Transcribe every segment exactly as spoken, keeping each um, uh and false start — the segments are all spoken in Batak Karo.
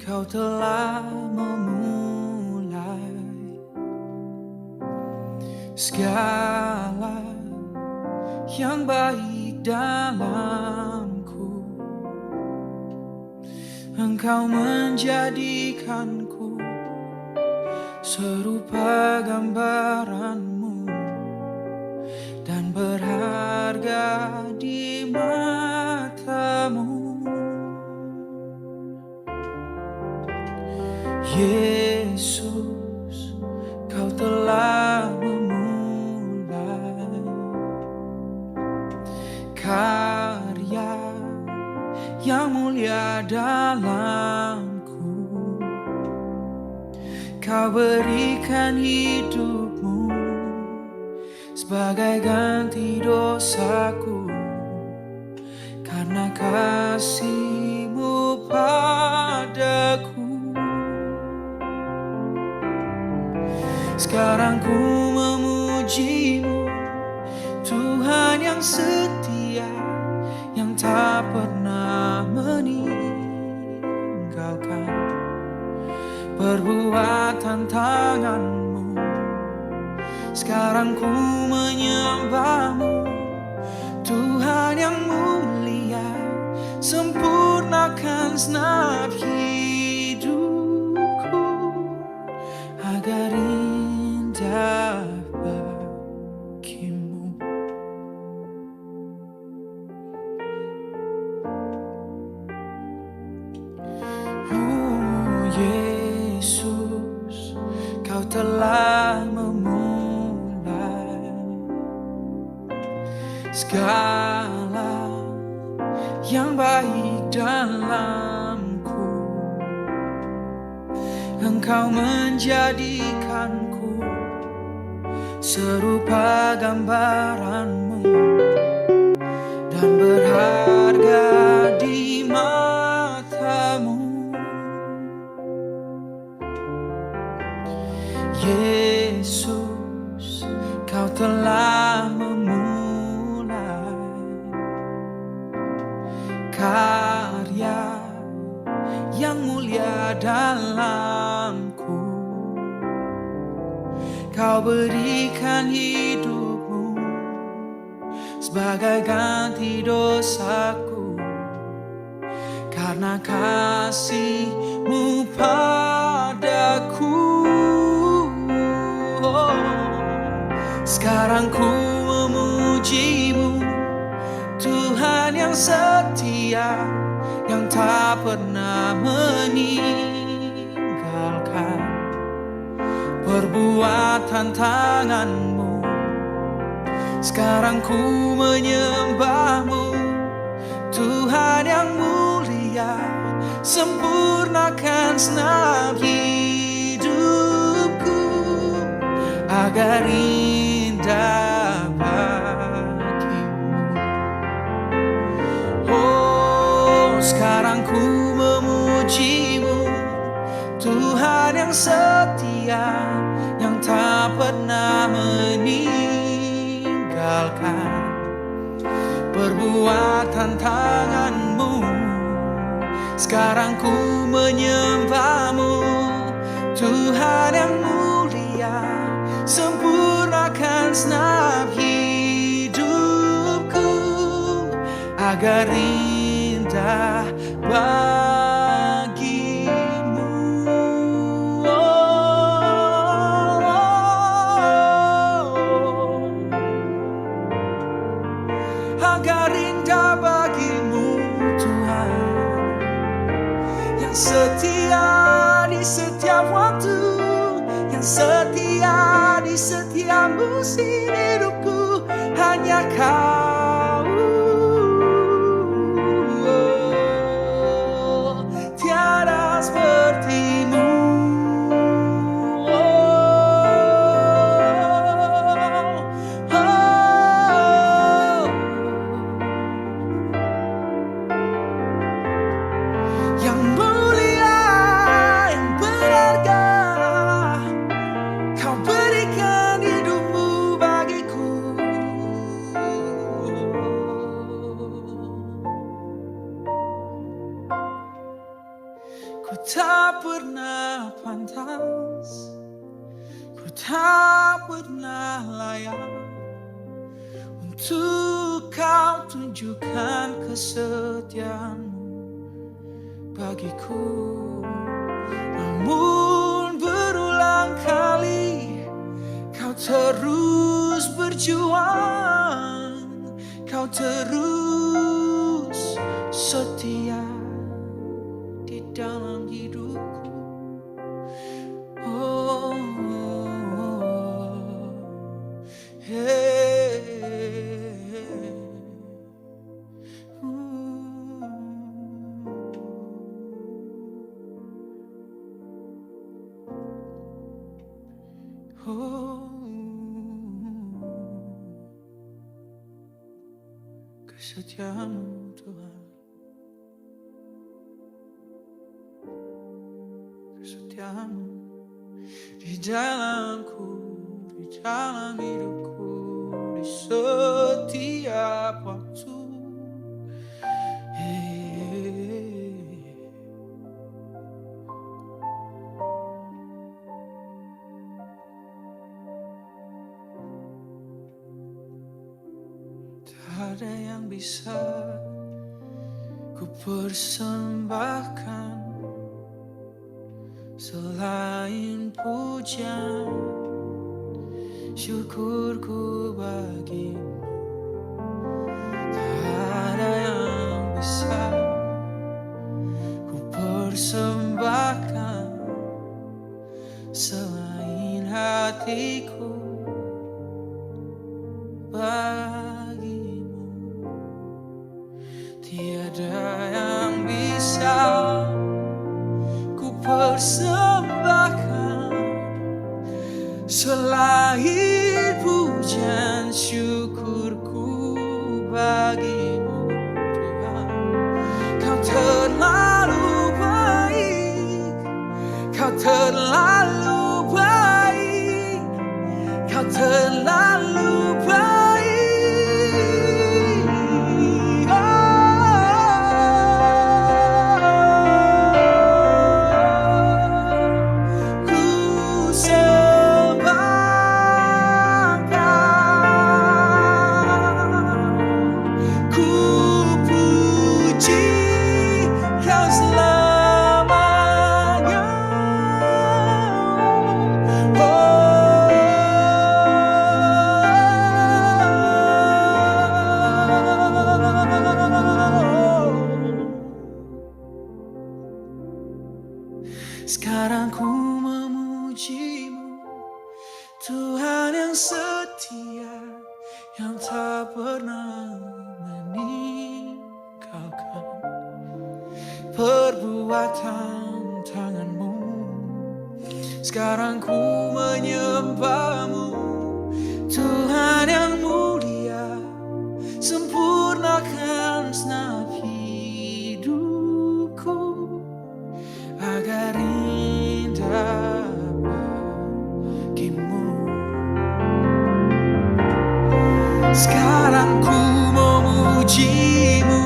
Kau telah memulai segala yang baik dalamku. Engkau menjadikanku serupa gambaranmu dan berharga di matamu. Yesus, kau telah memulai karya yang mulia dalamku. Kau berikan hidupmu sebagai ganti dosaku, karena kasihmu padaku. Sekarang ku memujimu, Tuhan yang setia, yang tak pernah meninggalkan perbuatan tanganmu. Sekarang ku menyembahmu, Tuhan yang mulia, sempurnakan senap hidupku agar indah bagimu. Oh Yesus, kau telah memulai segala yang baik dalamku. Engkau menjadikanku serupa gambaranmu dan berharga di matamu. Yesus, kau telah memulai karya yang mulia dalamku. Kau berikan hidupmu sebagai ganti dosaku, karena kasihmu padaku. Oh, sekarang ku memujimu, Tuhan yang setia, yang tak pernah meninggalkan perbuatan tanganmu. Sekarang ku menyembahmu, Tuhan yang mulia, sempurnakan senap hidupku agar indah bagimu. Oh, sekarang ku memujimu, Tuhan yang setia, yang tak pernah meninggalkan perbuatan tanganmu. Sekarang ku menyembahmu, Tuhan yang mulia, sempurnakan senap hidupku agar indah bagimu. Oh, agar indah bagimu, Tuhan, yang setia di setiap waktu, yang setia di setiap musim hidupku. Hanya Kau, tiada sepertimu. Oh, oh. Yang mulia, yang berharga, Kau berikan hidupmu bagiku. Ku tak pernah pantas, ku tak pernah layak untuk kau tunjukkan kesetiaanmu bagiku. Namun berulang kali kau terus berjuang, kau terus setia di dalam hidupku. Oh, oh, oh, hey, hey, hey. Uh. Oh, kesetiaanmu, Tuhan, kesetiaanmu di dalamku, di dalam hidupku, di setiap waktu. Hey. Tak ada yang bisa kupersembahkan selain pujian syukurku bagimu. Tak ada yang bisa kupersembahkan selain hatiku bagimu. Tiada yang bisa kupersembahkan selain pujian syukurku bagimu, Tuhan. Kau terlalu baik, kau terlalu baik, kau terlalu baik. Oh, ku sembahkan, ku puji Kau selamanya. Oh, sekarang ku memujimu, Tuhan yang setia, yang tak pernah meninggalkan perbuatan tanganmu. Sekarang ku menyembahmu, Tuhan yang mulia, sempurnakan segenap hidupku agar indah bagimu. Sekarang ku memujimu,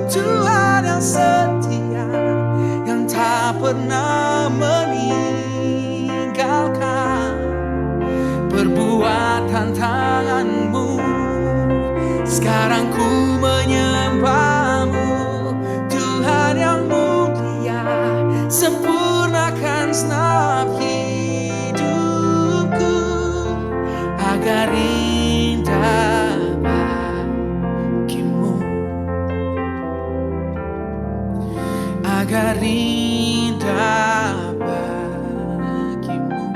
Tuhan yang setia, yang tak pernah meninggalkan perbuatan tanganmu. Sekarang ku menyembahmu, Tuhan yang mulia, sempurnakan segenap hidupku agar indah bagimu, agar indah bagimu.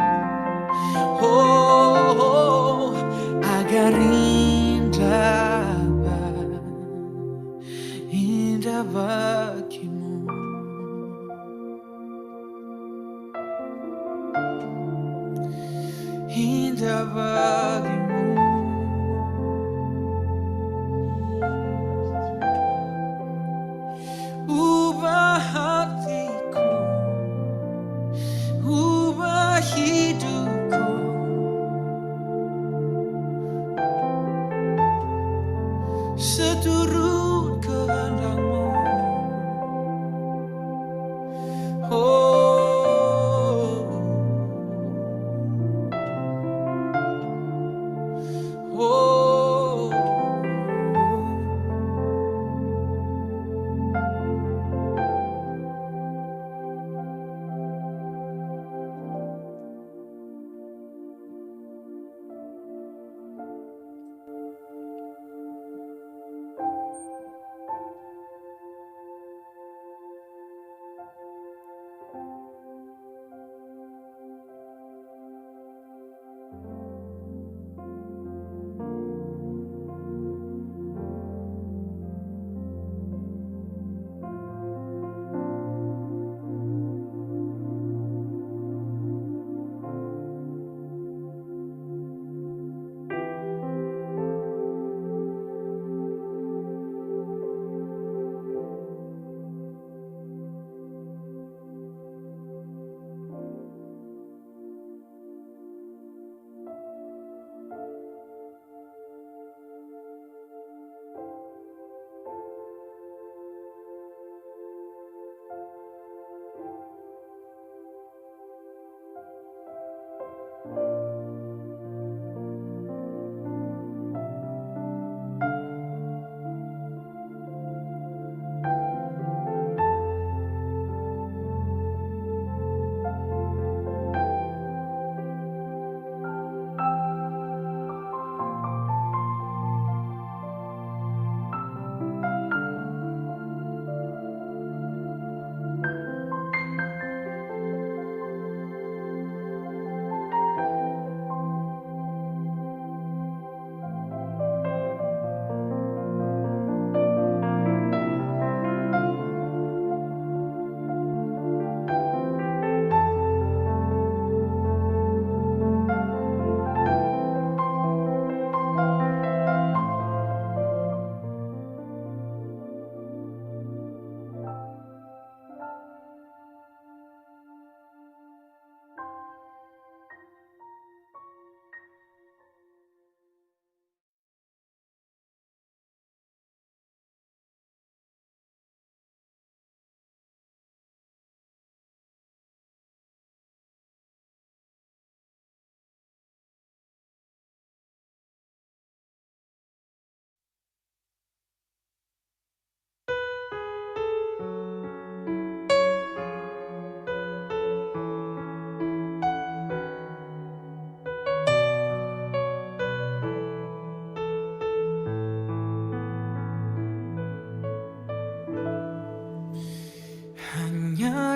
Oh, oh, agar indah ba-, indah bagimu. Indah bagimu. Ubah hatiku, ubah hidupku, seturut kehendakmu.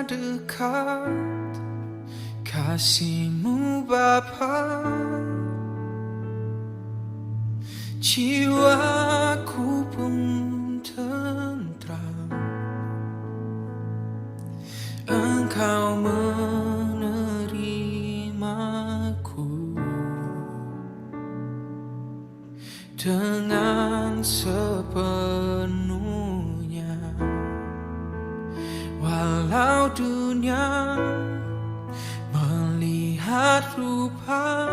dekat kasih-Mu, Bapa, jiwaku pun tentram. Engkau menerimaku dengan sepenuhnya. Walau dunia melihat rupa,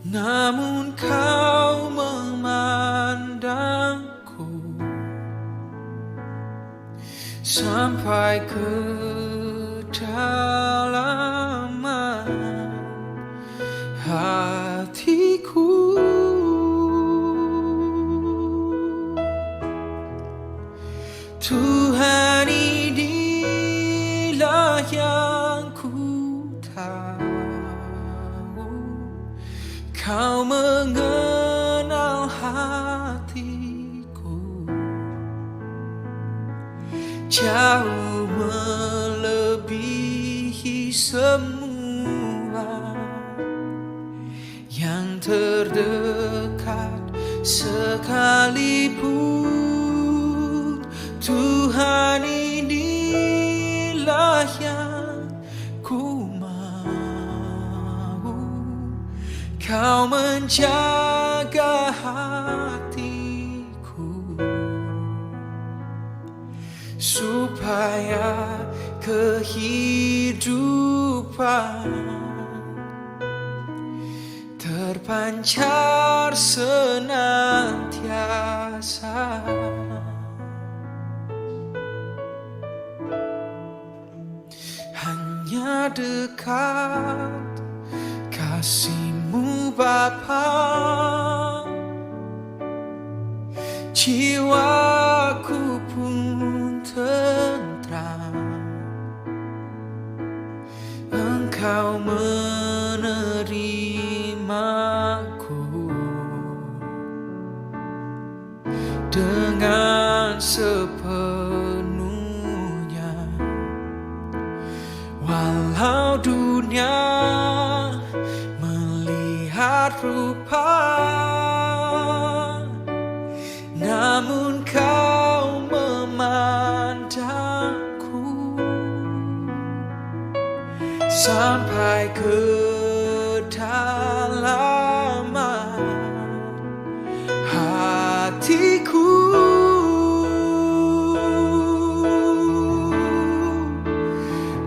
namun Kau memandangku sampai kedalaman hatiku. Tuhan, inilah yang ku tahu, Kau mengenal hatiku jauh melebihi semua yang terdekat sekalipun. Tuhan, inilah yang ku mau, Kau menjaga hatiku, supaya kehidupan terpancar senantiasa. Hanya dekat kasih-Mu, Bapa, jiwaku pun tentram. Engkau menerimaku dengan sepenuhnya. Walau dunia melihat rupa, namun Kau memandangku sampai kedalaman hatiku.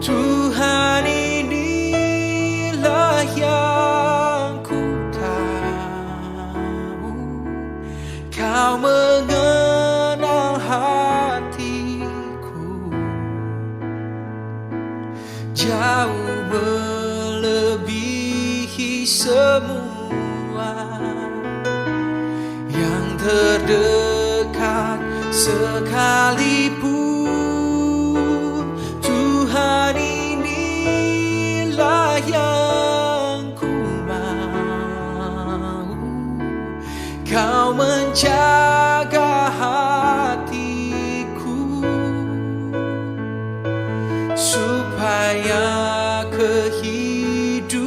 Tuhan, inilah yang ku tahu, Kau mengenal hatiku jauh melebihi semua yang terdekat sekalipun. Tuhan, inilah yang ku mau, Kau menjaga hatiku, supaya kehidupan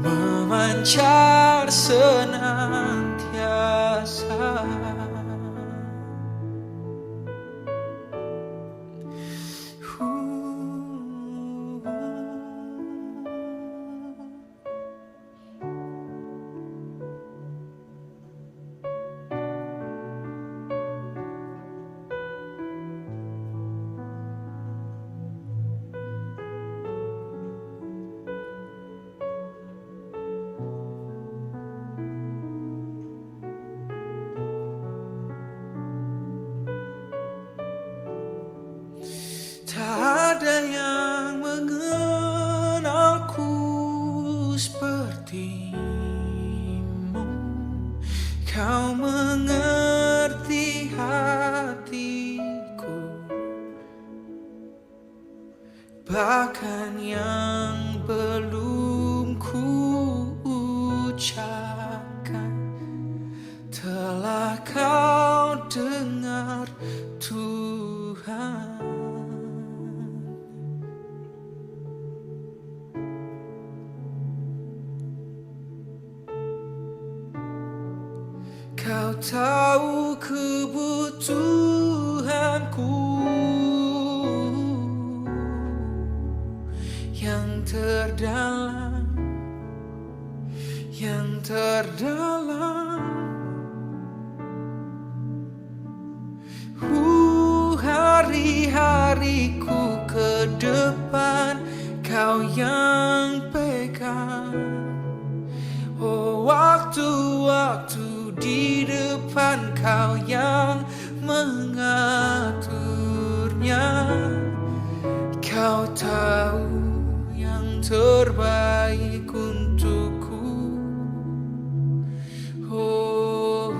memancar senantiasa. Tak ada yang mengenalku sepertimu. Kau mengerti hatiku, bahkan yang belum kuucapkan telah Kau dengar. Tuhan. Kau tahu kebutuhanku yang terdalam, yang terdalam. Uh, hari-hariku ke depan Kau yang pegang. Oh, waktu-waktu di depan Kau yang mengaturnya. Kau tahu yang terbaik untukku. Oh,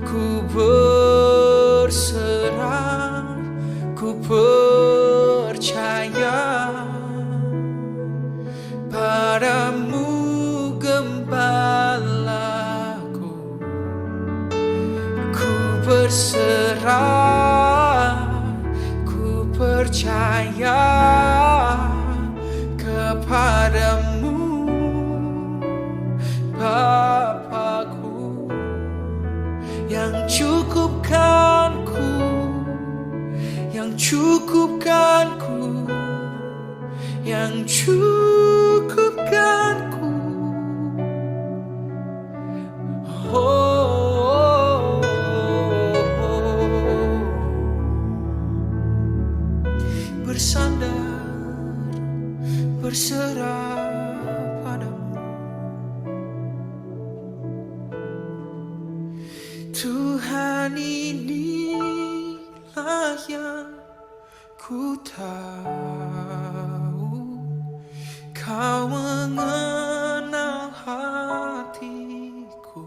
ku berserah, ku percaya padamu, Gembalaku. Ku berserah, ku percaya kepadamu, Bapakku, yang cukupkanku, yang cukupkanku, yang cukupkanku. Oh, bersandar, berserah padamu. Tuhan, inilah yang ku tahu, Kau mengenal hatiku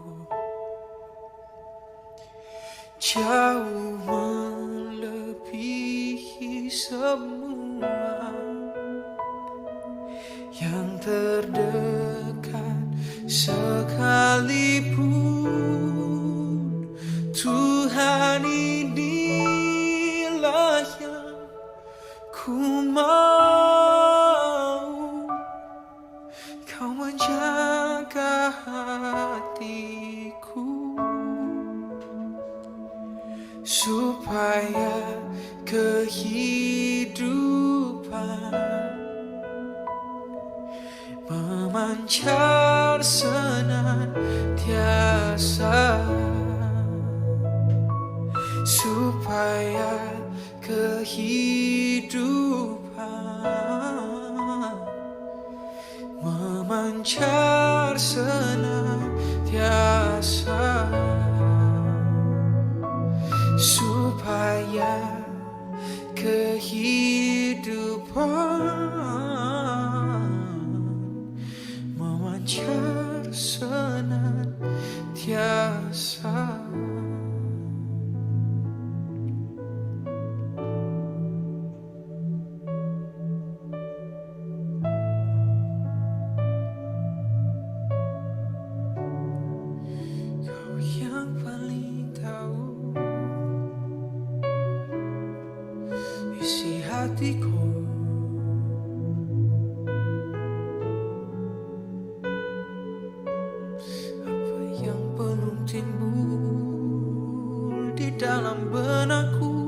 jauh melebihi semua yang terdekat sekalipun. Tuhan, inilah yang ku mau, Kau menjaga hatiku, supaya kehidupan memancar senantiasa, supaya kehidupan memancar senantiasa, supaya kehidupan memancar senantiasa. Kau yang paling tahu isi hatiku. Apa yang belum timbul di dalam benakku,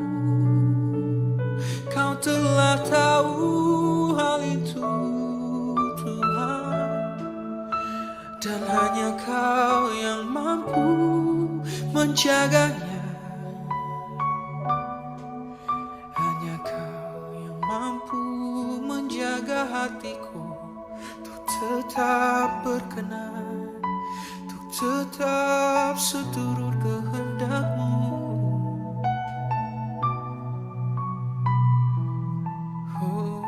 Kau telah tahu hal itu, Tuhan. Dan hanya Kau yang mampu menjaganya. Hanya Kau yang mampu menjaga hatiku untuk tetap berkenan, untuk tetap seturut kehendak-Mu. Oh.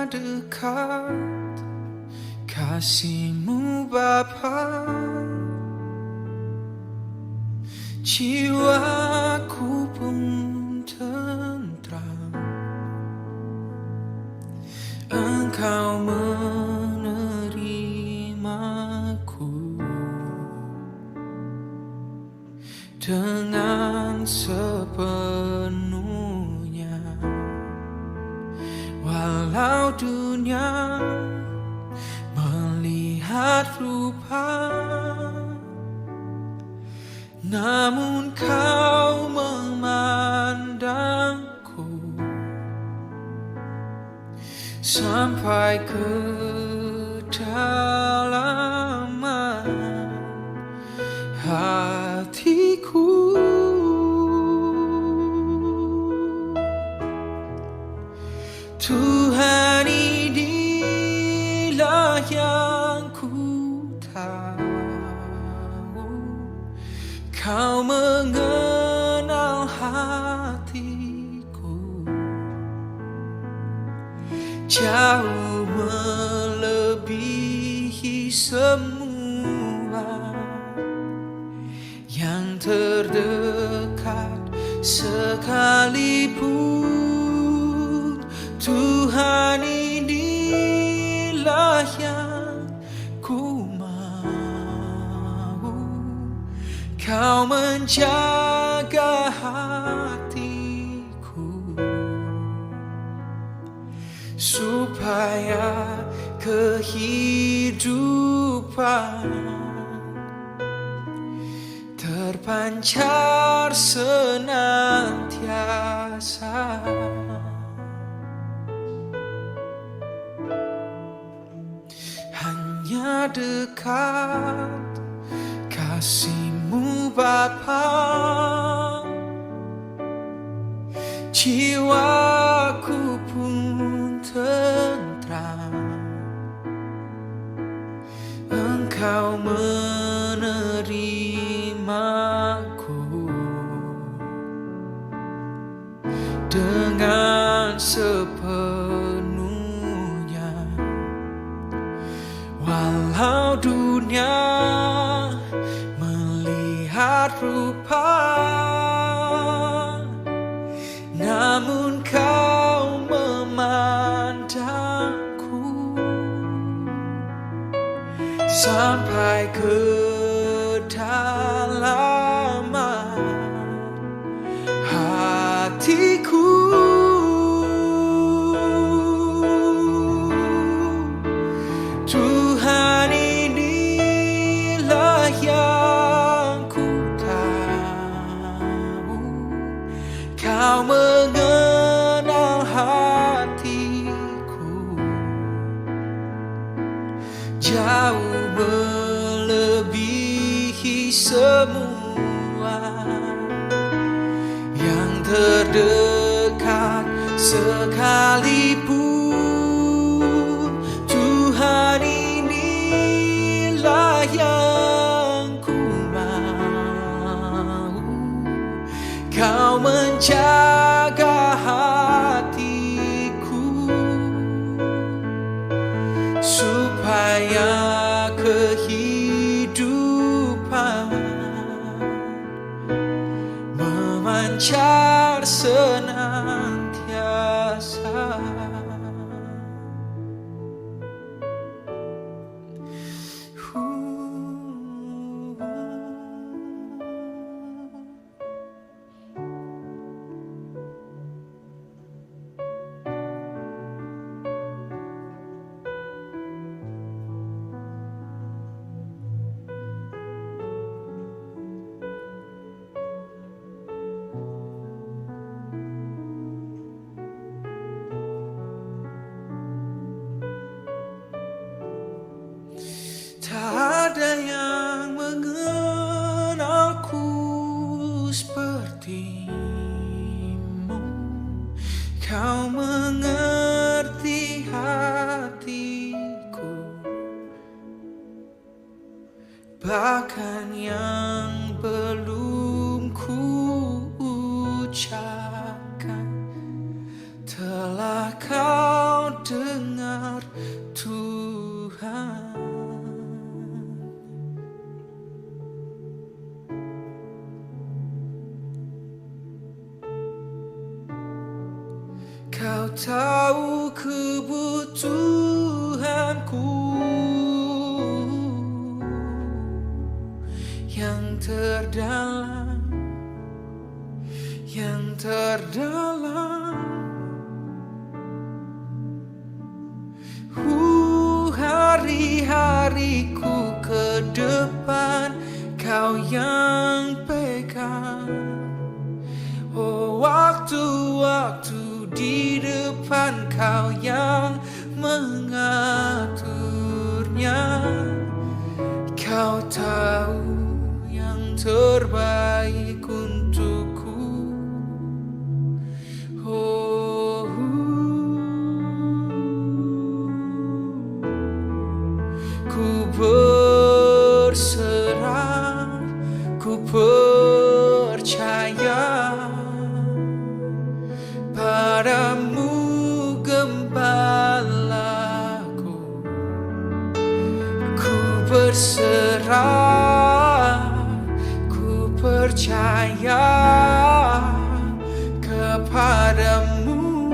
dekat kasih-Mu, Bapa, jiwaku pun tentram. Engkau menerimaku dengan sepenuhnya. Walau dunia melihat rupa, namun Kau memandangku sampai kedalaman hatiku. Tuhan, inilah yang ku tahu, Kau mengenal hatiku jauh melebihi semua yang terdekat sekalipun. Tuhan, inilah yang ku mau, Kau menjaga hatiku, supaya kehidupan terpancar senantiasa. Hanya dekat kasih-Mu, Bapa, jiwaku pun tentram. Engkau menerimaku dengan sepenuhnya. Walau dunia melihat rupa, namun Kau memandangku sampai kedalaman hatiku. Tuhan, inilah yang ku tahu, Kau mengenal hatiku jauh melebihi semua yang terdekat sekalipun. Tuhan, inilah yang ku mau, Kau menjaga hatiku, supaya kehidupan memancar senantiasa. Tak ada yang mengenalku sepertimu. Kau mengerti hatiku, bahkan yang belum kuucapkan telah Kau dengar. Kau tahu kebutuhanku yang terdalam, yang terdalam. Ku hari-hariku ke depan, Kau yang pegang. Oh, waktu-waktu di depan, Kau yang mengaturnya. Kau tahu yang terbaik untukku. Oh, ku berserah, ku percaya padamu, Gembalaku. Ku berserah, ku percaya kepadamu,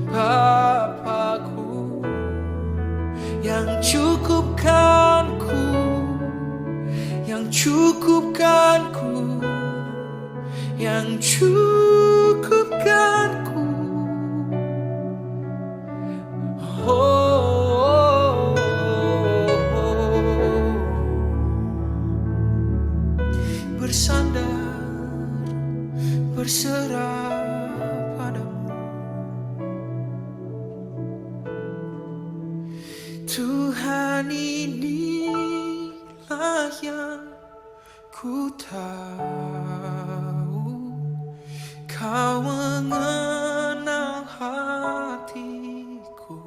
Bapakku, yang cukupkan ku, yang cukupkan ku, yang cukupkan ku. Oh, bersandar, berserah padamu. Tuhan, inilah yang ku tahu, Kau mengenal hatiku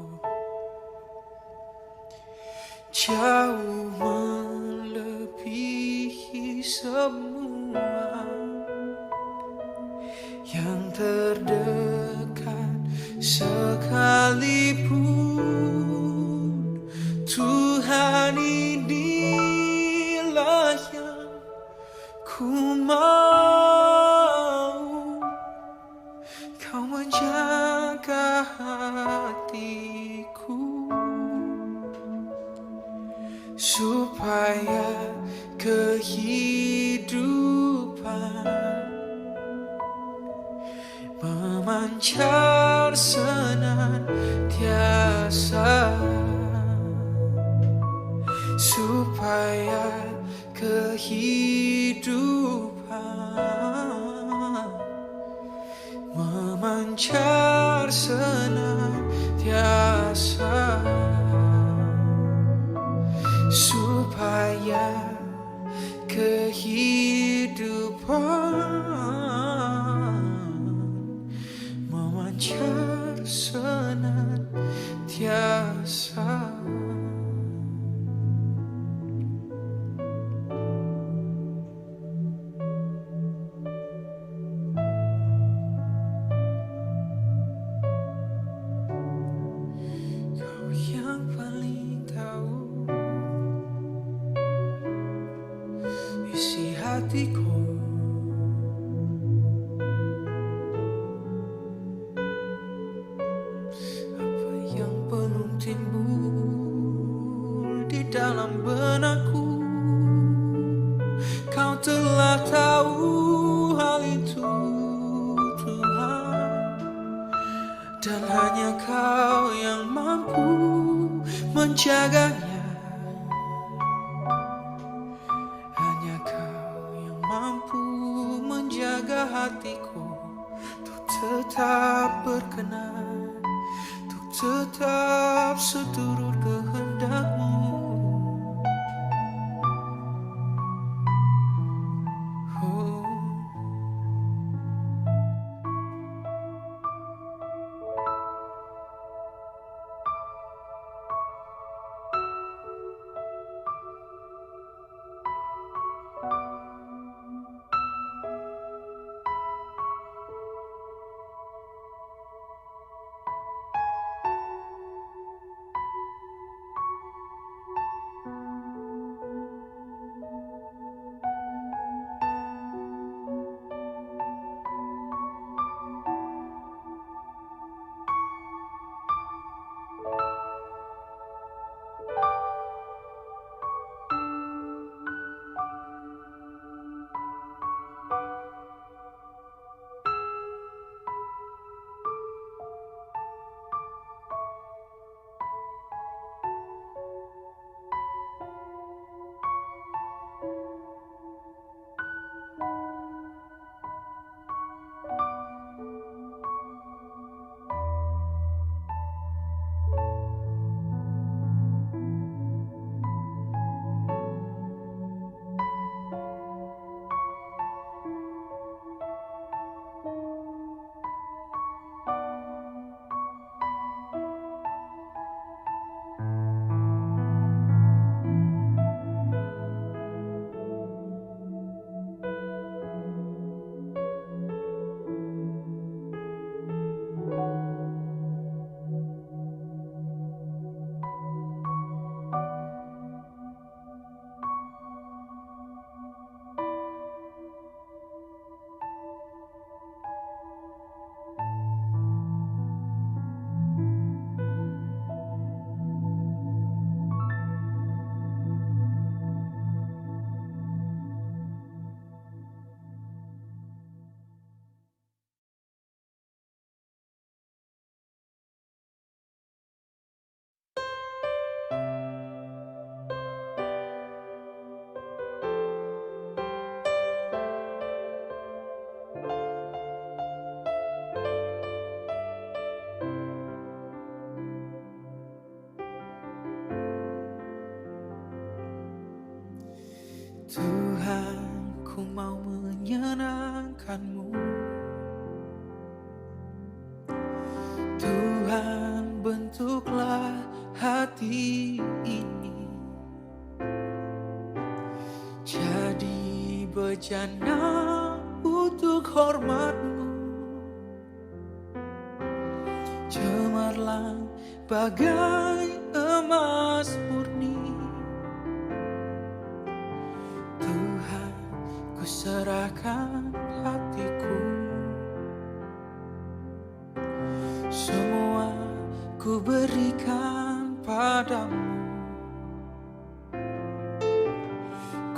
jauh melebihi semua yang terdekat sekalipun. Tuhan, inilah yang ku mau, Kau menjaga hatiku, supaya kehidupan memancar senantiasa, supaya kehidupan memancar senantiasa, supaya kehidupan memancar senantiasa. Kau yang paling tahu isi hatiku. Apa yang belum timbul di dalam benakku, Kau telah tahu hal itu, Tuhan. Dan hanya Kau yang mampu menjaganya. Hanya Kau yang mampu menjaga hatiku untuk tetap berkenan, untuk tetap seturut kehendak-Mu. Oh. menyenangkan-Mu. Tuhan, bentuklah hati ini jadi bejana untuk hormat-Mu. Cemerlang bagai emas murni. Tuhan, kuserahkan hatiku. Semua kuberikan padamu.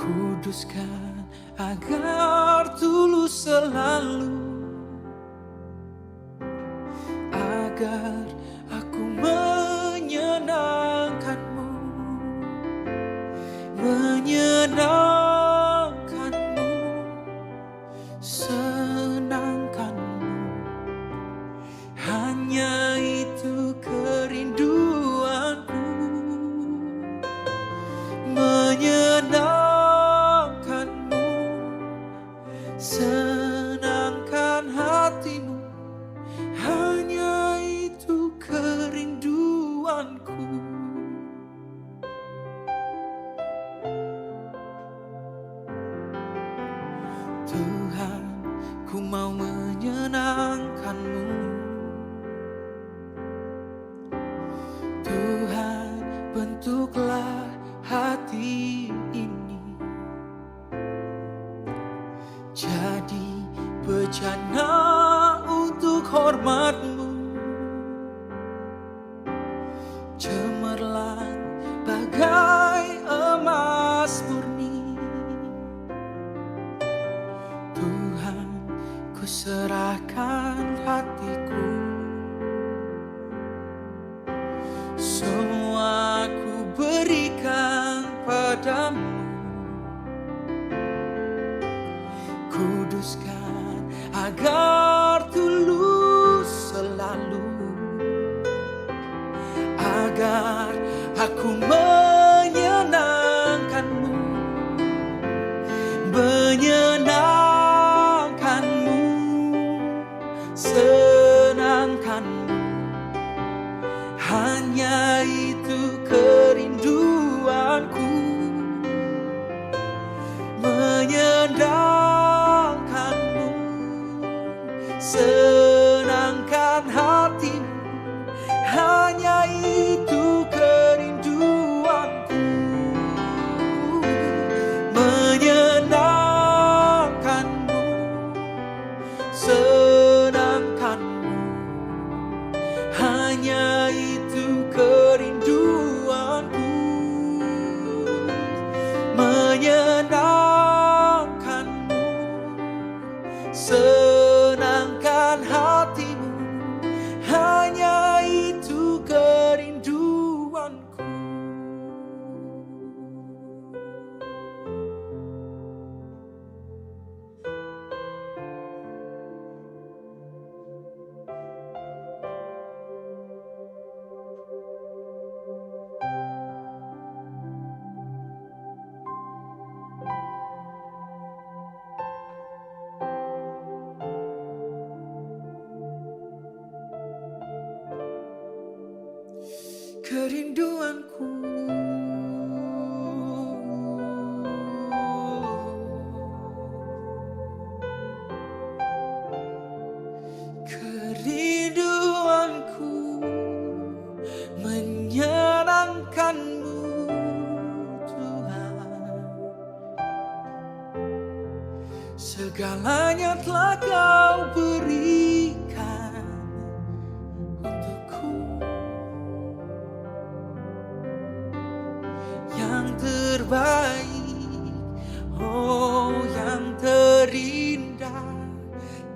Kuduskan agar tulus selalu, agar aku menyenangkan-Mu, menyenangkan-Mu, senangkan-Mu. Hanya itu kerinduanku, menyenangkan-Mu, senangkan hatimu. Hanya itu kerinduanku. Tuhan, ku mau menyenangkan-Mu. Tuhan, bentuklah hati ini jadi bejana untuk hormat-Mu. Cemerlang bagai emas murni. Tuhan, kuserahkan hatiku. Semua kuberikan padamu. Kuduskan agar tulus selalu, agar aku menyenangkanmu, menyenangkanmu, senangkanmu. Hanya itu kerinduanku, menyenangkanmu, senangkan hatimu. Hanya itu kerinduanku, menyenangkanmu, senangkanmu. Hanya itu kerinduanku, menyenangkanmu, senangkan hatimu. Hanya itu kerinduanku. Kerinduanku, kerinduanku menyenangkanmu, Tuhan. Segalanya telah Kau berikan untukku. Yang terbaik, oh, yang terindah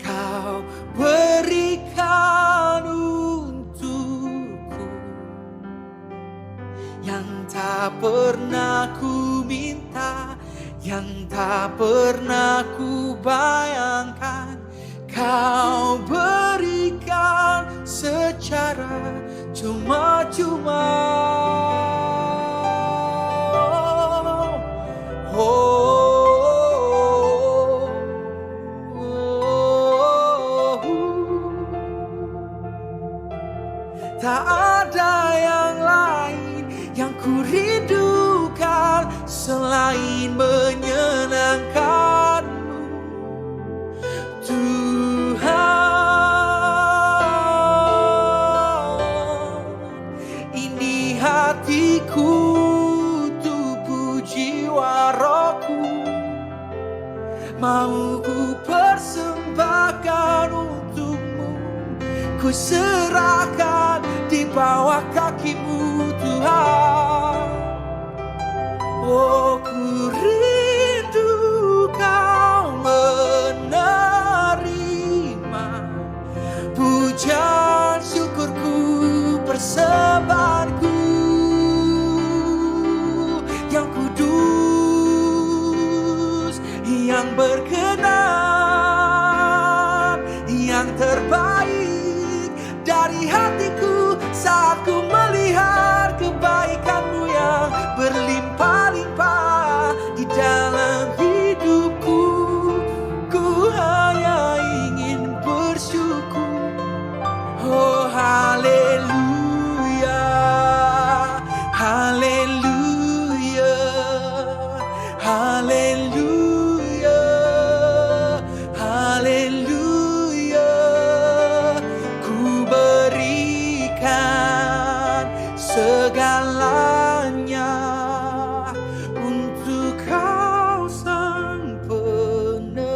Kau berikan untukku. Yang tak pernah ku minta, yang tak pernah ku bayangkan, Kau berikan secara cuma-cuma. Oh, Ku persembahkan untukmu, ku serahkan di bawah kakimu, Tuhan. Oh, ku rindu kau menerima pujian syukurku, persembahanku yang kudus, yang berkenan, yang terbaik dari hatiku saat ku melihat kebaikanmu yang berlimpah-limpah di dalam hidupku. Ku hanya ingin bersyukur. Oh, haleluya, haleluya, haleluya, haleluya. Ku berikan segalanya untuk kau, Sang Penebusku.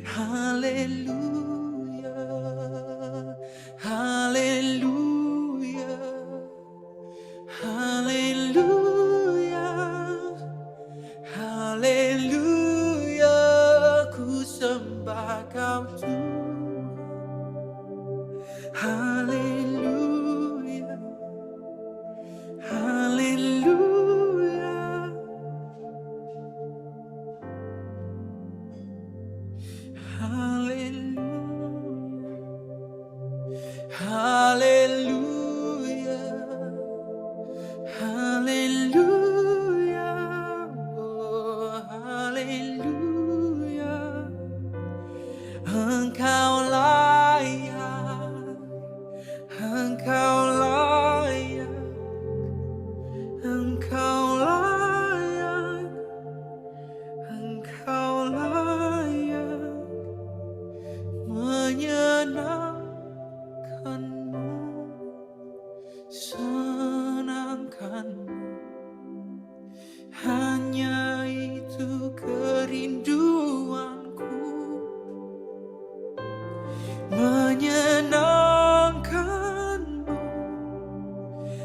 Haleluya, haleluya, haleluya, haleluya. Ku sembah kau, Tuhan. Haleluya, haleluya, haleluya, haleluya, haleluya, oh, haleluya. Engkau layak, Engkau layak, Engkau layak, Engkau layak menyenangkanmu, senangkanmu. Hanya itu kerinduanku, menyenangkanmu,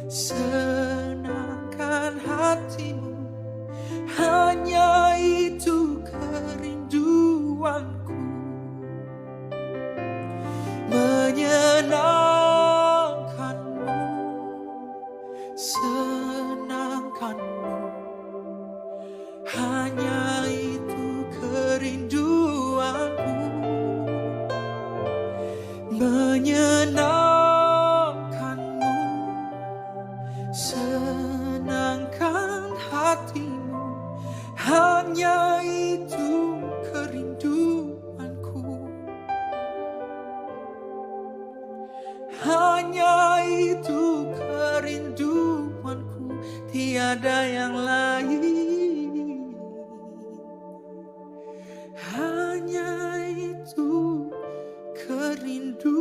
senangkan hatimu. Hanya itu kerinduanku, menyenangkanmu, senangkanmu. Hanya itu kerinduanku, menyenangkanmu, senangkan hatimu. Hanya itu kerinduanku. Hanya itu kerinduanku, tiada yang lain. Hanya itu kerinduanku.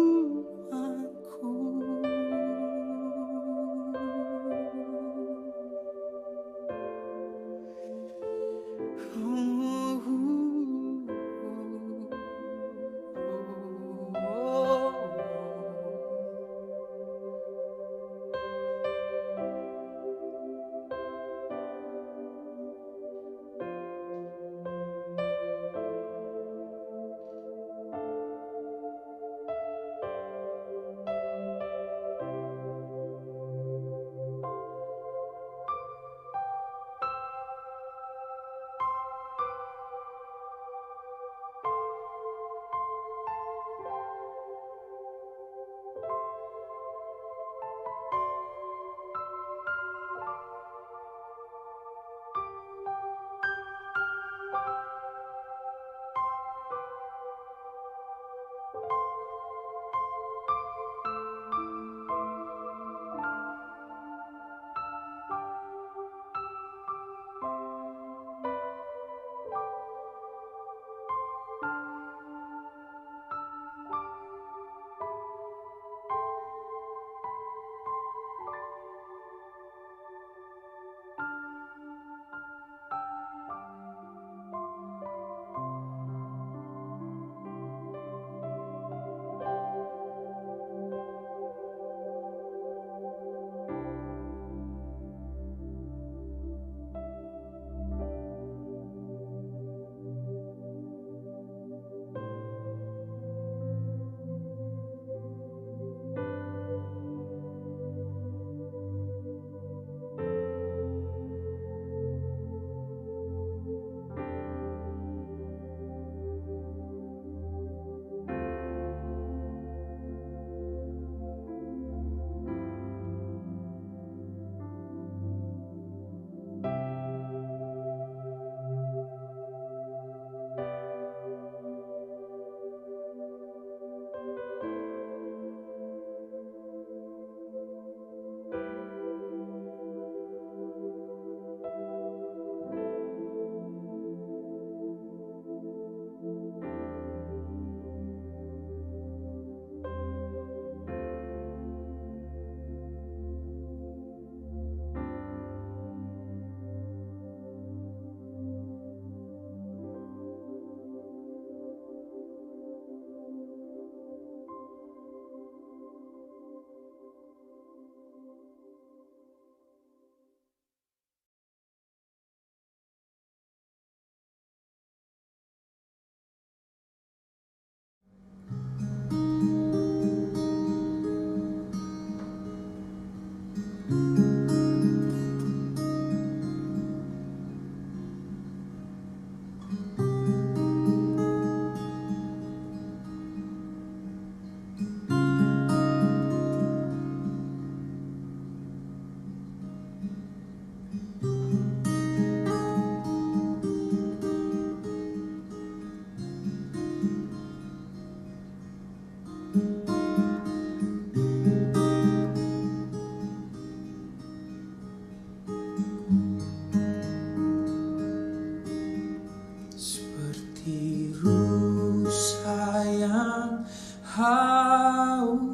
Haus,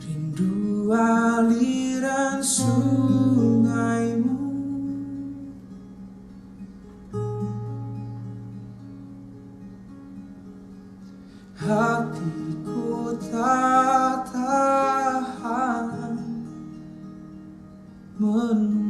rindu aliran sungaimu. Hatiku tak tahan menunggumu.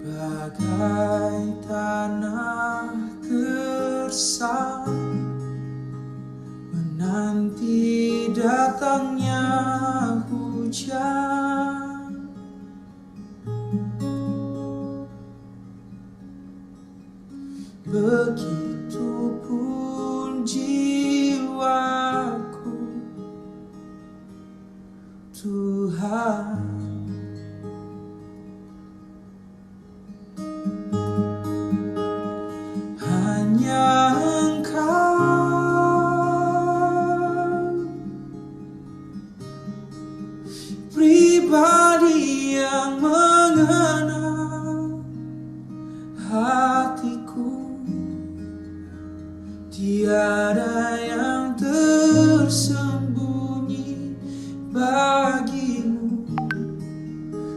Bagai tanah gersang menanti datangnya hujan. Begitupun jiwaku, Tuhan. Hanya Engkau pribadi yang mengenal hatiku, tiada yang tersembunyi bagimu.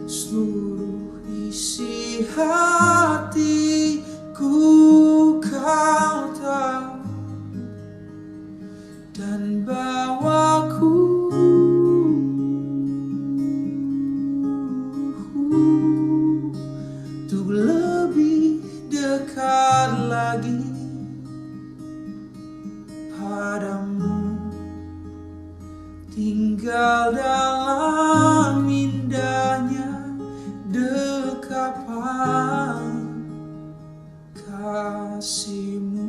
Seluruh isi hatiku Kau tahu dan bawaku untuk lebih dekat lagi padamu, tinggal dalam indahnya dekapan kasihmu.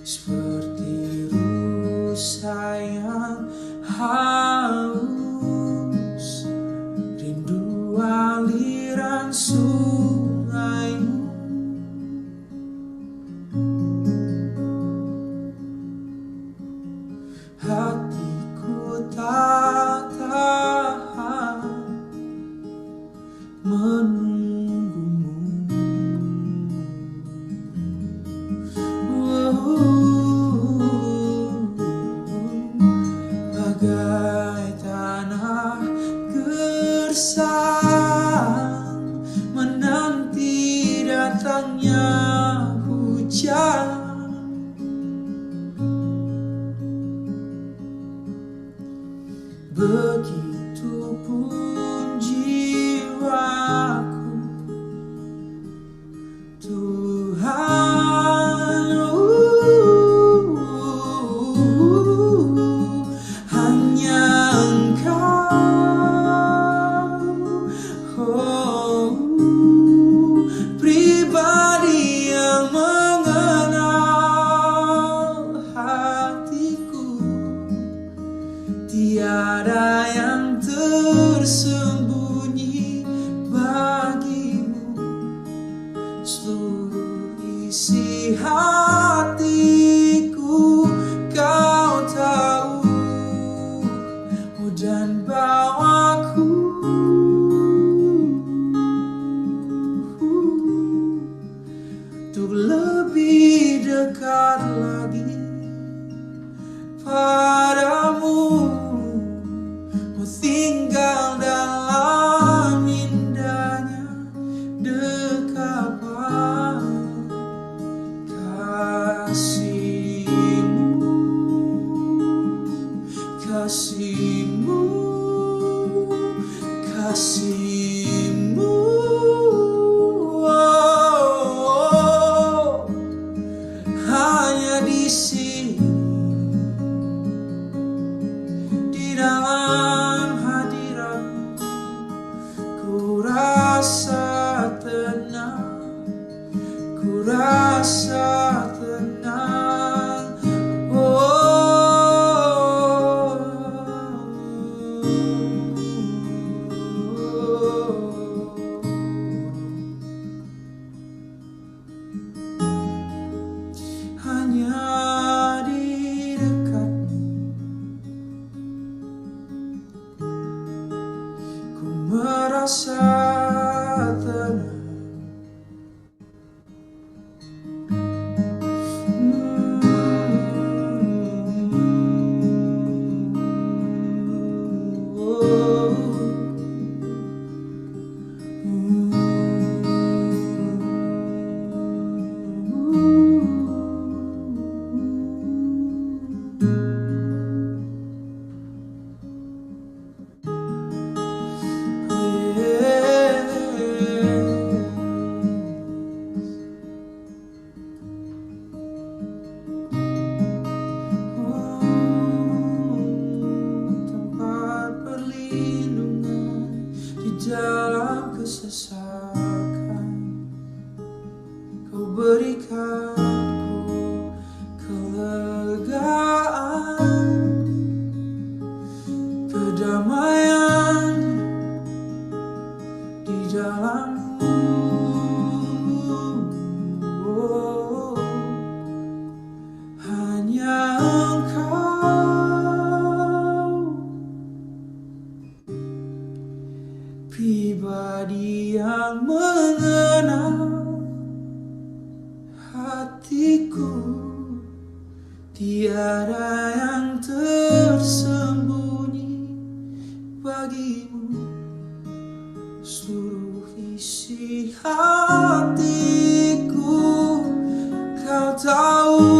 Seperti rusa yang haus, rindu aliran sungaimu. Hatiku tak tahan menunggumu. Bagai tanah gersang menanti datangnya hujan. Begitupun jiwaku, Tuhan, hanya Engkau, oh, pribadi yang mengenal hatiku. Tiada yang tersembunyi bagimu. Seluruh isi hatiku Kau tahu, dan bawaku untuk lebih dekat lagi padamu, ku tinggal dalam indahnya dekapan kasihmu, kasihmu, kasihmu. Oh, hanya di sini, di dalam hadiratmu, ku rasa tenang, ku rasa tenang. Oh. rasa tenang. Tempat perlindungan di dalam kesesakan. Kau berikan ku kelegaan, kedamaian di dalammu. Oh, hanya Engkau pribadi yang mengenal hatiku, tiada yang tersembunyi bagimu. Seluruh isi hatiku Kau tahu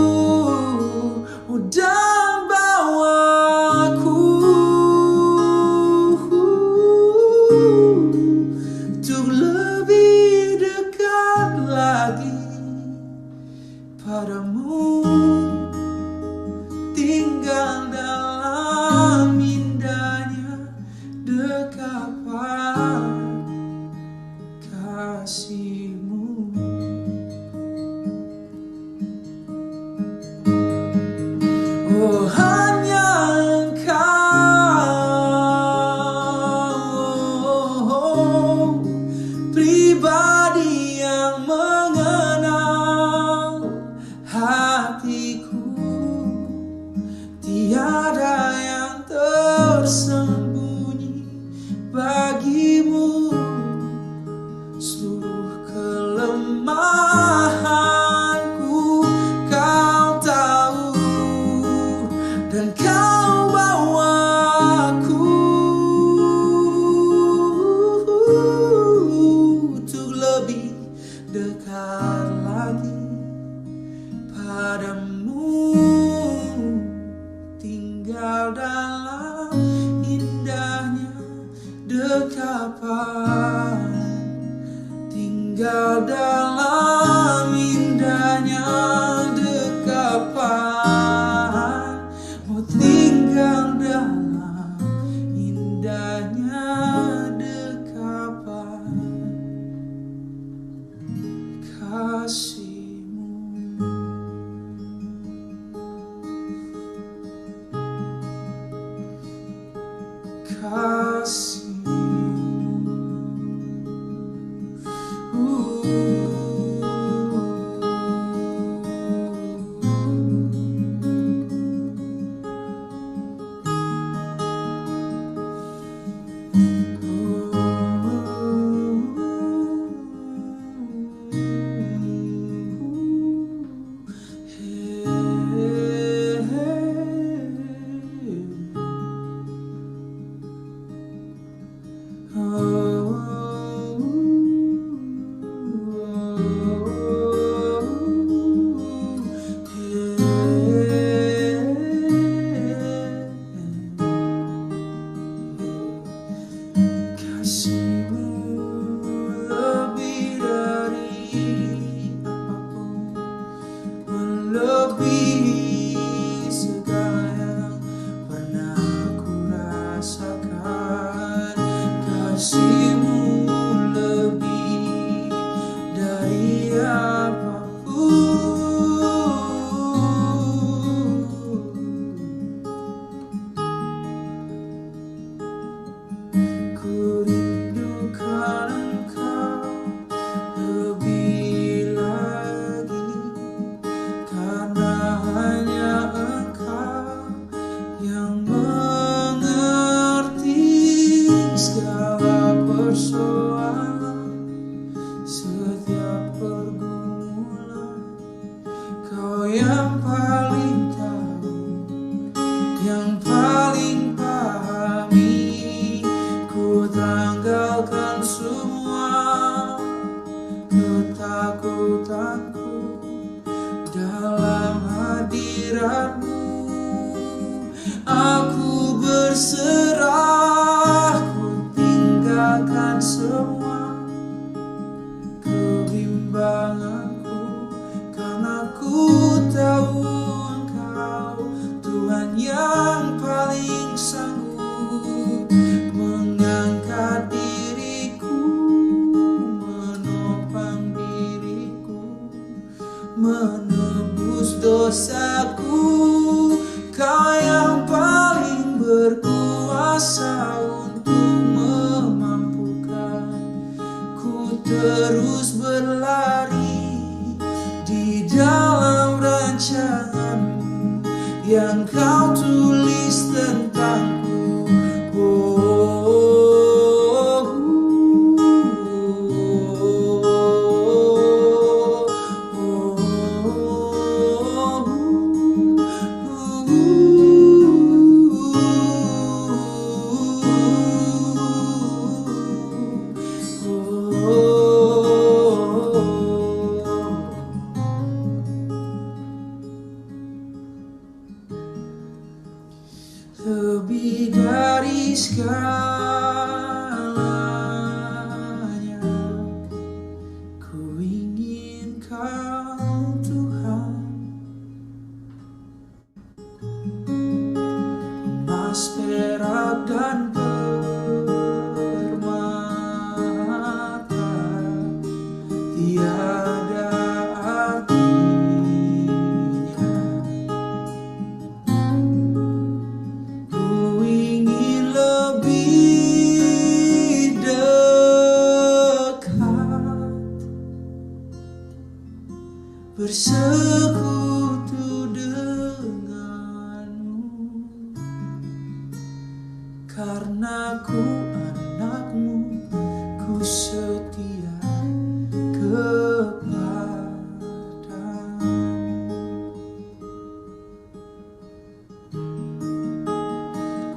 dan bawaku untuk lebih dekat lagi padamu, tinggal dalam indahnya dekapan kasihmu. Oh, hanya Engkau pribadi yang mengenal hatiku, tiada yang tersembunyi bagimu. Seluruh kelemahanku Kau tahu dan Kau bawaku untuk lebih dekat lagi padamu, tinggal dalam indahnya dekapan, tinggal dalam indahnya dekapan, oh, tinggal dalam indahnya dekapan kasihmu, kasihmu. Serah, ku tinggalkan semua kebimbanganku, karena ku tahu Engkau, Tuhan yang paling sanggup mengangkat diriku, menopang diriku, menebus dosaku. Kau yang paling berkuasa untuk memampukan ku terus berlari di dalam rancangan-Mu yang Kau tulis tentangku. Oh, oh, oh, oh, oh. Lebih dari segalanya, ku ingin Kau, Tuhan. Emas, perak, dan permata tiada artinya. Ku ingin lebih dekat bersekutu denganmu, karena ku anakmu, ku setia kepadamu.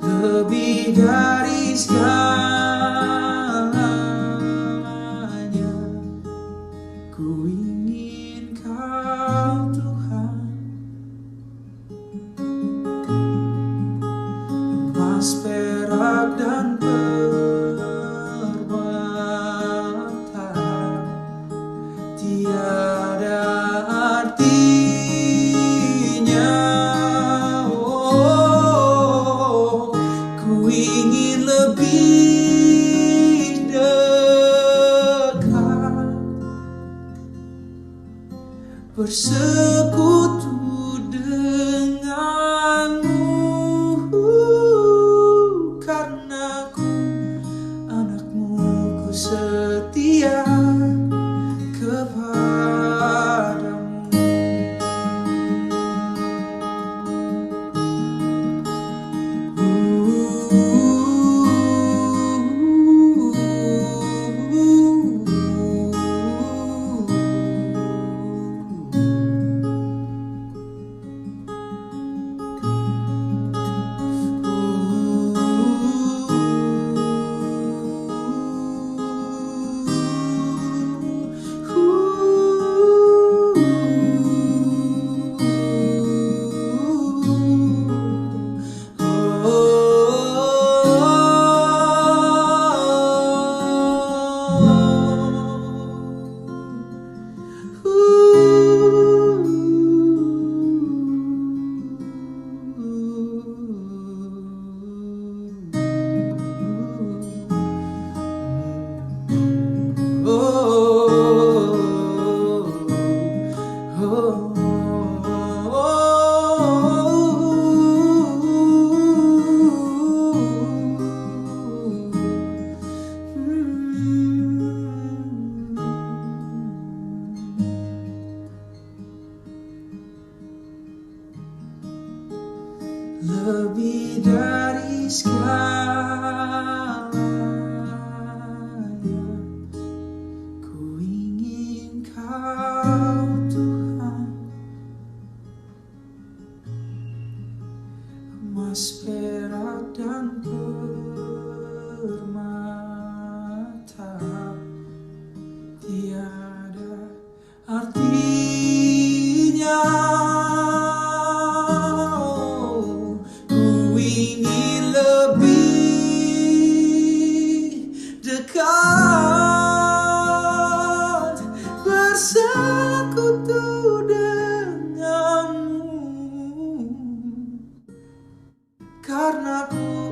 Lebih dari segalanya, ku ingin Kau, Tuhan. Emas, perak, dan permata tiada artinya. Oh, ku ingin lebih dekat bersekutu denganmu, karena ku anakmu, ku setia kepadamu.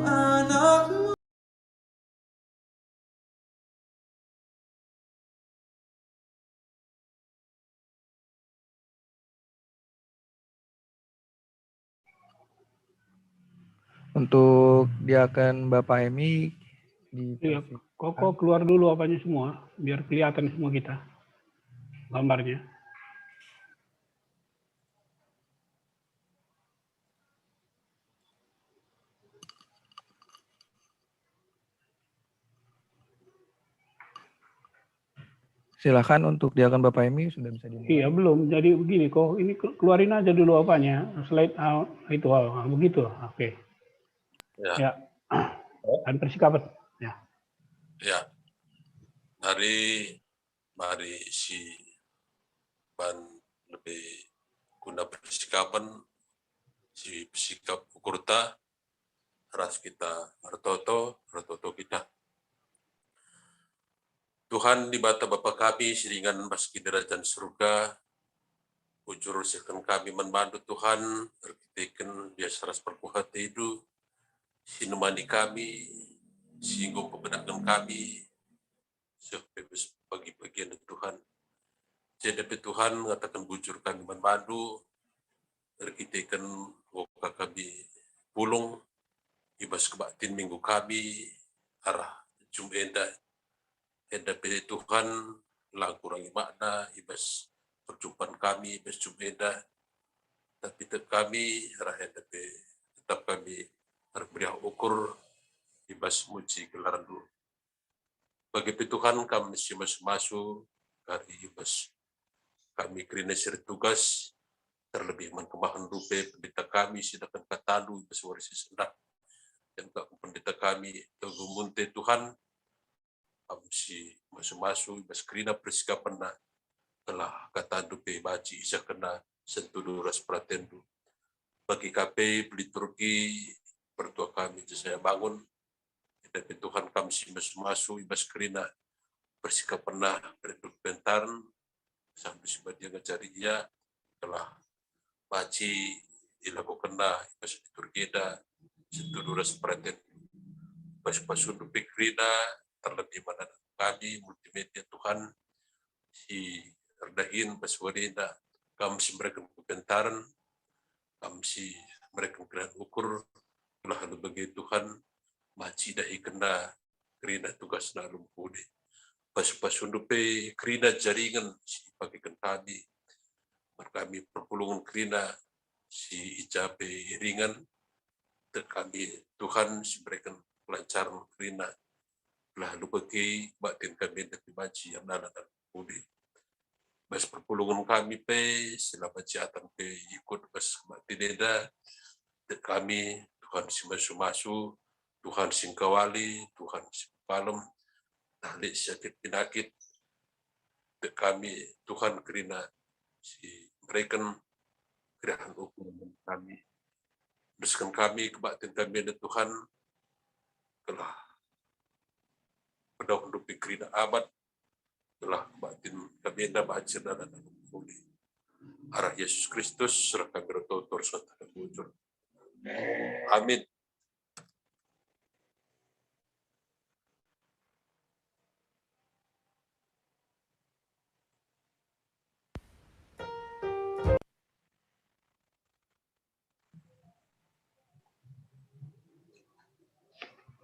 anakmu. Untuk diaken Bapak Emi di Iya, koko keluar dulu apanya semua, biar kelihatan semua kita gambarnya. Silakan untuk diaken Bapak Emi sudah bisa dimulai. Iya, belum. Jadi begini, kok ini ke-, keluarin aja dulu apanya, slide, ah, itu, ah, begitu. Oke. Ya. Ya. Dan persikapan. Ya. Ya. Mari, mari si ban lebih guna persikapan, si persikap ukurta, ras kita ertoto, ertoto kita. Tuhan Dibata Bapa kami si ringan bas Kinirajan Surga, bujur sehken kami man bandu Tuhan, erkiteken biasa ras perkuhatendu, si nemani kami, si enggo pebenaken kami, seh pe bas pagi-pagian Tuhan. Jenda pe Tuhan ngataken bujur kami man bandu, erkiteken enggo ka kami pulung i bas kebaktin minggu kami arah Jum enda. Enda pe Tuhan la kurangi makna i bas perjumpan kami i bas Jum enda, tapi tek kami arah enda pe tetap kami ermeriah ukur i bas muji gelarNdu. Bage pe Tuhan, Kam si masu-masu kari i bas kami kerina si ertugas, terlebih man kemahenNdu pe pendeta kami si daken kataNdu i bas wari si sendah. Dem ka pendeta kami Teguh Munte, Tuhan, Kam si masu-masu i bas kerina persikapenna, gelah kataNdu pe banci isehkenna sentudu ras peratenNdu. Bagi ka pe peliturgi pertua kami Jesaya Bangun, enda pe Tuhan Kam si masu-masu i bas kerina persikapenna, berindu kepentaren, sambil si badia ngajari ia, gelah banci ilakokenna i bas liturgi enda sentudu ras peraten. Pasu-pasundu pe kerina, terlebih man anak kami multimedia, Tuhan, si erdahin bas wari enda, Kam si mereken kepentaren, Kam si mereken kerina ukur, gelah alu bage Tuhan, banci idahikenna kerina tugasna alu mehuli. Pasu-pasundu pe kerina jaringan si ipakeken kami, man kami perpulungen kerina si i ja pe iringan, tek kami Tuhan si mereken kelancaran kerina, gelah alu bage kebaktin kami enda pe banci erdalan alu mehuli. Bas perpulungen kami pe, si la banci atan pe ikut bas kebaktin enda, tek kami, Tuhan si masu-masu, Tuhan si engkawali, Tuhan si pepalem, ntah lit si sakit penakit, tek kami, Tuhan kerina si mereken keriahen ukur man kami. Endesken kami kebaktin kami enda, Tuhan, gelah pedauhndu pe kerina amat, gelah kebaktin kami enda banci erdalan alu mehuli. Arah Yesus Kristus, seh kami ertoto ras ngataken bujur. Amin.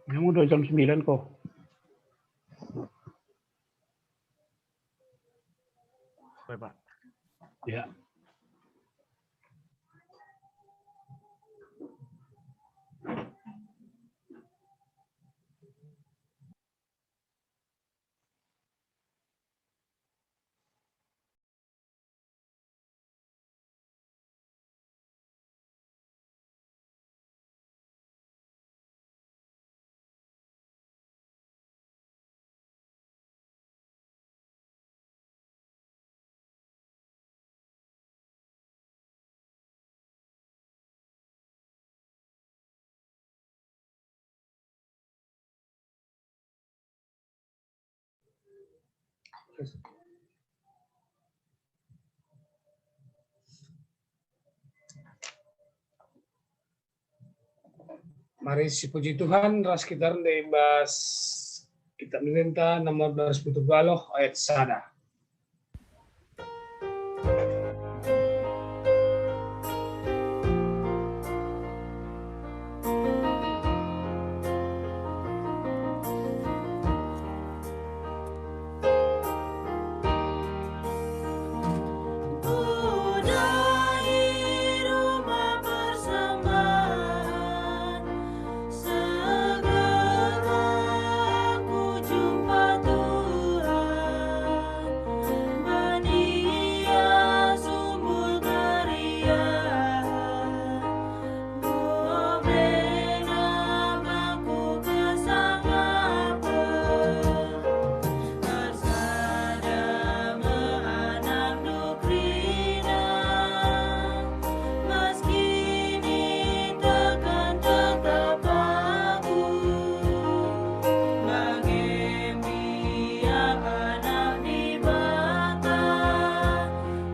Memang udah jam sembilan kok. Baik, Pak. Ya. Mari sipuji Tuhan, ras kita rende i bas Kitab Ende-enden nomor dua ratus pitu puluh ayat sada. Segera ku jumpa Tuhan, bagi Ia sumber keriahan, bebena bangku kesangapen. Ersada me anakndu kerina, meski nitekan tetap aku. Bage me ia anak Dibata,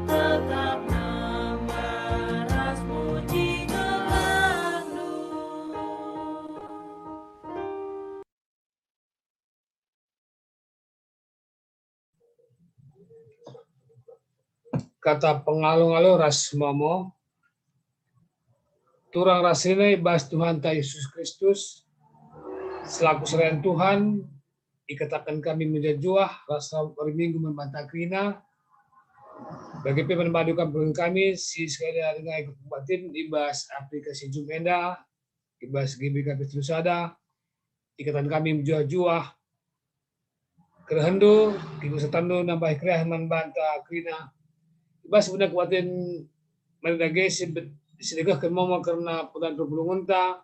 tetap nembah ras muji gelarNdu. Kata pengalo-ngalo ras momo. Turang ras kerina i bas Tuhanta Jesus Kristus, selaku serayan Tuhan, ikataken kami mejuah-juah ras selamat wari Minggu man banta kerina. Bage pe man bandu kam perbahan kami si sekali denga ikut kubatin i bas aplikasi Zoom enda, i bas G B K P telu sada, ikataken kami mejuah-juah kerehenNdu, kekuasatanNdu nambahi keriahen man banta kerina. I bas bena kubatin mari dage si bet-, si degehken momo kerna perpulungenta,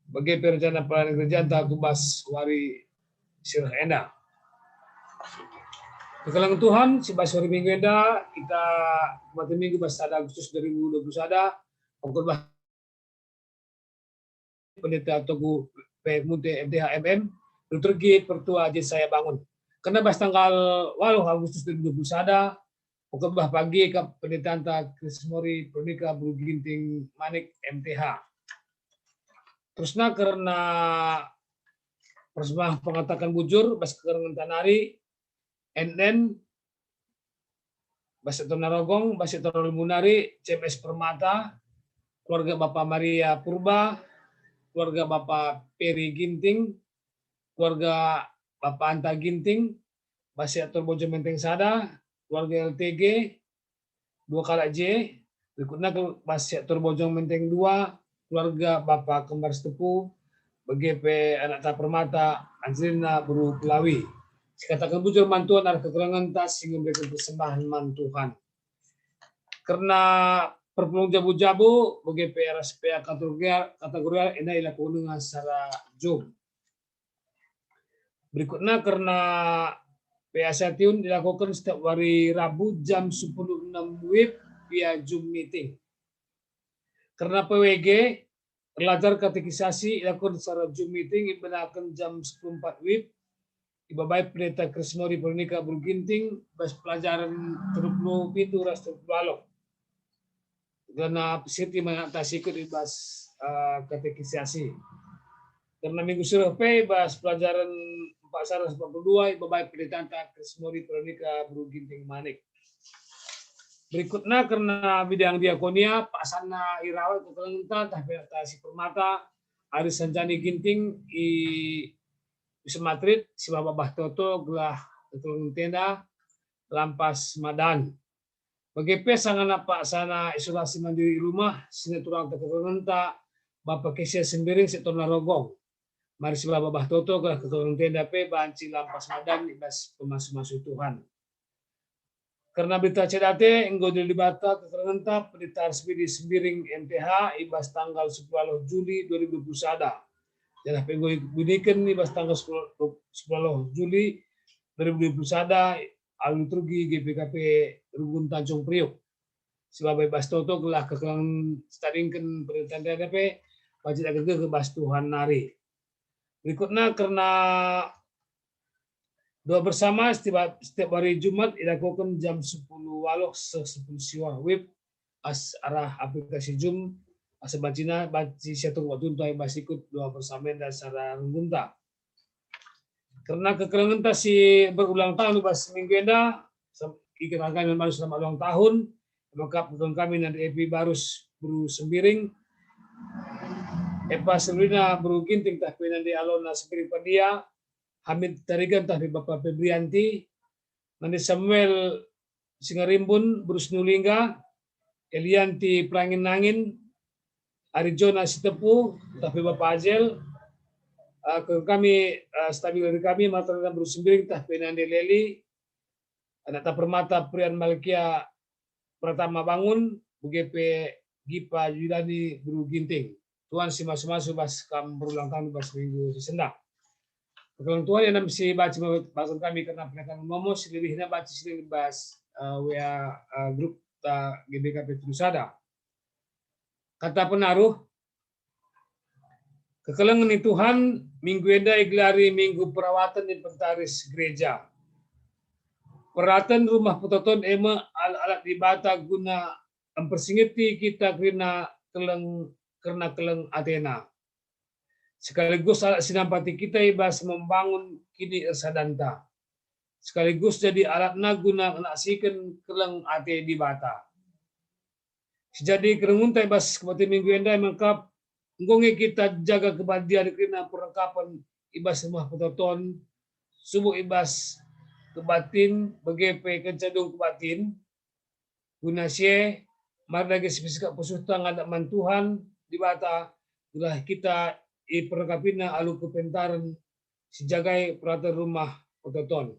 bage pe rencana pelayanan gerejanta ku bas wari si reh enda. Kekelengen Tuhan, si bas wari Minggu enda, kita kubatin Minggu bas sada Agustus dua ribu dua puluh sada, pengkhotbah Pendeta Togu P Munte M T H M M, liturgi Pertua Jesaya Bangun. Kerna bas tanggal waluh Agustus dua ribu dua puluh sada, pengkhotbah pagi kap pendetanta Krismori Veronika Beru Ginting Manik M T H. Terusna kerna persembahan pengataken bujur bas kekelengen nari, N N, bas sektor Narogong, bas sektor Lembu nari, C M S Permata, keluarga Bapa Maria Purba, keluarga Bapa Peri Ginting, keluarga Bapa Anta Ginting, bas sektor Bojong Menteng sada, keluarga L T G, dua kalak J, berikutna ke bas sektor Bojong Menteng dua, keluarga Bapa Kembar Sitepu, bage pe anakta Permata, Angelina Beru Pelawi. Sikataken bujur man Tuhan arah kekelengenta si enggo mereken persembahen man Tuhan. Kerna perpulung jabu-jabu, bage pe arah S P A kategorial, kategorial enda ilakoken denga secara Zoom. Berikutna kerna P A Station dilakoken setiap wari Rabu jam sepuluh enem WIB via Zoom meeting. Kerna P W G, erlajar katekisasi ilakoken secara Zoom meeting ibenaken jam sepuluh empat WIB, ibabai Pendeta Krismori Veronika Beru Ginting bas pelajaran telu puluh pitu ras telu puluh waluh. Gana pesirti manatasi ikut i bas, eh, katekisasi. Kerna minggu si reh pe i bas pelajaran empat sada empat puluh dua ibabai pendetanta Krismori Veronika Beru Ginting Manik. Berikutna kerna bidang diakonia, paksana irawat kekelengenta ntah penatasi Permata, Aris Sanjani Ginting i Wisma Atlet, si babah Toto gelah kekelengenta enda lampas madan. Bage pe sangana paksana isolasi mandiri i rumah, si naturang kekelengenta, Bapa Kesia Sembiring sektor Narogong. Mari si babah Toto gelah kekelengenta enda pe banci lampas madan i bas pemasu-masu Tuhan. Kerna berita C D A T, enggo idilo Dibata kekelengenta Pendeta Arsbidi Sembiring M T H i bas tanggal sepuluh waluh Juli dua ribu dua puluh sada. Janah pe enggo ibuniken i bas tanggal sepuluh, sepuluh waluh Juli dua ribu dua puluh sada alu liturgi G P K P Runggun Tanjung Priuk. Si babah i bas Toto gelah kekelengen sitadingken pendeta enda pe banci dage gegeh bas Tuhan nari. Berikutna kerna doa bersama setiap, setiap hari Jumat ilakoken jam sepuluh waluh seh sepuluh siwah WIB as arah aplikasi Zoom, asa bancina banci siatur waktunta i bas ikut doa persamenta secara runggunta. Kerna kekelengenta si berulang tahun i bas minggu enda, sem-, ikataken kami man bandu selamat ulang tahun, maka kekeleng kami Nande Epi Barus beru Sembiring, Epa Selina beru Ginting, tah pe Nande Alona Sembiring Pandia, Hamid Tarigan, tah pe Bapa Febrianti, Nande Samuel Singarimbun, beru Senulingga, Elianti Pelangin Nangin, Ari Jona Sitepu, tah pe Bapa Ajel, eh, kekeleng kami, eh, stabil dari kami, Marta Lena beru Sembiring, tah pe Nande Leli, anakta permata Prian Malkia Pratama Bangun, bage pe Gipa Yudani beru Ginting. Tuhan si masu-masu bas kam berulang tahun bas minggu si sendah. Kekeleng Tuhan, ia si banci babasaken kami kerna penakatan momo, si lebihna banci siding bas, eh, W A, eh, grup ta G B K P terus sada. Kata penaruh, kekelengen ni Tuhan, minggu enda igelari Minggu Perawatan Inventaris Gereja. Peraten Rumah Pertoton e me alat-alat Dibata guna mpersingeti kita kerina keleng, kerna keleng atena. Sekaligus alat si nampati kita i bas membangun kinisersadanta. Sekaligus jadi alatna guna naksiken keleng ate Dibata. Si jadi kelengunta i bas kebaktin minggu enda mekap, enggo nge kita jaga kebadian kerina perlengkapen i bas Rumah Pertoton, subuk i bas kebaktin, bage pe kenca dung kebaktin, guna si e, mari dage sipesikap pusuhta ngadap man Tuhan Dibata, gelah kita iperlengkapina alu kepentaren si jagai peraten Rumah Pertoton.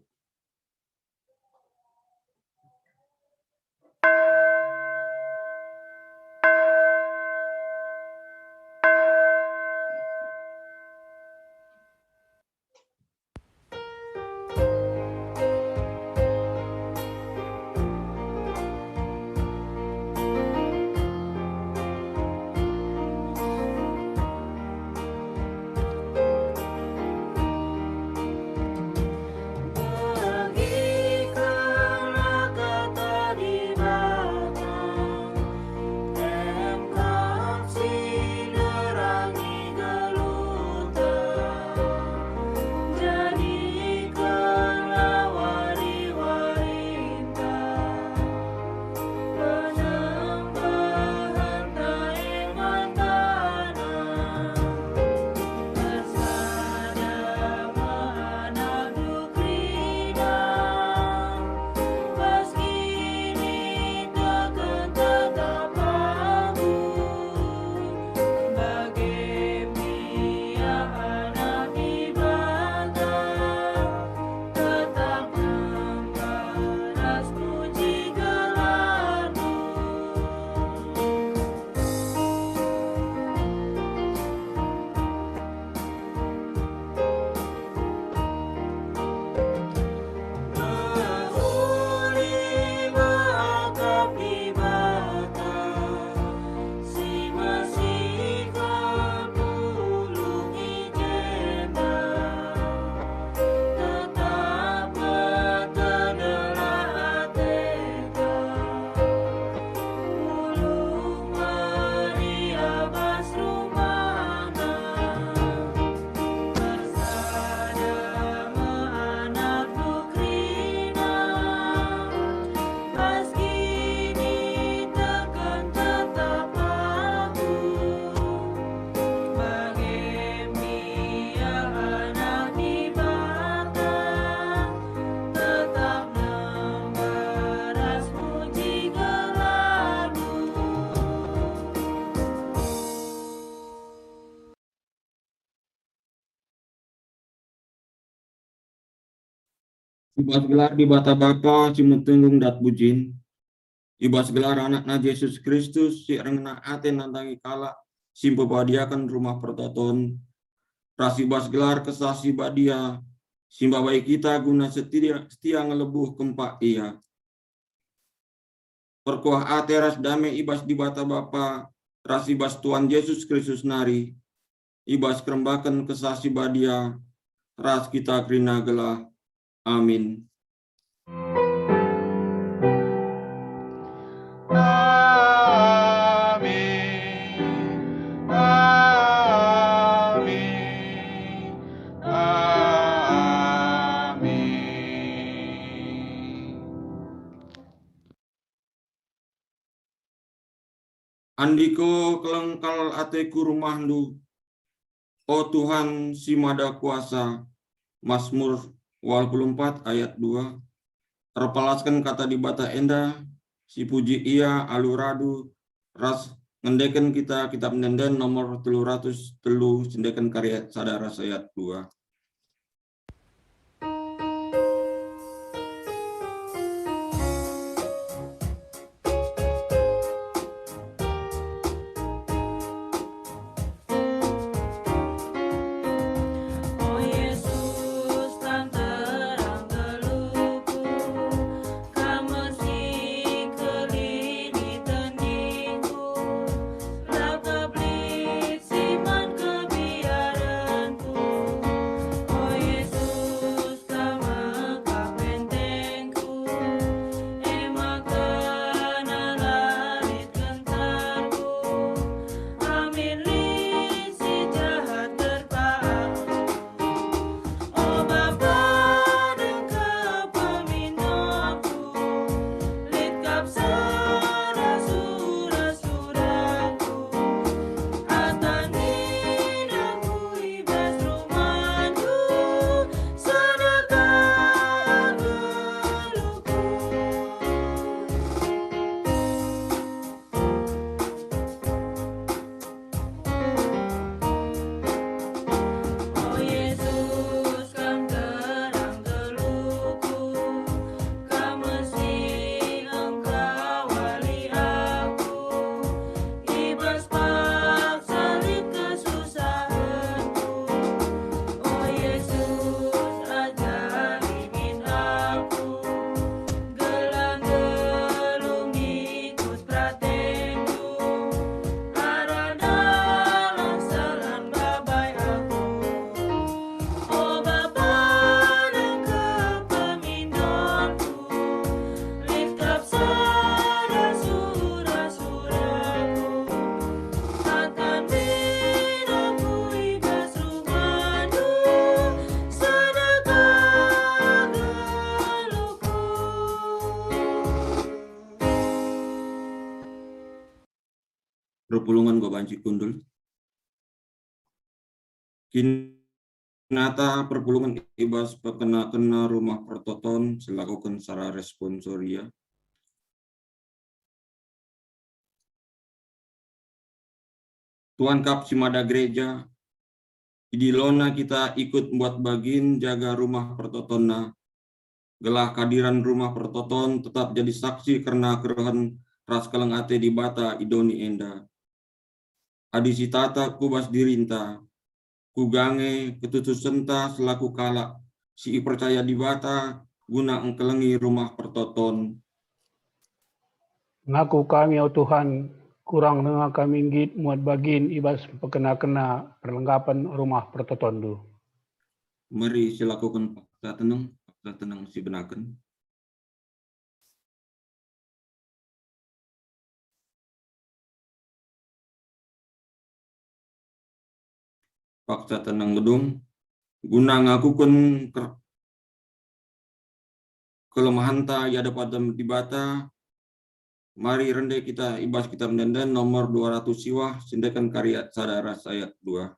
I bas gelar Dibata Bapa si metunggung dat bujin, i bas gelar AnakNa Jesus Kristus si erngena ate nandangi kalak si mpepadiaken Rumah Pertoton, ras i bas gelar Kesah Si Badia si mbabai kita guna setia, setia ngelebuh kempak Ia. Perkuah ate ras dame i bas Dibata Bapa ras i bas Tuhan Jesus Kristus nari, i bas kerembaken Kesah Si Badia ras kita kerina gelah. Amin. Amin. Andiko keleng kal ateku rumahNdu, o Tuhan si Mada Kuasa. Masmur waluh puluh empat ayat dua. Erpalasken kata Dibata enda, sipuji Ia alu radu ras ngendeken kita Kitap Ende-enden nomor telu ratus telu, siendeken kari ayat sada ras ayat dua. O Yesus, Kam terang geluhku, Kam me si kelini teningku, la kap lit si man kebiarenku. O Yesus, Kam me kap pentengku, e maka la lit gentarku, amin lit si jahat terpaku. O Bapa, dengke pemindoku, lit kap sada sura-suraku. Atan min aku i bas rumahNdu, sada ka geluhku. O Yesus, Kam terang geluhku, Kam me si engkawali aku i bas paksa lit kesusahenku. O Yesus, ajari min aku gelah nggeluh ngikut peratenNdu, arah dalan si la mbabai aku. O Bapa, dengke pemindoku, lit kap sada sura-suraku. Atan min aku i bas rumahNdu, sada ka geluhku. Perpulungen enggo banci kundul. Kinata perpulungen i bas pekena-kena Rumah Pertoton silakoken secara responsoria. Tuan kap si mada gereja, idilona kita ikut mbuat bagin jaga Rumah Pertotonna, gelah kehadiran Rumah Pertoton tetap jadi saksi kerna kerehen ras keleng ate Dibata i doni enda. Adi sitata ku bas dirinta, kuga nge ketutusenta selaku kalak si ipercaya Dibata guna engkelengi Rumah Pertoton. Ngaku kami, o Tuhan, kurang denga kami nggit muat bagin i bas pekena-kena perlengkapen Rumah Pertoton-Ndu. Mari silakoken paksa teneng, paksa teneng sibenaken. Paksa teneng gedung, guna ngakuken ker-, kelemahenta i adep-adep Dibata. Mari rende kita i bas Kitap Ende-enden nomor dua ratus siwah, siendeken kari ayat sada ras ayat dua.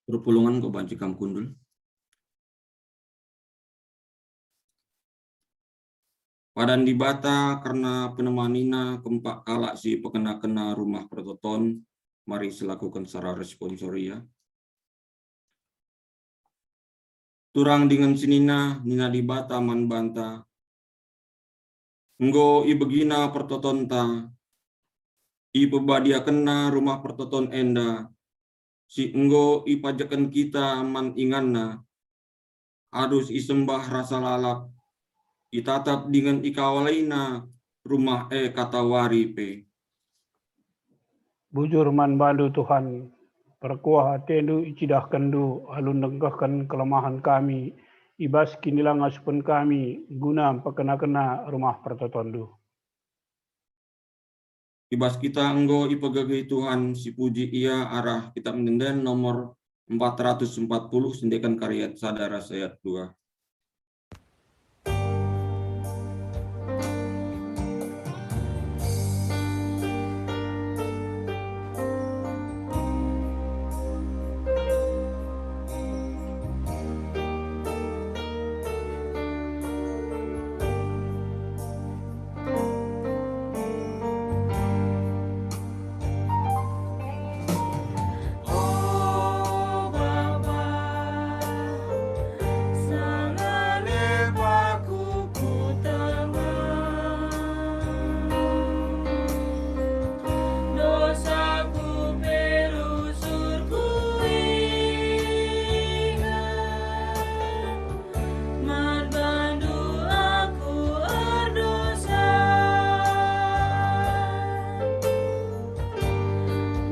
Perpulungen enggo banci kam kundul. Padan Dibata kerna penemanina kempak kalak si pekena-kena Rumah Pertoton, mari silakuken secara responsoria. Turang dingen senina, nina Dibata man banta, enggo ibegina pertotonta, ipebadiakenna Rumah Pertoton enda, si enggo ipajekken kita man inganna, arus isembah rasa lalap, itatap dingen ikawalina rumah e katawari pe. Bujur man bandu, Tuhan, perkuah atendu icidahkenndu alu ndengkehken kelemahen kami, i bas kinilangasupen kami guna mpekena-kena Rumah Pertotonndu. I bas kita enggo ipegegei Tuhan, sipuji Ia arah Kitab Ende-enden nomor empat ratus empat puluh, siendeken kari ayat sada ras ayat dua. O Bapa, sangare paku kutengah, dosaku pe rusur kuinget. Man bandu aku erdosa.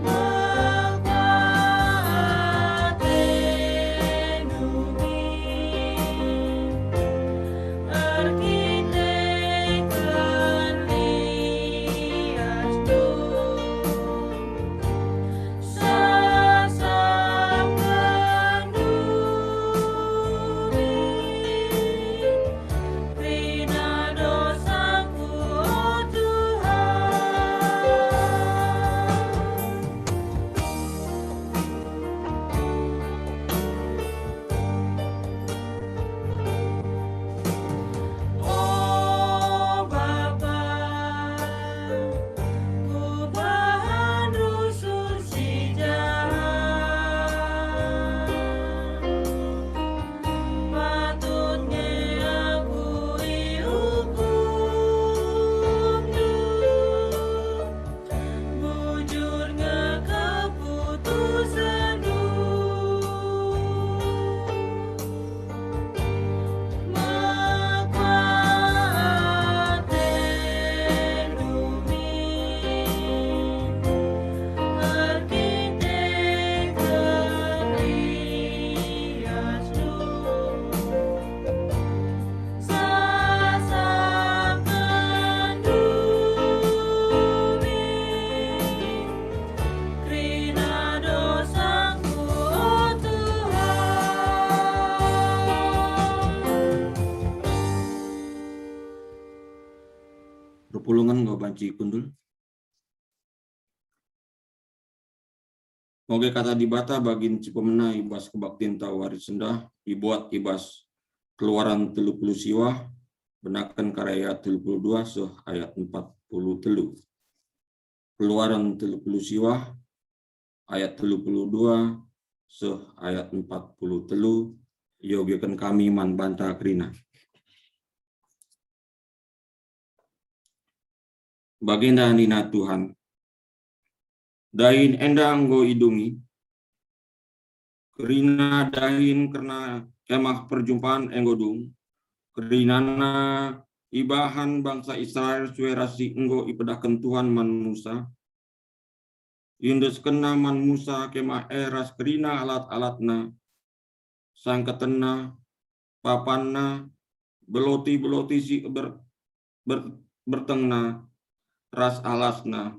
Maka atendu min erkiteken liasndu. Sasapken duri, kerina dosaku, o Tuhan. O Bapa, kubahan rusur si jahat, patut nge aku iukumndu. Bujur nge keputusenndu. Mekuah atendu min erkiteken liasndu. Sasapken duri, kerina dosaku, o Tuhan. Perpulungen enggo banci kundul. Oge, Kata Dibata bagin si pemena i bas kebaktinta wari sendah, ibuat i bas Keluaran telu puluh siwah, benaken kari ayat telu puluh dua seh ayat empat puluh telu. Keluaran telu puluh siwah, ayat telu puluh dua seh ayat empat puluh telu, iogeken kami man banta kerina. Bagenda nina Tuhan, "Dahin enda enggo idungi, kerina dahin kerna Kemah Perjumpan enggo dung, kerinana ibahan bangsa Israel sue ras si enggo ipedahken Tuhan man Musa." Iendeskenna man Musa Kemah e ras kerina alat-alatna, sangketenna, papanna, beloti-beloti si ber-, ber-, bertengna, ras alasna.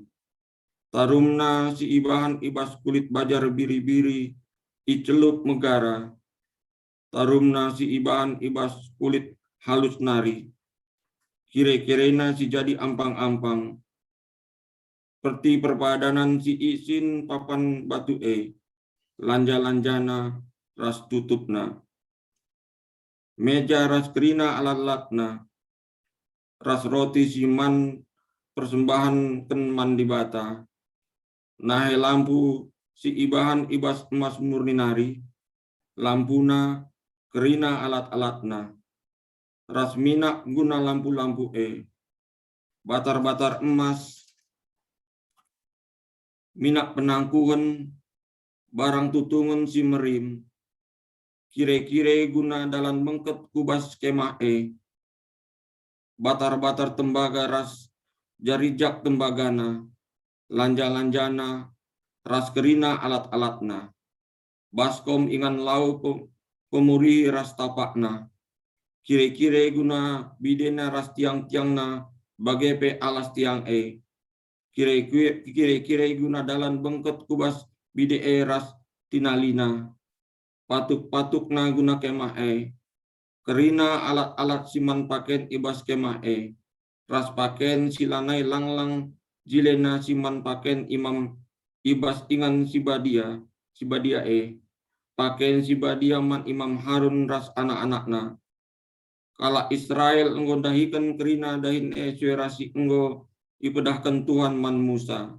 Tarumna si ibahan i bas kulit bajar biri-biri icelup megara, tarumna si ibahan i bas kulit halus nari, kire-kirena si jadi ampang-ampang, perti perpadanan si isin papan batu e, lanja-lanjana ras tutupna, meja ras kerina alat-alatna, ras roti si man persembahanken man Dibata, nahe lampu si ibahan i bas emas murni nari, lampuna, kerina alat-alatna, ras minak guna lampu-lampu e, batar-batar emas, minak penangkuhen, barang tutungen si merim, kire-kire guna dalan bengket ku bas kemah e, batar-batar tembaga ras jarijak tembagana, lanja-lanjana, ras kerina alat-alatna, baskom ingan lau pe-, pemurihi ras tapakna, kire-kire guna bidena ras tiang-tiangna, bage pe alas tiang e, kire-kire, kire-kire guna dalan bengket ku bas bide e ras tinalina, patuk-patukna guna kemah e, kerina alat-alat si man paken i bas kemah e, ras paken si lanai langlang jilena si man paken imam i bas ingan si badia, si badia e, paken si badia man Imam Harun ras anak-anakna. Kalak Israel enggo ndahiken kerina dahin e sue ras si enggo ipedahken Tuhan man Musa.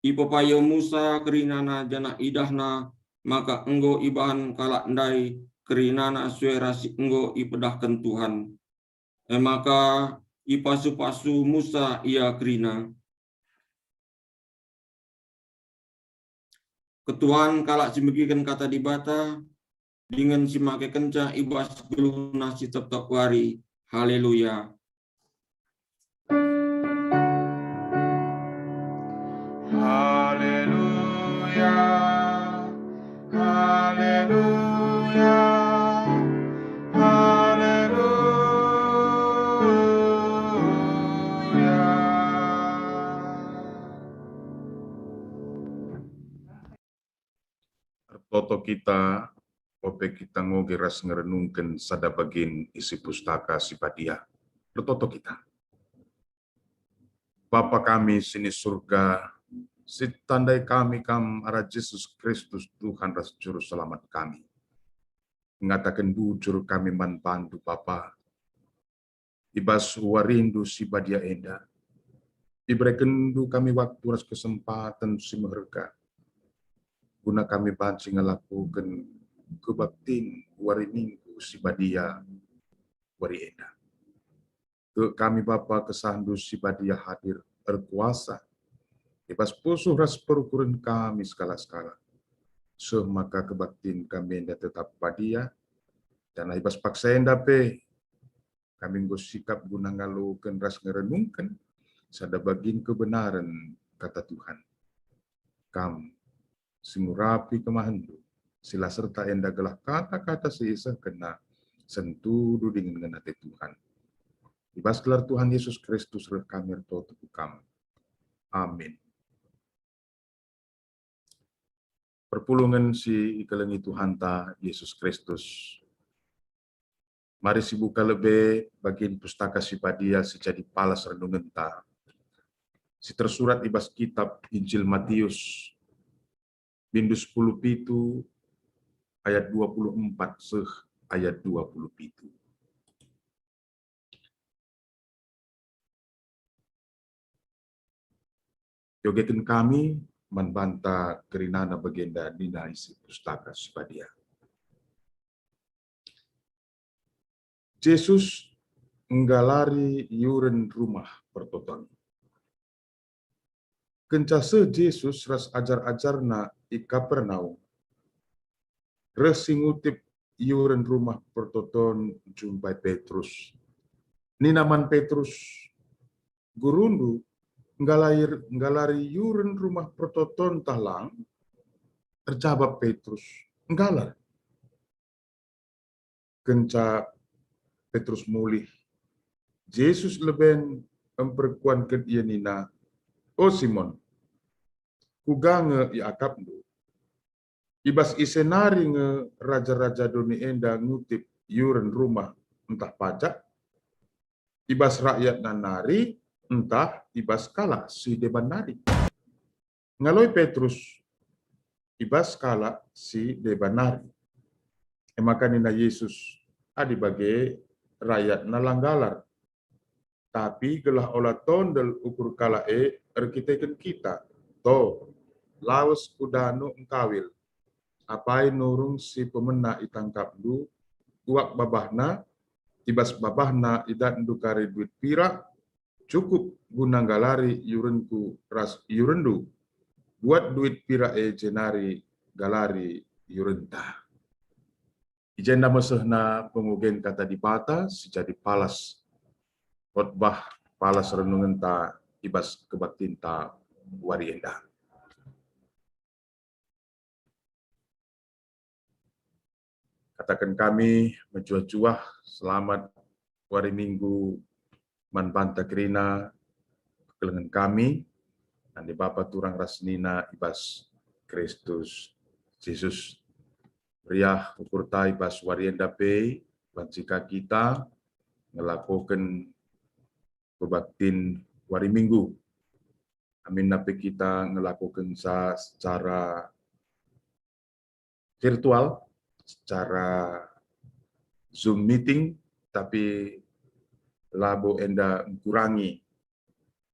Ipepayo Musa kerinana janah idahna maka enggo ibahan kalak ndai kerinana sue ras si enggo ipedahken Tuhan. E maka ipasu-pasu Musa ia kerina. Ketuan kalak si megiken kata Dibata, dingen si makekenca i bas geluhna si tep-tep wari. Haleluya. Haleluya. Haleluya. Haleluya. Ertoto kita, ope kita ngoge ras ngerenungken sada bagin isi Pustaka Si Badia. Ertoto kita. Bapa kami si ni Surga, sitandai kami Kam arah Jesus Kristus, Tuhan ras Juru Selamat kami. Ngataken bujur kami man bandu, Bapa, i bas warindu si badia enda. Iberekenndu kami waktu ras kesempaten si meherga, guna kami banci ngelakoken kebaktin wari Minggu si badia wari enda. Tek kami Bapa, kesahndu si badia hadir erkuasa i bas pusuh ras perukuren kami sekalak-sekalak. Seh maka kebaktin kami enda tetap badia, janah i bas paksa enda pe kami enggo sikap guna ngaloken ras ngerenungken sada bagin kebenaren Kata Tuhan. Kam si ngurapi kemahenndu, si la serta enda gelah kata-kata si isehkenna sentudu dingen ngena ate Tuhan. I bas gelar Tuhan Yesus Kristus reh kami ertoto ku Kam. Amin. Perpulungen si ikelengi Tuhanta Yesus Kristus. Mari sibuka lebe bagin Pustaka Si Badia si jadi palas renungenta, si tersurat i bas kitab Injil Matius, bindu sepuluh pitu ayat dua puluh empat seh ayat dua puluh pitu. Iogeken kami man banta kerinana bagenda nina isi Pustaka Si Badia. Jesus nggalari yuren Rumah Pertoton. Kenca seh Jesus ras ajar-ajarNa i Kapernaum, reh si ngutip yuren Rumah Pertoton jumpai Petrus. Nina man Petrus, "Gurundu nggalari, nggalari yuren Rumah Pertoton tah lang?" Erjabap Petrus, "Nggalar." Kenca Petrus mulih, Jesus leben mperkuanken ia nina, "O Simon, kuga nge iakapndu? I bas ise nari nge raja-raja doni enda ngutip yuren rumah ntah pajak? I bas rakyatna nari ntah i bas kalak si deban nari?" Ngaloi Petrus, i bas kalak si deban nari. E maka nina Jesus, "Adi bage, rayatna la nggalar." Tapi gelah ola tondel ukur kalak e erkiteken kita. To, lawes ku dano engkawil. Apai nurung si pemena itangkapndu, uak babahna, i bas babahna idatndu kari duit pirak, cukup guna nggalari iurenku ras iurenndu. Buat duit pirak e jenari galari iurenta. I jenda mesehna pengogen Kata Dibata si jadi palas khotbah, palas renungenta i bas kebaktinta wari enda. Kataken kami mejuah-juah, selamat wari Minggu man banta kerina kekelengen kami, nande bapa turang ras nina i bas Kristus Jesus. Meriah ukurta i bas wari enda pe, banci ka kita ngelakoken kebaktin wari Minggu. Aminna pe kita ngelakokenca secara virtual, secara Zoom meeting, tapi labo enda ngkurangi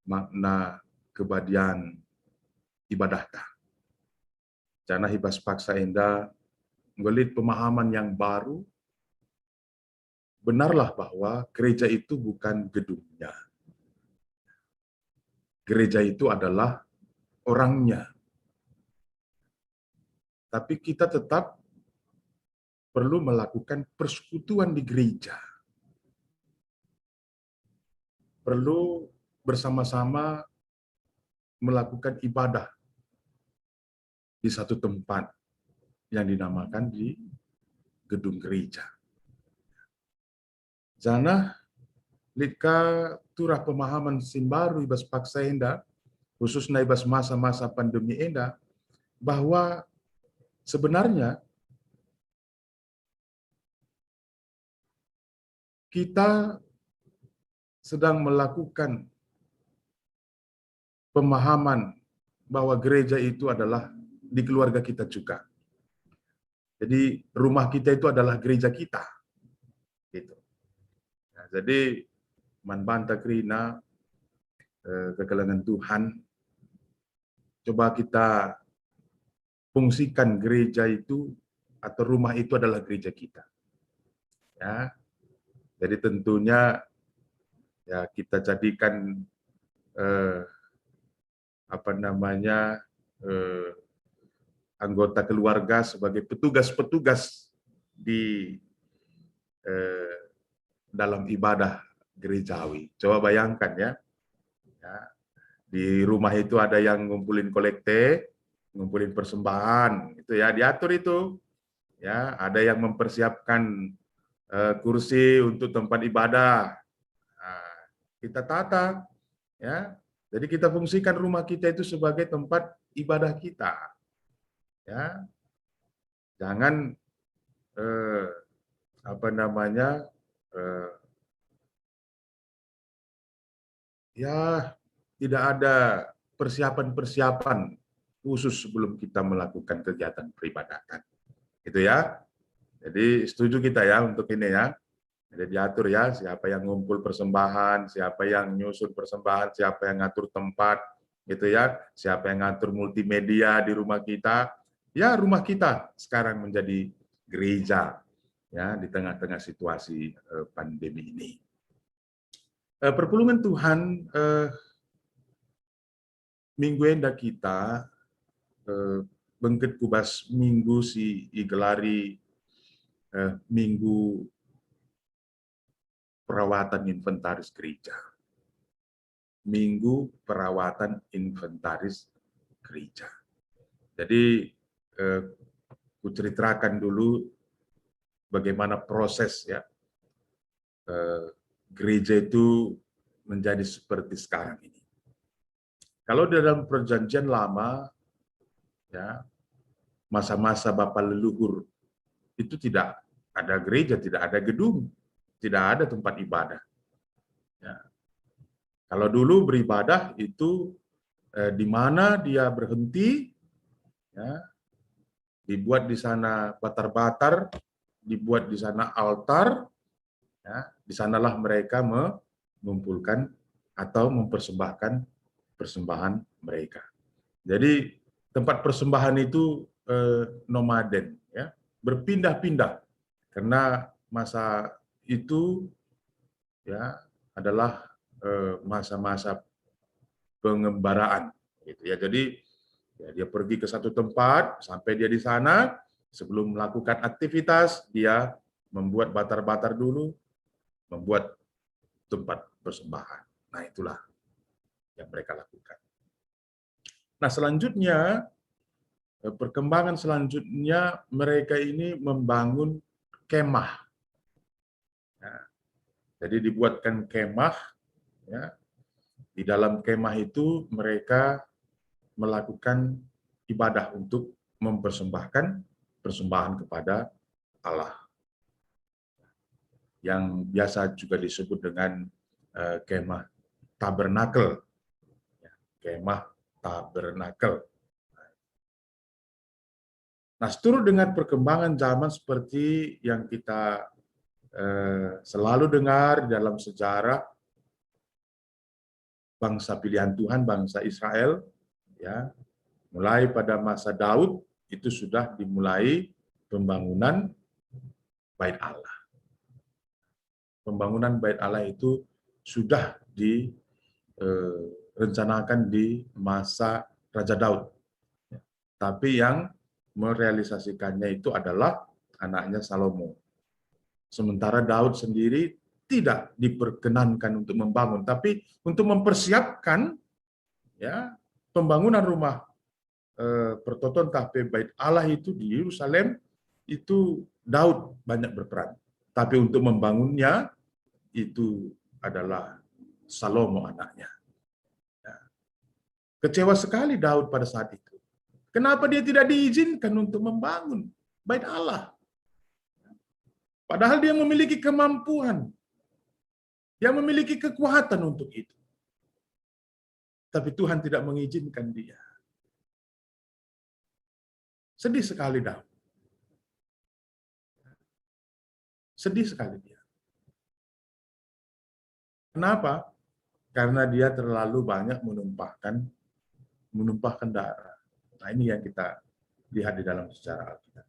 makna kebadian ibadahta. Janah i bas paksa enda enggo lit pemahaman yang baru, benarlah bahwa gereja itu bukan gedungnya. Gereja itu adalah orangnya. Tapi kita tetap perlu melakukan persekutuan di gereja. Perlu bersama-sama melakukan ibadah di satu tempat yang dinamakan di gedung gereja. Janah lit ka turah pemahaman si mbaru i bas paksa enda, khususna i bas masa-masa pandemi enda, bahwa sebenarnya kita sedang melakukan pemahaman bahwa gereja itu adalah di keluarga kita juga. Jadi, rumah kita itu adalah gereja kita. Gitu. Nah, jadi, man banta kerina, eh, kekelengen Tuhan, coba kita fungsikan gereja itu atau rumah itu adalah gereja kita. Ya. Jadi tentunya, ya, kita jadikan, eh, apa namanya, eh, anggota keluarga sebagai petugas-petugas di, eh, dalam ibadah gerejawi. Coba bayangkan ya. Ya. Di rumah itu ada yang ngumpulin kolekte, ngumpulin persembahan, itu ya diatur itu. Ya, ada yang mempersiapkan, eh, kursi untuk tempat ibadah. Nah, kita tata, ya. Jadi kita fungsikan rumah kita itu sebagai tempat ibadah kita. Ya. Jangan, eh, apa namanya, eh, ya, tidak ada persiapan-persiapan khusus sebelum kita melakukan kegiatan peribadatan. Gitu ya. Jadi setuju kita ya untuk ini ya. Jadi diatur ya, siapa yang ngumpul persembahan, siapa yang nyusun persembahan, siapa yang ngatur tempat, gitu ya, siapa yang ngatur multimedia di rumah kita. Ya, rumah kita sekarang menjadi gereja ya di tengah-tengah situasi, eh, pandemi ini. Eh, perpulungen Tuhan, eh, minggu enda kita, eh, bengket ku bas minggu si igelari, eh, Minggu Perawatan Inventaris Gereja. Minggu Perawatan Inventaris Gereja. Jadi, eh, kuceritakan dulu bagaimana proses ya, eh, gereja itu menjadi seperti sekarang ini. Kalau di dalam Perjanjian Lama, ya, masa-masa bapa leluhur itu tidak ada gereja, tidak ada gedung, tidak ada tempat ibadah. Ya. Kalau dulu beribadah itu, eh, di mana dia berhenti, ya, dibuat di sana batar-batar, dibuat di sana altar, ya, di sanalah mereka mengumpulkan atau mempersembahkan persembahan mereka. Jadi tempat persembahan itu eh, nomaden, ya, berpindah-pindah karena masa itu, ya, adalah eh, masa-masa pengembaraan, gitu, ya. Jadi ya, dia pergi ke satu tempat, sampai dia di sana, sebelum melakukan aktivitas dia membuat batar-batar dulu, membuat tempat persembahan. Nah, itulah yang mereka lakukan. Nah, selanjutnya, eh, perkembangan selanjutnya, mereka ini membangun kemah. Ya. Jadi dibuatkan kemah, ya. Di dalam kemah itu mereka melakukan ibadah untuk mempersembahkan persembahan kepada Allah, yang biasa juga disebut dengan eh, kemah tabernakel. Ya, kemah tabernakel. Nah, seturut dengan perkembangan zaman, seperti yang kita eh, selalu dengar di dalam sejarah, bangsa pilihan Tuhan, bangsa Israel, ya, mulai pada masa Daud itu sudah dimulai pembangunan Bait Allah. Pembangunan Bait Allah itu sudah direncanakan di masa Raja Daud. Tapi yang merealisasikannya itu adalah anaknya Salomo. Sementara Daud sendiri tidak diperkenankan untuk membangun, tapi untuk mempersiapkan, ya, pembangunan rumah eh, pertoton tah pe Bait Allah itu di Yerusalem, itu Daud banyak berperan. Tapi untuk membangunnya itu adalah Salomo anaknya. Ya. Kecewa sekali Daud pada saat itu. Kenapa dia tidak diizinkan untuk membangun Bait Allah? Padahal dia memiliki kemampuan, dia memiliki kekuatan untuk itu. Tapi Tuhan tidak mengizinkan dia. Sedih sekali Daud. Sedih sekali dia. Kenapa? Karena dia terlalu banyak menumpahkan menumpahkan darah. Nah, ini yang kita lihat di dalam sejarah Alkitab.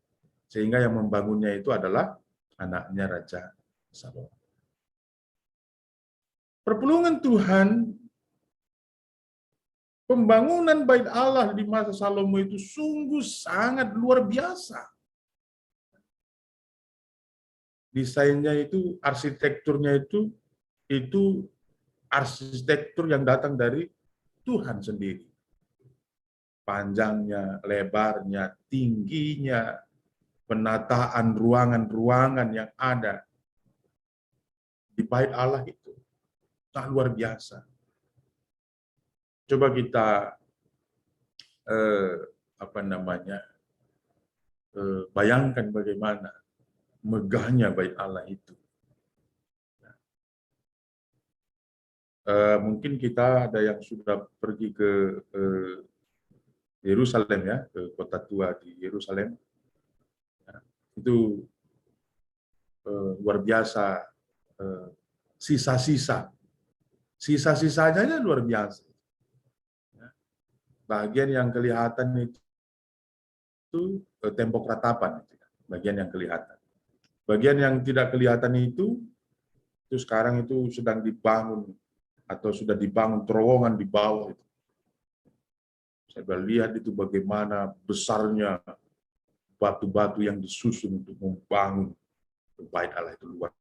Sehingga yang membangunnya itu adalah anaknya Raja Salomo. Perpulungen Tuhan, pembangunan Bait Allah di masa Salomo itu sungguh sangat luar biasa. Desainnya itu, arsitekturnya itu, itu arsitektur yang datang dari Tuhan sendiri. Panjangnya, lebarnya, tingginya, penataan ruangan-ruangan yang ada di Bait Allah itu tak luar biasa. Coba kita eh, apa namanya eh, bayangkan bagaimana megahnya Bait Allah itu. Eh, mungkin kita ada yang sudah pergi ke eh, Yerusalem, ya, ke kota tua di Yerusalem. Ya, itu eh, luar biasa eh, sisa-sisa. Sisa-sisanya aja luar biasa. Ya. Bagian yang kelihatan itu eh, tembok ratapan, bagian yang kelihatan. Bagian yang tidak kelihatan itu itu sekarang itu sedang dibangun atau sudah dibangun terowongan di bawah itu. Saya lihat itu bagaimana besarnya batu-batu yang disusun untuk membangun Bait Allah itu luar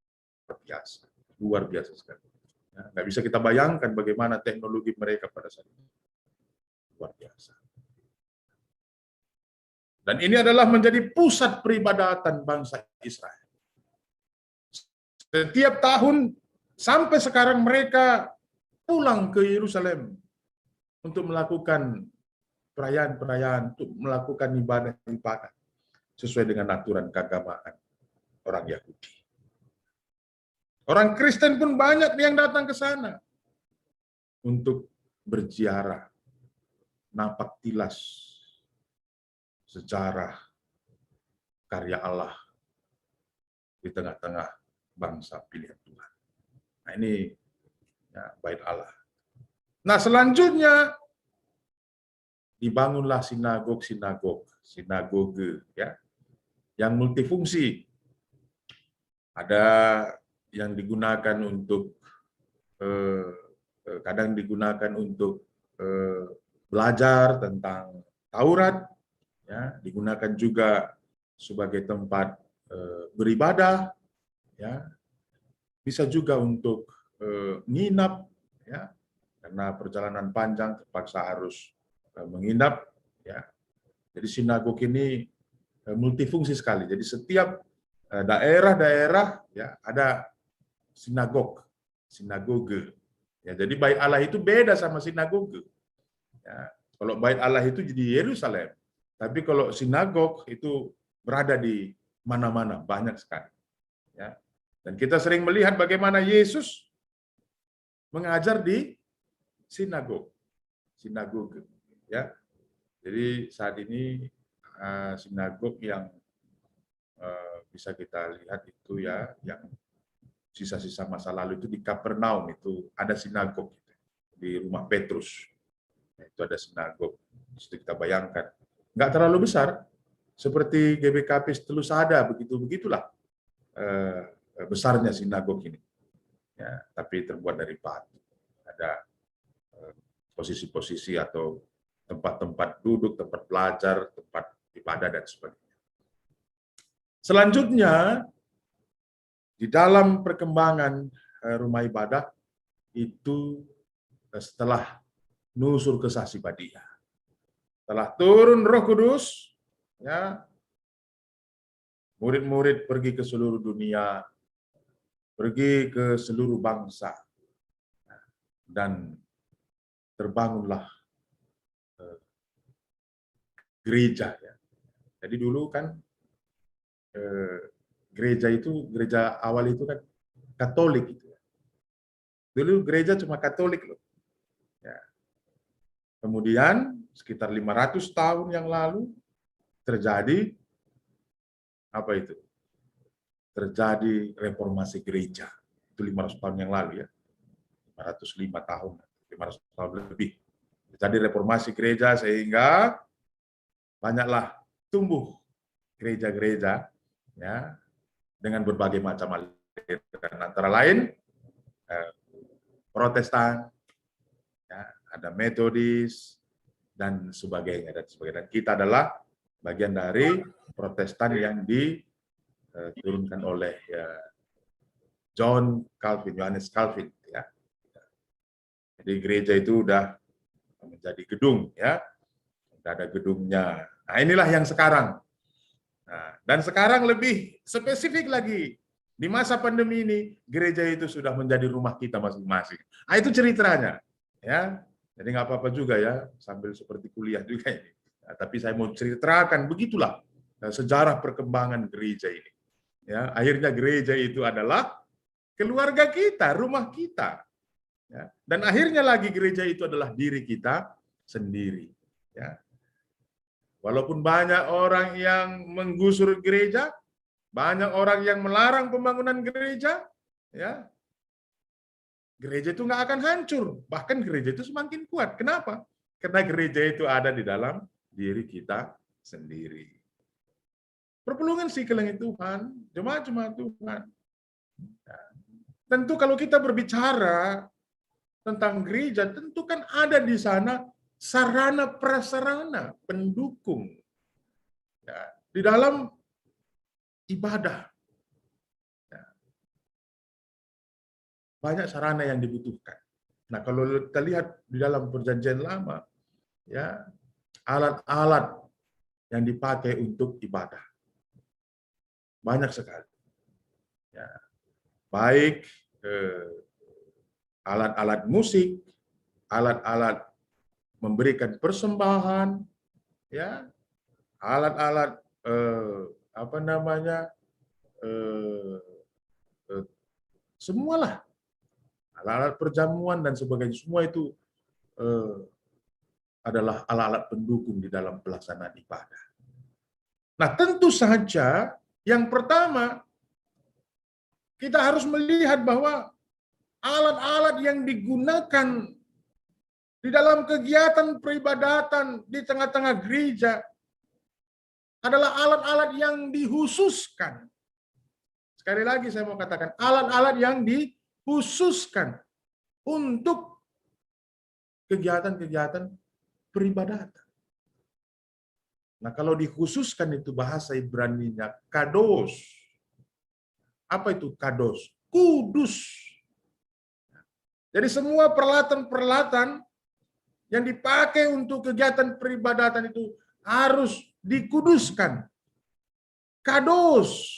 biasa, luar biasa sekali. Ya, nggak bisa kita bayangkan bagaimana teknologi mereka pada saat itu. Luar biasa. Dan ini adalah menjadi pusat peribadatan bangsa Israel. Setiap tahun sampai sekarang mereka pulang ke Yerusalem untuk melakukan perayaan-perayaan, untuk melakukan ibadah-ibadah sesuai dengan aturan keagamaan orang Yahudi. Orang Kristen pun banyak yang datang ke sana untuk berziarah, napak tilas sejarah karya Allah di tengah-tengah bangsa pilihan Tuhan. Nah, ini, ya, Bait Allah. Nah, selanjutnya dibangunlah sinagog-sinagog, sinagoge, ya, yang multifungsi. Ada yang digunakan untuk, eh, eh, kadang digunakan untuk, eh, belajar tentang Taurat, ya, digunakan juga sebagai tempat, eh, beribadah, ya, bisa juga untuk, eh, nginap, ya, karena perjalanan panjang terpaksa harus, eh, menginap, ya. Jadi sinagog ini, eh, multifungsi sekali. Jadi setiap, eh, daerah-daerah, ya, ada sinagog, sinagoge. Ya, jadi Bait Allah itu beda sama sinagoge. Ya, kalau Bait Allah itu di Yerusalem, tapi kalau sinagog itu berada di mana-mana, banyak sekali. Ya. Dan kita sering melihat bagaimana Yesus mengajar di sinagog, sinagoge. Ya. Jadi saat ini, eh, sinagog yang, eh, bisa kita lihat itu, ya, yang sisa-sisa masa lalu itu di Kapernaum itu ada sinagog di rumah Petrus. Nah, itu ada sinagog. Di situ kita bayangkan. Nggak terlalu besar, seperti G B K P Telu Sada, begitu-begitulah, eh, besarnya sinagog ini. Ya, tapi terbuat dari batu. Ada, eh, posisi-posisi atau tempat-tempat duduk, tempat belajar, tempat ibadah, dan sebagainya. Selanjutnya, di dalam perkembangan, eh, rumah ibadah itu, eh, setelah nusur Kesah Si Badia, setelah turun Roh Kudus, ya, murid-murid pergi ke seluruh dunia, pergi ke seluruh bangsa, dan terbangunlah, eh, gereja, ya. Jadi dulu kan, eh, gereja itu, gereja awal itu kan Katolik gitu, ya. Dulu gereja cuma Katolik loh. Ya. Kemudian sekitar lima ratus tahun yang lalu terjadi apa itu? Terjadi reformasi gereja. Itu lima ratus tahun yang lalu, ya. Lima ratus lima tahun, lima ratus tahun lebih. Terjadi reformasi gereja sehingga banyaklah tumbuh gereja-gereja, ya, dengan berbagai macam aliran, antara lain, eh, Protestan, ya, ada Metodis, dan sebagainya, dan sebagainya. Dan kita adalah bagian dari Protestan yang diturunkan oleh, ya, John Calvin, Johannes Calvin, ya. Jadi gereja itu udah menjadi gedung, ya. Udah ada gedungnya. Nah, inilah yang sekarang. Nah, dan sekarang lebih spesifik lagi, di masa pandemi ini, gereja itu sudah menjadi rumah kita masing-masing. Nah, itu ceritanya, ya. Jadi nggak apa-apa juga, ya, sambil seperti kuliah juga ini. Nah, tapi saya mau ceritakan begitulah, eh, sejarah perkembangan gereja ini. Ya, akhirnya gereja itu adalah keluarga kita, rumah kita. Ya. Dan akhirnya lagi gereja itu adalah diri kita sendiri. Ya. Walaupun banyak orang yang menggusur gereja, banyak orang yang melarang pembangunan gereja, ya, gereja itu nggak akan hancur, bahkan gereja itu semakin kuat. Kenapa? Karena gereja itu ada di dalam diri kita sendiri. Perpulungen si kelengi Tuhan, jemaat-jemaat Tuhan. Ya. Tentu kalau kita berbicara tentang gereja, tentu kan ada di sana sarana prasarana pendukung. Ya, di dalam ibadah. Ya. Banyak sarana yang dibutuhkan. Nah, kalau kita lihat di dalam Perjanjian Lama, ya, alat-alat yang dipakai untuk ibadah banyak sekali. Ya. Baik, eh, alat-alat musik, alat-alat memberikan persembahan, ya, alat-alat, eh, apa namanya, eh, eh, semualah, alat-alat perjamuan dan sebagainya, semua itu, eh, adalah alat-alat pendukung di dalam pelaksanaan ibadah. Nah, tentu saja yang pertama kita harus melihat bahwa alat-alat yang digunakan di dalam kegiatan peribadatan di tengah-tengah gereja adalah alat-alat yang dikhususkan. Sekali lagi saya mau katakan, alat-alat yang dikhususkan untuk kegiatan-kegiatan peribadatan. Nah, kalau dikhususkan itu bahasa Ibraninya kados. Apa itu kados? Kudus. Jadi semua peralatan-peralatan yang dipakai untuk kegiatan peribadatan itu harus dikuduskan. Kados.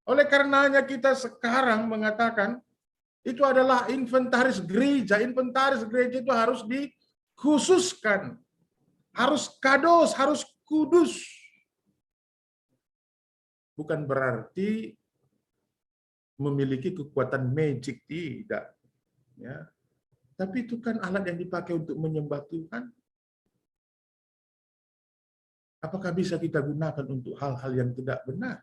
Oleh karenanya kita sekarang mengatakan itu adalah inventaris gereja. Inventaris gereja itu harus dikhususkan. Harus kados, harus kudus. Bukan berarti memiliki kekuatan magic, tidak. Ya. Tapi itu kan alat yang dipakai untuk menyembah Tuhan. Apakah bisa kita gunakan untuk hal-hal yang tidak benar?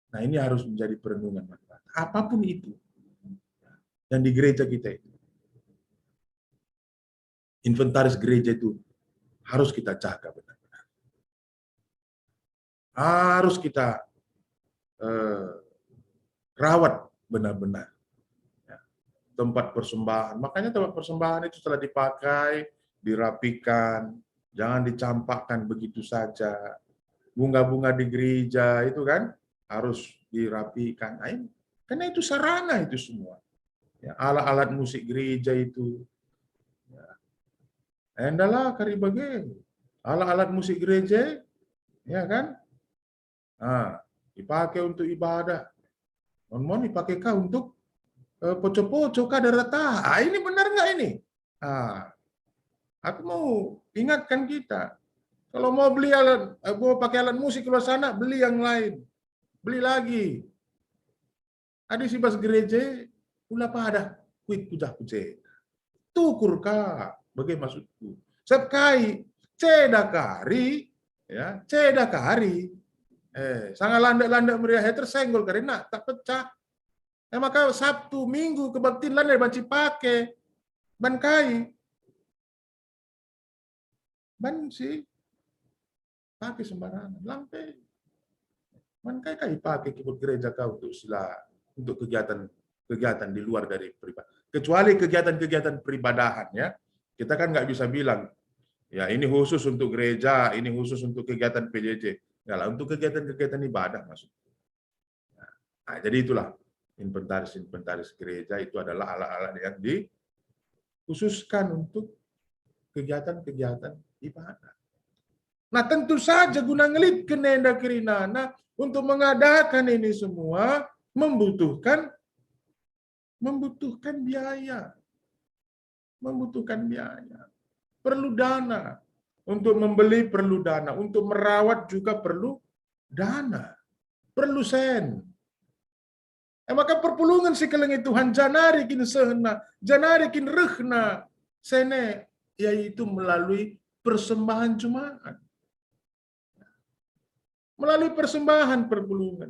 Nah, ini harus menjadi perenungan. Apapun itu yang di gereja kita itu, inventaris gereja itu harus kita jaga benar-benar. Harus kita eh, rawat benar-benar. Ya. Tempat persembahan. Makanya tempat persembahan itu setelah dipakai, dirapikan, jangan dicampakkan begitu saja. Bunga-bunga di gereja itu kan harus dirapikan. Nah, ini. Karena itu sarana itu semua. Ya, alat-alat musik gereja itu. Ya. Endalah kari bage. Alat-alat musik gereja, ya kan? Ah, dipakai untuk ibadah. Mon-mon dipakai ka untuk eh, poco-poco ka darata. Ah, ini benar nggak ini? Ah, aku mau ingatkan kita. Kalau mau beli alat, eh, mau pakai alat musik luar sana, beli yang lain. Beli lagi. Adi si bas gereja, ula padah kuit kujah ku ceda. Tukur ka, bage maksudku. Sep kai, ceda kari, ya, ceda kari. Eh, sanga landek-landek meriah, eh, tersenggol kari, nak, tak pecah. Eh, maka Sabtu, Minggu, kebaktin lande banci pake. Ban kai? Ban si pake sembarangan, lampe. Man kai kai pake kibut gereja kau untuk sila, untuk kegiatan, kegiatan di luar dari pribadi. Kecuali kegiatan-kegiatan peribadahan, ya. Kita kan nggak bisa bilang, ya, ini khusus untuk gereja, ini khusus untuk kegiatan P J J. Enggak lah, untuk kegiatan-kegiatan ibadah maksudnya. Nah, jadi itulah inventaris-inventaris gereja itu adalah alat-alat yang dikhususkan untuk kegiatan-kegiatan ibadah. Nah, tentu saja guna ngelitken enda kerinana untuk mengadakan ini semua membutuhkan membutuhkan biaya. Membutuhkan biaya. Perlu dana. Untuk membeli perlu dana, untuk merawat juga perlu dana. Perlu sen. Eh, maka perpulungen si kelengi Tuhan janari kin sehna, janari kin rehna sene, yaitu melalui persembahan jemaat. Melalui persembahan perpulungen.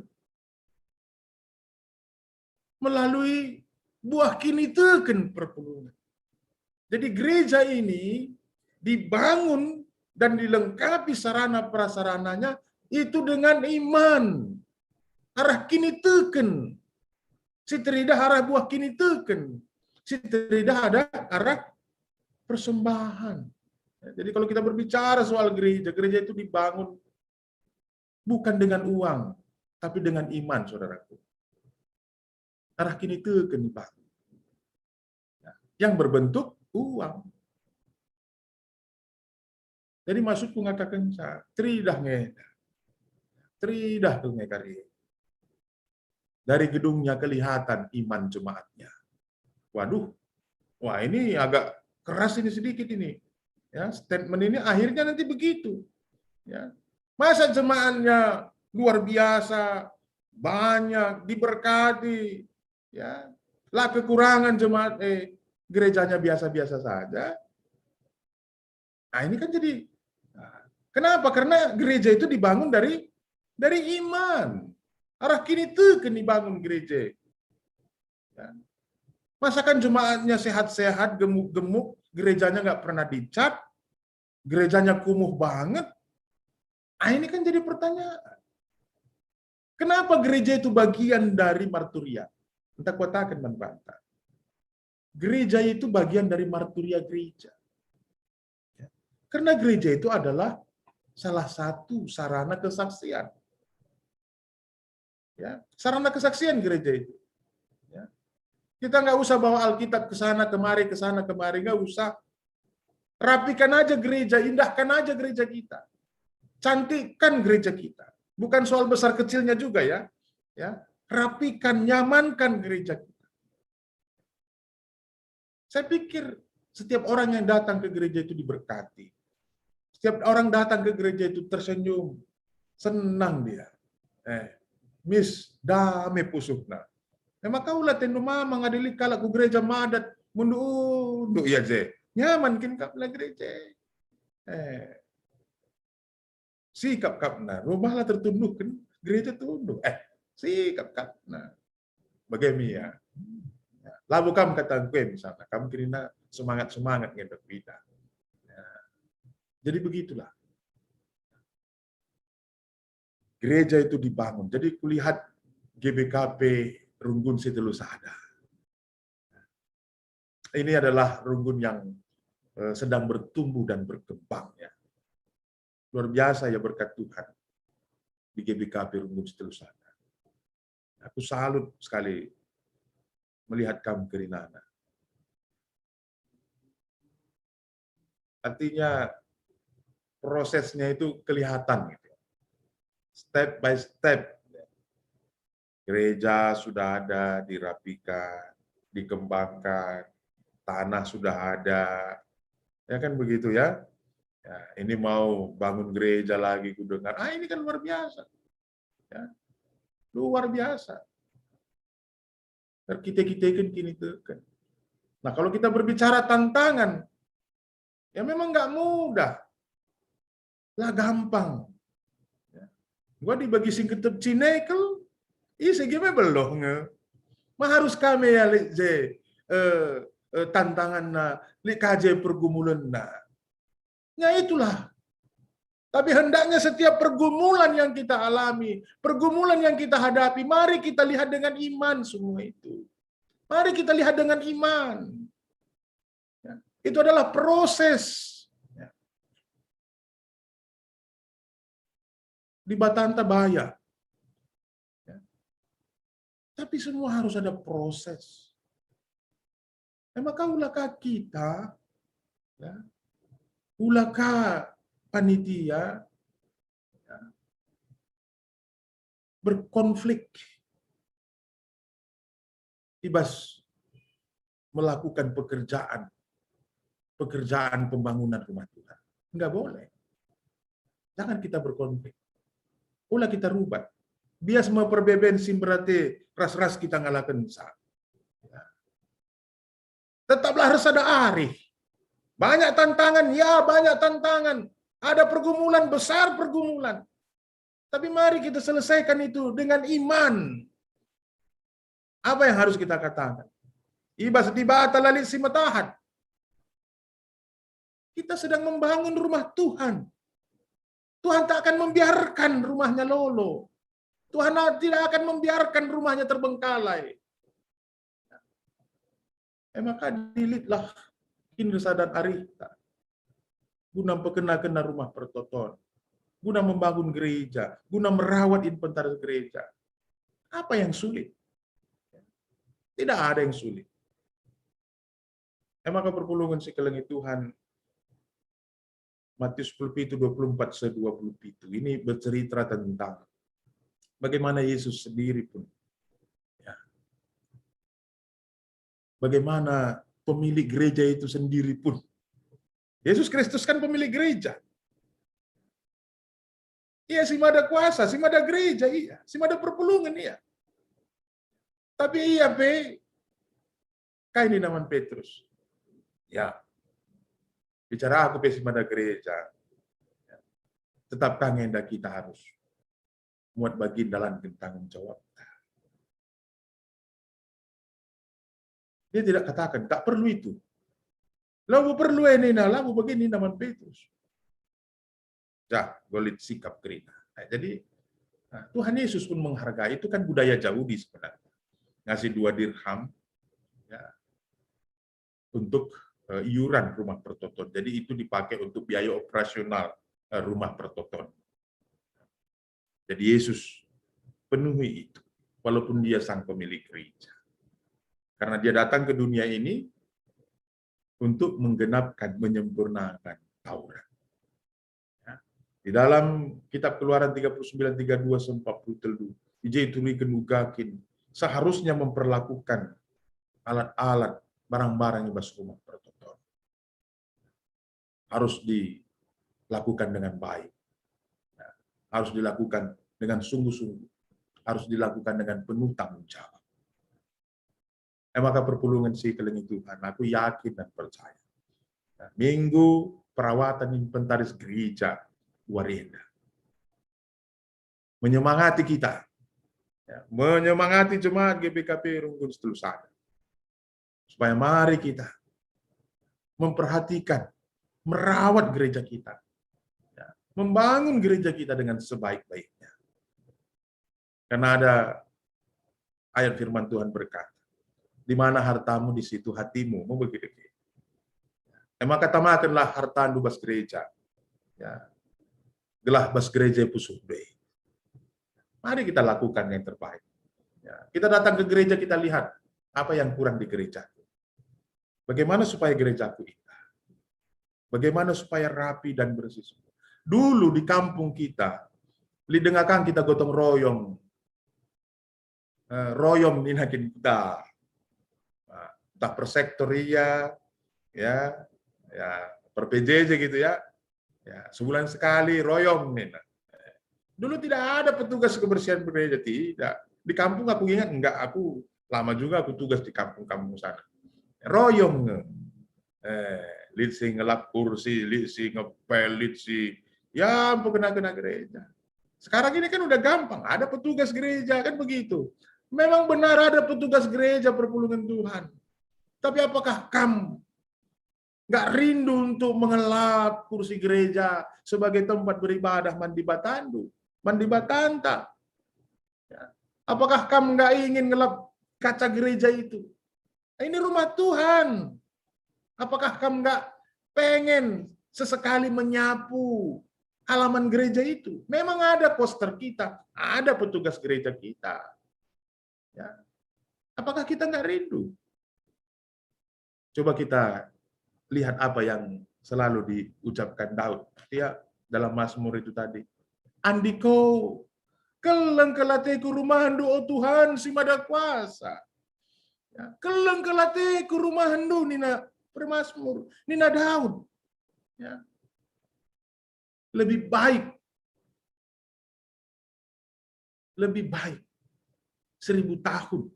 Melalui buah kiniteken perpulungen. Jadi gereja ini dibangun dan dilengkapi sarana prasarananya itu dengan iman, arah kiniteken, si teridah arah buah kiniteken, si teridah ada arah persembahan. Ya, jadi kalau kita berbicara soal gereja, gereja itu dibangun bukan dengan uang, tapi dengan iman, saudaraku. Arah kiniteken, Pak. Ya, yang berbentuk uang. Jadi maksudku ngataken sa, teridah nge. Teridah tu nge kari. Dari gedungnya kelihatan iman jemaatnya. Waduh, wah, ini agak keras ini sedikit ini. Ya, statement ini akhirnya nanti begitu. Ya. Masa jemaatnya luar biasa, banyak, diberkati, ya. Lah kekurangan jemaat, eh, gerejanya biasa-biasa saja. Nah, ini kan jadi, nah, Kenapa? Karena gereja itu dibangun dari dari iman. Arah kiniteken dibangun gereja. Ya. Masakan jemaatnya sehat-sehat, gemuk-gemuk, gerejanya nggak pernah dicat, gerejanya kumuh banget. Ah, ini kan jadi pertanyaan. Kenapa gereja itu bagian dari marturia? Entah kuatakan man banta. Gereja itu bagian dari marturia gereja. Ya. Karena gereja itu adalah salah satu sarana kesaksian. Ya, sarana kesaksian gereja itu. Ya. Kita nggak usah bawa Alkitab ke sana kemari, ke sana kemari, nggak usah. Rapikan aja gereja, indahkan aja gereja kita. Cantikkan gereja kita. Bukan soal besar kecilnya juga ya. Ya, rapikan, nyamankan gereja kita. Saya pikir setiap orang yang datang ke gereja itu diberkati. Setiap orang datang ke gereja itu tersenyum, senang dia. Eh, mis, dame pusuhna. Emang kau la tendu mama ngadili kalak ku gereja madat, mundu-undu ia je. Nyaman kin kap la gereja. Eh, sikap kapna, rumah la tertunduhken, gereja tunduh. Eh, sikap kapna. Bage me ia. Ya, labo kam kata gue misalnya, kam kerina semangat-semangat ngendek bida. Ya. Jadi begitulah. Gereja itu dibangun. Jadi kulihat G B K P Runggun si telu sada. Ini adalah Runggun yang, eh, sedang bertumbuh dan berkembang ya. Luar biasa ya berkat Tuhan di G B K P Runggun si telu sada. Aku salut sekali melihat kam kerinana. Artinya prosesnya itu kelihatan gitu. Step by step. Gereja sudah ada, dirapikan, dikembangkan, tanah sudah ada. Ya kan begitu ya? Ya, ini mau bangun gereja lagi kudengar. Ah, ini kan luar biasa. Ya. Luar biasa. Terkite-kiteken kiniteken. Nah, kalau kita berbicara tantangan, ya memang nggak mudah. Lah gampang. Ya. Gua dibagi sing ketep cinekel, ise ge me beloh nge. Ma harus kami ya lit je, eh, eh, tantanganna, lit ka je pergumulenna. Ya itulah. Tapi hendaknya setiap pergumulan yang kita alami, pergumulan yang kita hadapi, mari kita lihat dengan iman semua itu. Mari kita lihat dengan iman. Ya, itu adalah proses. Ya. Di Batanta baya. Ya. Tapi semua harus ada proses. Emang kau ula ka kita, ya, ula ka panitia, ya, berkonflik i bas melakukan pekerjaan, pekerjaan pembangunan rumah Tuhan. Enggak boleh. Jangan kita berkonflik. Ula kita rubat. Bias me perbeben si berarti ras-ras kita ngalakenca. Ya. Tetaplah harus ada arih. Banyak tantangan, ya banyak tantangan. Ada pergumulan, besar pergumulan. Tapi mari kita selesaikan itu dengan iman. Apa yang harus kita katakan? I bas Dibata la lit si metahat. Kita sedang membangun rumah Tuhan. Tuhan tak akan membiarkan rumahnya lolo. Tuhan tidak akan membiarkan rumahnya terbengkalai. E maka dilitlah kinirsadan arihta guna mpekena-kena rumah pertoton, guna membangun gereja, guna merawat inventaris gereja. Apa yang sulit? Tidak ada yang sulit. E maka perpulungen si kelengi Tuhan, Matius sepuluh pitu, dua puluh empat se dua puluh pitu ini bercerita tentang bagaimana Yesus sendiri pun, ya, bagaimana pemilik gereja itu sendiri pun. Yesus Kristus kan pemilik gereja. Ia si mada kuasa, si mada gereja ia, si mada perpulungen ia. Tapi ia pe, kai nina man Petrus? Ya, bicara aku pe si mada gereja. Ya. Tetap ka nge enda kita harus muat bagin dalanken tanggung jawab. Dia tidak katakan, "Tak perlu itu." Labo perlu e nina, labo bage nina man Petrus. Jah, golit sikap kerina. Nah, jadi, nah, Tuhan Yesus pun menghargai, itu kan budaya Jahudi sebenarnya. Ngasih dua dirham, ya, untuk, eh, iuran rumah pertoton. Jadi itu dipakai untuk biaya operasional, eh, rumah pertoton. Jadi Yesus penuhi itu, walaupun dia sang pemilik gereja. Karena dia datang ke dunia ini untuk menggenapkan, menyempurnakan Taurat. Ya. Di dalam kitab Keluaran tiga puluh sembilan, tiga dua sampai empat puluh telu, i je ituriken uga kin seharusnya memperlakukan alat-alat, barang-barang i bas rumah pertoton. Harus dilakukan dengan baik. Ya. Harus dilakukan dengan sungguh-sungguh. Harus dilakukan dengan penuh tanggung jawab. E maka perpulungen si kelengi Tuhan, aku yakin dan percaya. Ya, Minggu perawatan inventaris gereja wari enda menyemangati kita. Ya, menyemangati jemaat G B K P Runggun Setelu Sada. Supaya mari kita memperhatikan, merawat gereja kita. Ya, membangun gereja kita dengan sebaik-baiknya. Karena ada ayat firman Tuhan berkata, "Di mana hartamu, di situ hatimu." Mau begitu. E maka tamakenlah hartandu bas gereja. Ya. Gelah bas gereja pusuh be. Mari kita lakukan yang terbaik. Ya. Kita datang ke gereja, kita lihat apa yang kurang di gereja. Bagaimana supaya gerejaku indah? Bagaimana supaya rapi dan bersih semua? Dulu di kampung kita, lit denga kang kita gotong royong, eh, royong nina kin kita. Nah, ntah per sektor ia, ya, ya, per P J J gitu ya. Ya, sebulan sekali royong nina. Dulu tidak ada petugas kebersihan gereja, tidak. Di kampung aku ingat, enggak, aku lama juga aku tugas di kampung-kampung sana. Royong nge. Eh, lit si ngelap kursi, lit si ngepel, lit si, ya, ampun, kena-kena gereja. Sekarang ini kan udah gampang, ada petugas gereja, kan begitu. Memang benar ada petugas gereja perpulungen Tuhan. Tapi apakah kam nggak rindu untuk mengelap kursi gereja sebagai tempat beribadah man Dibatandu, man Dibatanta? Ya. Apakah kam nggak ingin ngelap kaca gereja itu? Ini rumah Tuhan. Apakah kam nggak pengen sesekali menyapu halaman gereja itu? Memang ada koster kita, ada petugas gereja kita. Ya. Apakah kita nggak rindu? Coba kita lihat apa yang selalu diucapkan Daud, ya, dalam Mazmur itu tadi. "Andiko, keleng kel ateku rumahndu, o Tuhan si Mada Kuasa." Ya, "Keleng kel ateku rumahndu," nina permazmur, nina Daud. Ya. Lebih baik, lebih baik seribu tahun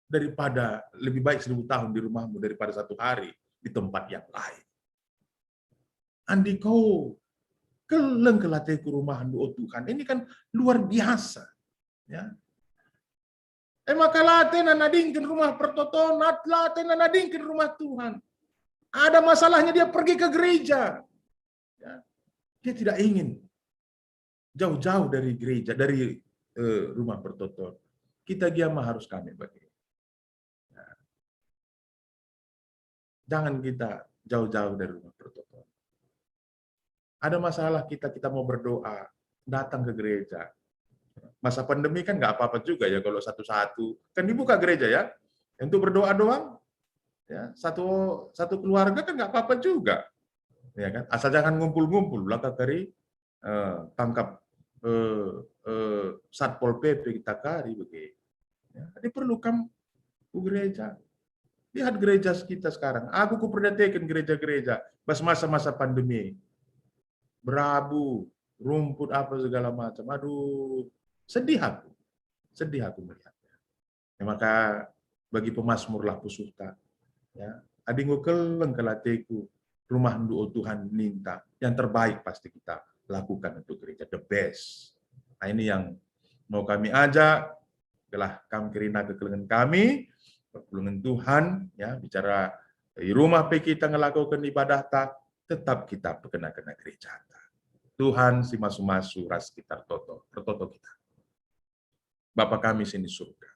daripada, lebih baik seribu tahun di rumahmu daripada satu hari di tempat yang lain. Andiko, keleng kel ateku rumahndu, o Tuhan. Ini kan luar biasa. Ya. E maka la atena nadingken rumah pertoton, la atena nadingken rumah Tuhan. Ada masalahnya dia pergi ke gereja. Ya. Dia tidak ingin jauh-jauh dari gereja, dari, eh, rumah pertoton. Kita gia ma harus kami bagi. Ya. Jangan kita jauh-jauh dari rumah pertoton. Ada masalah kita, kita mau berdoa, datang ke gereja. Masa pandemi kan nggak apa-apa juga ya kalau satu-satu. Kan dibuka gereja ya, untuk berdoa doang. Ya, satu satu keluarga kan nggak apa-apa juga. Ya kan? Asal jangan ngumpul-ngumpul, lah kari, eh, tangkap, eh, eh, Satpol P P kita kari bagi. Ya, jadi perlu kam ku gereja. Lihat gereja kita sekarang. Aku kuperdiateken gereja-gereja pas masa-masa pandemi. Berabu, rumput apa segala macam. Aduh, sedih aku. Sedih aku melihatnya. Ya, maka bagi pemazmurlah pusuhta. Ya, "Adi enggo keleng kel ateku rumahndu, o Tuhan," ninta. Yang terbaik pasti kita lakukan untuk gereja the best. Nah, ini yang mau kami ajak, gelah kam kerina kekelengen kami, perpulungen Tuhan, ya, bicara i rumah pe kita ngelakoken ibadahta, tetap kita pekena-kena gerejata. Tuhan si masu-masu ras kita ertoto, ertoto kita. Bapa kami si ni Surga,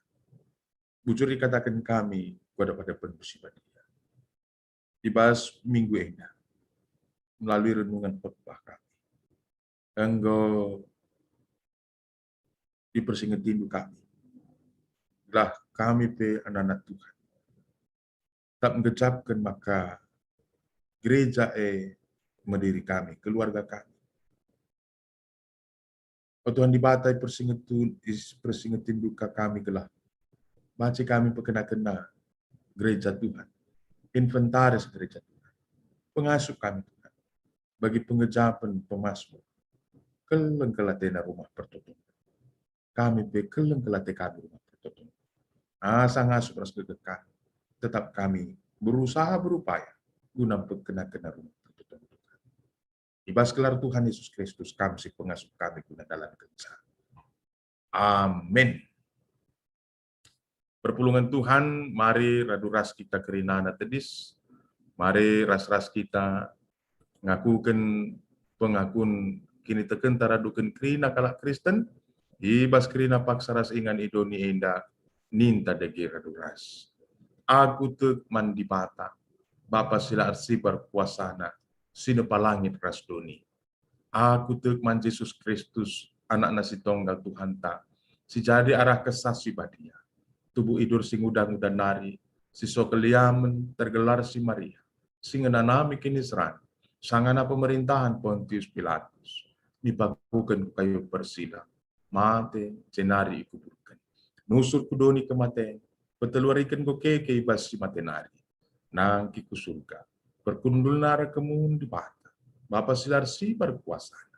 bujur ikataken kami ku adep-adepenNdu si badia. I bas minggu enda, melalui renungan khotbah kami, enggo ipersingetindu kami, gelah kami pe anak-anak Tuhan, tetap nggejapken maka gereja e me diri kami, keluarga kami. O Tuhan Dibata, ipersingetun-, ipersingetindu ka kami gelah banci kami pekena-kena gereja Tuhan, inventaris gereja Tuhan, pengasup kami Tuhan, bagi pengejapen pemasmur, keleng kal atena rumah pertoton. Kami pe keleng kal ate kami rumah pertoton. Asa ngasup ras gegeh kami, tetap kami berusaha berupaya guna pekena-kena rumah pertoton Tuhan. I bas gelar Tuhan Yesus Kristus, kam si pengasup kami guna dalankenca. Amin. Perpulungen Tuhan, mari radu ras kita kerinana tedis, mari ras-ras kita ngakuken pengakun kinitekenta raduken kerina kalak Kristen, i bas kerina paksa ras ingan i doni enda, ninta dage radu ras. Aku tek man Dibata, Bapa si la ersibar kuasana, si nepa langit ras doni. Aku tek man Jesus Kristus, AnakNa si Tonggal Tuhanta, si jadi arah Kesah Si Badia, tubuh idur si nguda-nguda nari, si so keliamen, tergelar si Maria, si ngenanami kiniseran, sangana pemerintahan Pontius Pilatus, dipakuken ku kayu persilang, mate, jenari ikuburken. Nusur ku doni kematen, peteluariken enggo keke i bas si mate nari, nangkih ku Surga, perkundulna arah kemuhen Dibata, Bapa si la ersibar kuasana.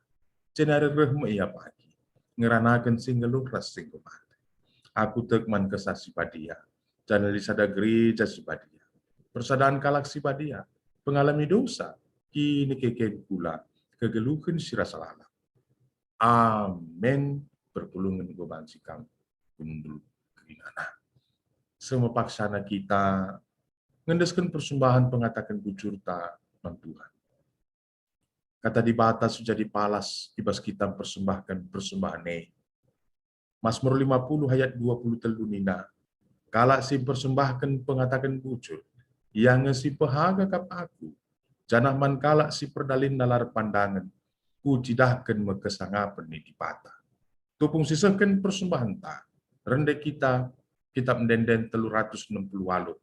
Jenari reh me Ia pagi, ngeranaken si nggeluh ras si enggo mate. Aku tek man Kesah Si Badia, janah lit sada gereja si badia, persadan kalak si badia, pengalemi dosa, kinikeken kula, kegeluhen si rasa lalap. Amin. Perpulungen enggo banci kam kundul kerinana. Seh me paksana kita ngendesken persembahen pengataken bujurta man Tuhan. Kata Dibata si jadi palas i bas kita mpersembahken persembahen e. Masmur lima puluh ayat dua puluh telu nina, "Kalak si mpersembahken pengataken bujur, ia nge si pehaga kap aku, janah man kalak si perdalinna la erpandangen, kucidahken me kesangapen ni Dibata." Tupung sisehken persembahenta, rende kita, Kitap Ende-enden telu ratus enem puluh waluh,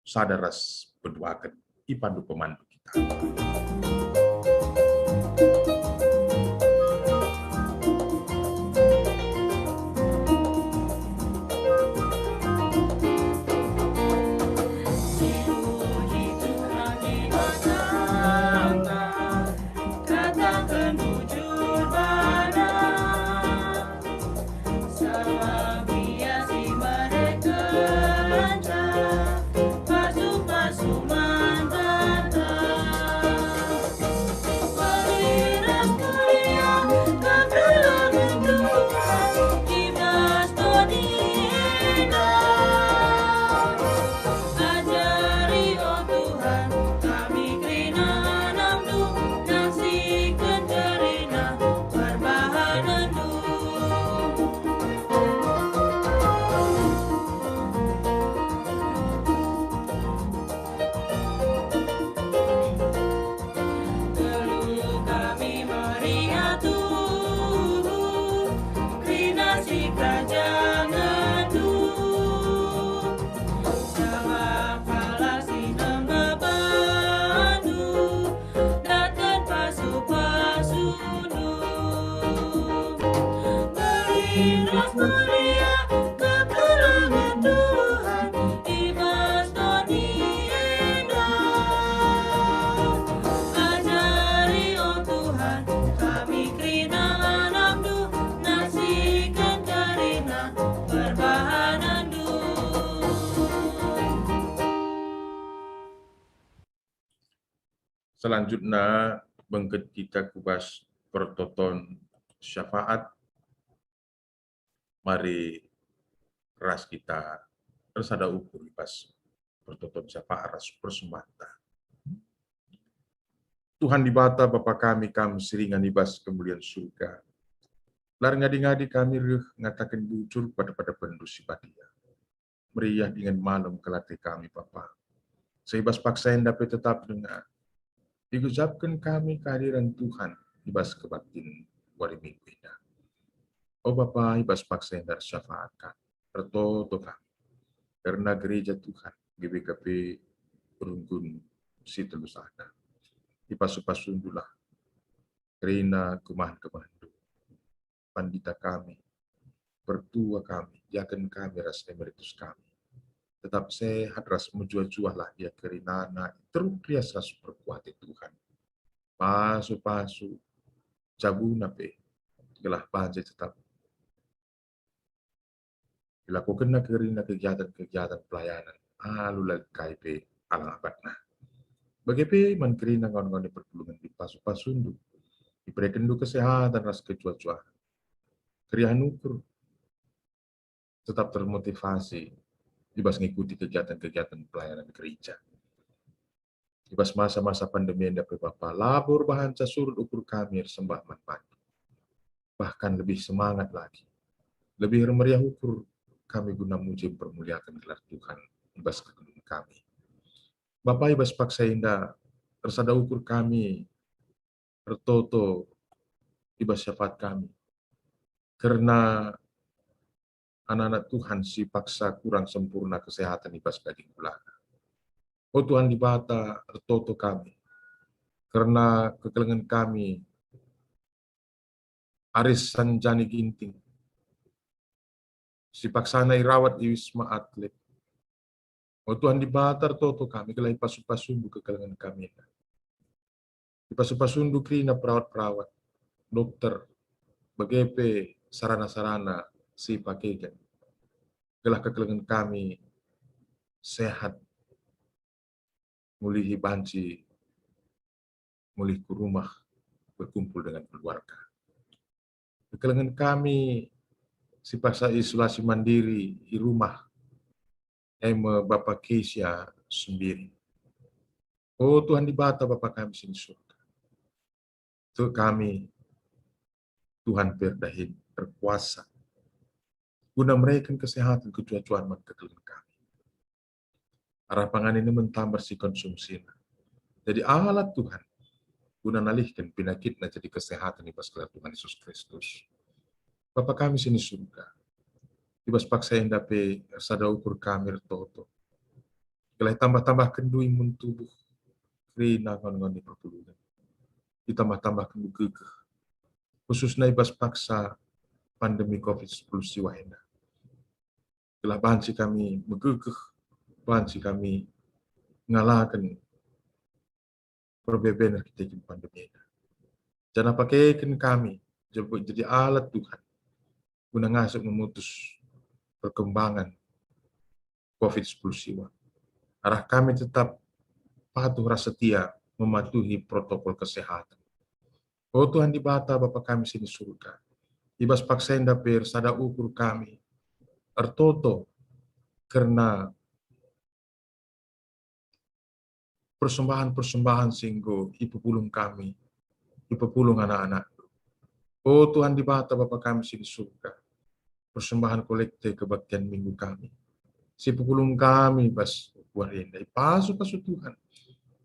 sada ras peduaken, ipandu pemandu kita. Kataken bujur bana, sabap Ia si mereken pasu-pasu man banta. Beri ras mulia kekelengen Tuhan i bas doni enda. Ajari, o Tuhan, kami kerina anakNdu, naksiken kerina perbahanenNdu. Geluh kami meriah tuhu, kerina sikerajangenNdu. Sabap kalak si nembah bandu, datken pasu-pasuNdu. Beri ras meriah kekelengen Tuhan i bas doni enda. Ajari, o Tuhan, kami kerina anakNdu, naksiken kerina perbahanenNdu. Selanjutna, bengket kita ku bas pertoton syafaat, mari ras kita ersada ukur i bas pertoton syafaat ras persembahenta. Tuhan Dibata, Bapa kami, Kam si ringan i bas kemulian surga. La erngadi-ngadi kami reh ngataken bujur pada-pada peNdu si badia. Meriah dingen malem kal ate kami, Bapa. Seh i bas paksa enda pe tetap denga igejapken kami kehadiran Tuhan i bas kebaktin wari Minggu enda. O Bapa, i bas paksa enda ersyafaat kami, ertoto kami kerna gereja Tuhan, G B K P Runggun si telu sada. Ipasu-pasundulah kerina kemahen-kemahenNdu. Pandita kami, pertua kami, diaken kami ras emeritus kami. Tetap sehat ras mejuah-juahlah ia kerinana, teruk rias ras perkuati Tuhan. Pasu-pasu, jabuna pe, gelah banci tetap ilakokenna kerina kegiatan-kegiatan pelayanan alu la lit kai pe alang abatna. Bage pe man kerina ngawan-ngawan perpulungen, ipasu-pasundu, iberekenNdu kesehatan ras kejuah-juahen, keriahen ukur, tetap termotivasi i bas ngikuti kegiatan-kegiatan pelayanan gereja. I bas masa-masa pandemi enda pe Bapa, labo erbahanca surut ukur kami ersembah man bandu. Bahkan lebih semangat lagi, lebih ermeriah ukur kami guna muji mpermuliaken gelar Tuhan i bas kegeluhen kami. Bapa, i bas paksa enda ersada ukur kami ertoto i bas syafaat kami kerna anak-anak Tuhan si paksa kurang sempurna kesehatan i bas daging kulana. O Tuhan Dibata, ertoto kami kerna kekelengen kami, Aris Sanjani Ginting, si paksana irawat i Wisma Atlet. O Tuhan Dibata, ertoto kami gelah ipasu-pasuNdu kekelengen kami enda. Ipasu-pasuNdu kerina perawat-perawat, dokter, bage pe sarana-sarana si ipakeken, gelah kekelengen kami sehat, mulihi banci mulih ku rumah berkumpul dengan keluarga. Kekelengen kami si paksa isolasi mandiri i rumah, e me Bapa Kesia Sembiring. O Tuhan Dibata, Bapa kami si i surga, tek kami, Tuhan pe erdahin erkuasa guna mereken kesehatan kejuah-juahen man kekelengen kami. Arah pangan enda me tambar si konsumsina jadi alat Tuhan guna nalihken penakitna jadi kesehatan i bas gelar Tuhan Yesus Kristus. Bapa kami si i surga, i bas paksa enda pe ersada ukur kami ertoto gelah itambah-tambahken dui mun tubuh kerina ngawan-ngawan perpulungen. Itambah-tambahken gegeh, khususna i bas paksa pandemi covid sepuluh siwah enda. Gelah banci kami megegeh, banci kami ngalaken perbeben erkiteken pandemi enda. Janah pakeken kami jadi alat Tuhan guna ngasup memutus perkembangan covid sepuluh siwah. Arah kami tetap patuh ras setia mematuhi protokol kesehatan. O Tuhan Dibata, Bapa kami si i surga, i bas paksa enda pe ersada ukur kami ertoto kerna persembahan-persembahan si enggo ipepulung kami, ipepulung anak-anak. O Tuhan Dibata, Bapa kami si i surga, persembahan kolekte kebaktian Minggu kami si ipepulung kami bas wari enda, ipasu-pasu Tuhan.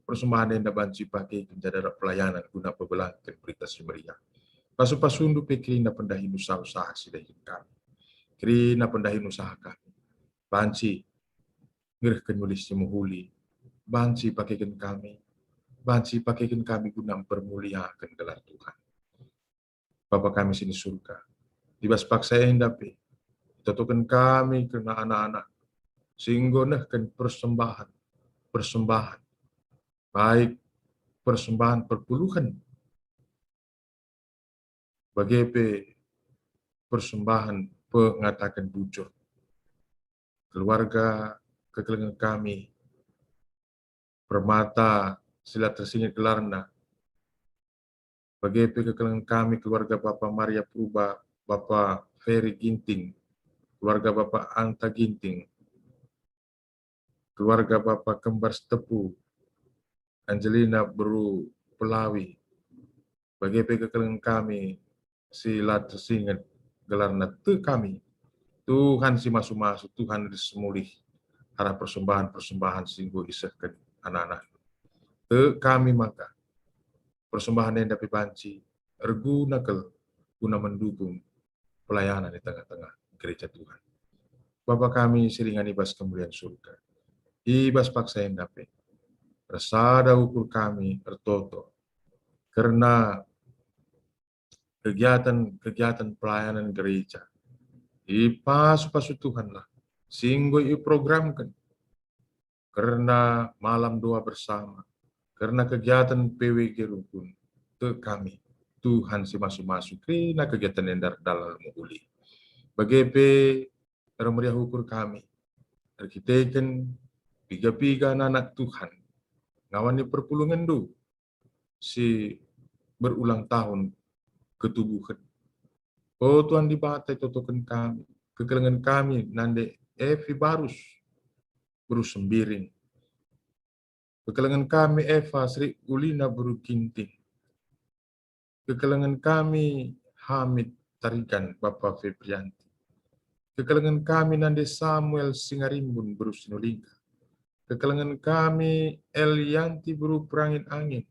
Persembahan enda banci ipakeken jadi arah pelayanan guna pebelangken Berita Si Meriah. Pasu-pasuNdu pe kerina pendahin usaha-usaha si idahin kami, kerina pendahin usaha kami. Banci ngerehken mulih si mehuli, banci pakeken kami, banci pakeken kami guna mpermuliaken gelar Tuhan. Bapa kami si i surga, i bas paksa enda pe itotoken kami kerna anak-anak si enggo nehken persembahan, persembahan, baik persembahan perpuluhen, bage pe persembahan pengataken bujur. Keluarga kekelengen kami, Permata si la tersinget gelarna, Bage pe kekelengen kami keluarga Bapa Maria Purba, Bapa Ferry Ginting, keluarga Bapa Anta Ginting, keluarga Bapa Kembar Sitepu, Angelina Beru Pelawi, bage pe kekelengen kami si la tersinget gelarna tek kami. Tuhan si masu-masu, Tuhan si semulih arah persembahan-persembahan si enggo isehken anak-anak. Tek kami maka persembahan enda pe banci erguna kal guna mendukung pelayanan i tengah-tengah gereja Tuhan. Bapa kami si ringan i bas kemulian surga, i bas paksa enda pe ersada ukur kami ertoto kerna kegiatan-kegiatan pelayanan gereja i pasu-pasu Tuhanlah si enggo iprogramken kerna malam doa bersama, kerna kegiatan P W G rukun, tek kami, Tuhan si masu-masu kerina kegiatan enda erdalan mehuli. Bage pe ermeriah ukur kami erkiteken piga-piga anak-anak Tuhan ngawan ni perpulungenndu si berulang tahun ketubuhen. O Tuhan Dibata, itotoken kami, kekelengen kami nande Evi Barus, Barus Sembiring. Kekelengen kami Eva Sri Ulina Beru Ginting. Kekelengen kami Hamid Tarigan, Bapa Febrianti. Kekelengen kami nande Samuel Singarimbun Beru Sinulingga. Kekelengen kami Elianti Beru Perangin-angin.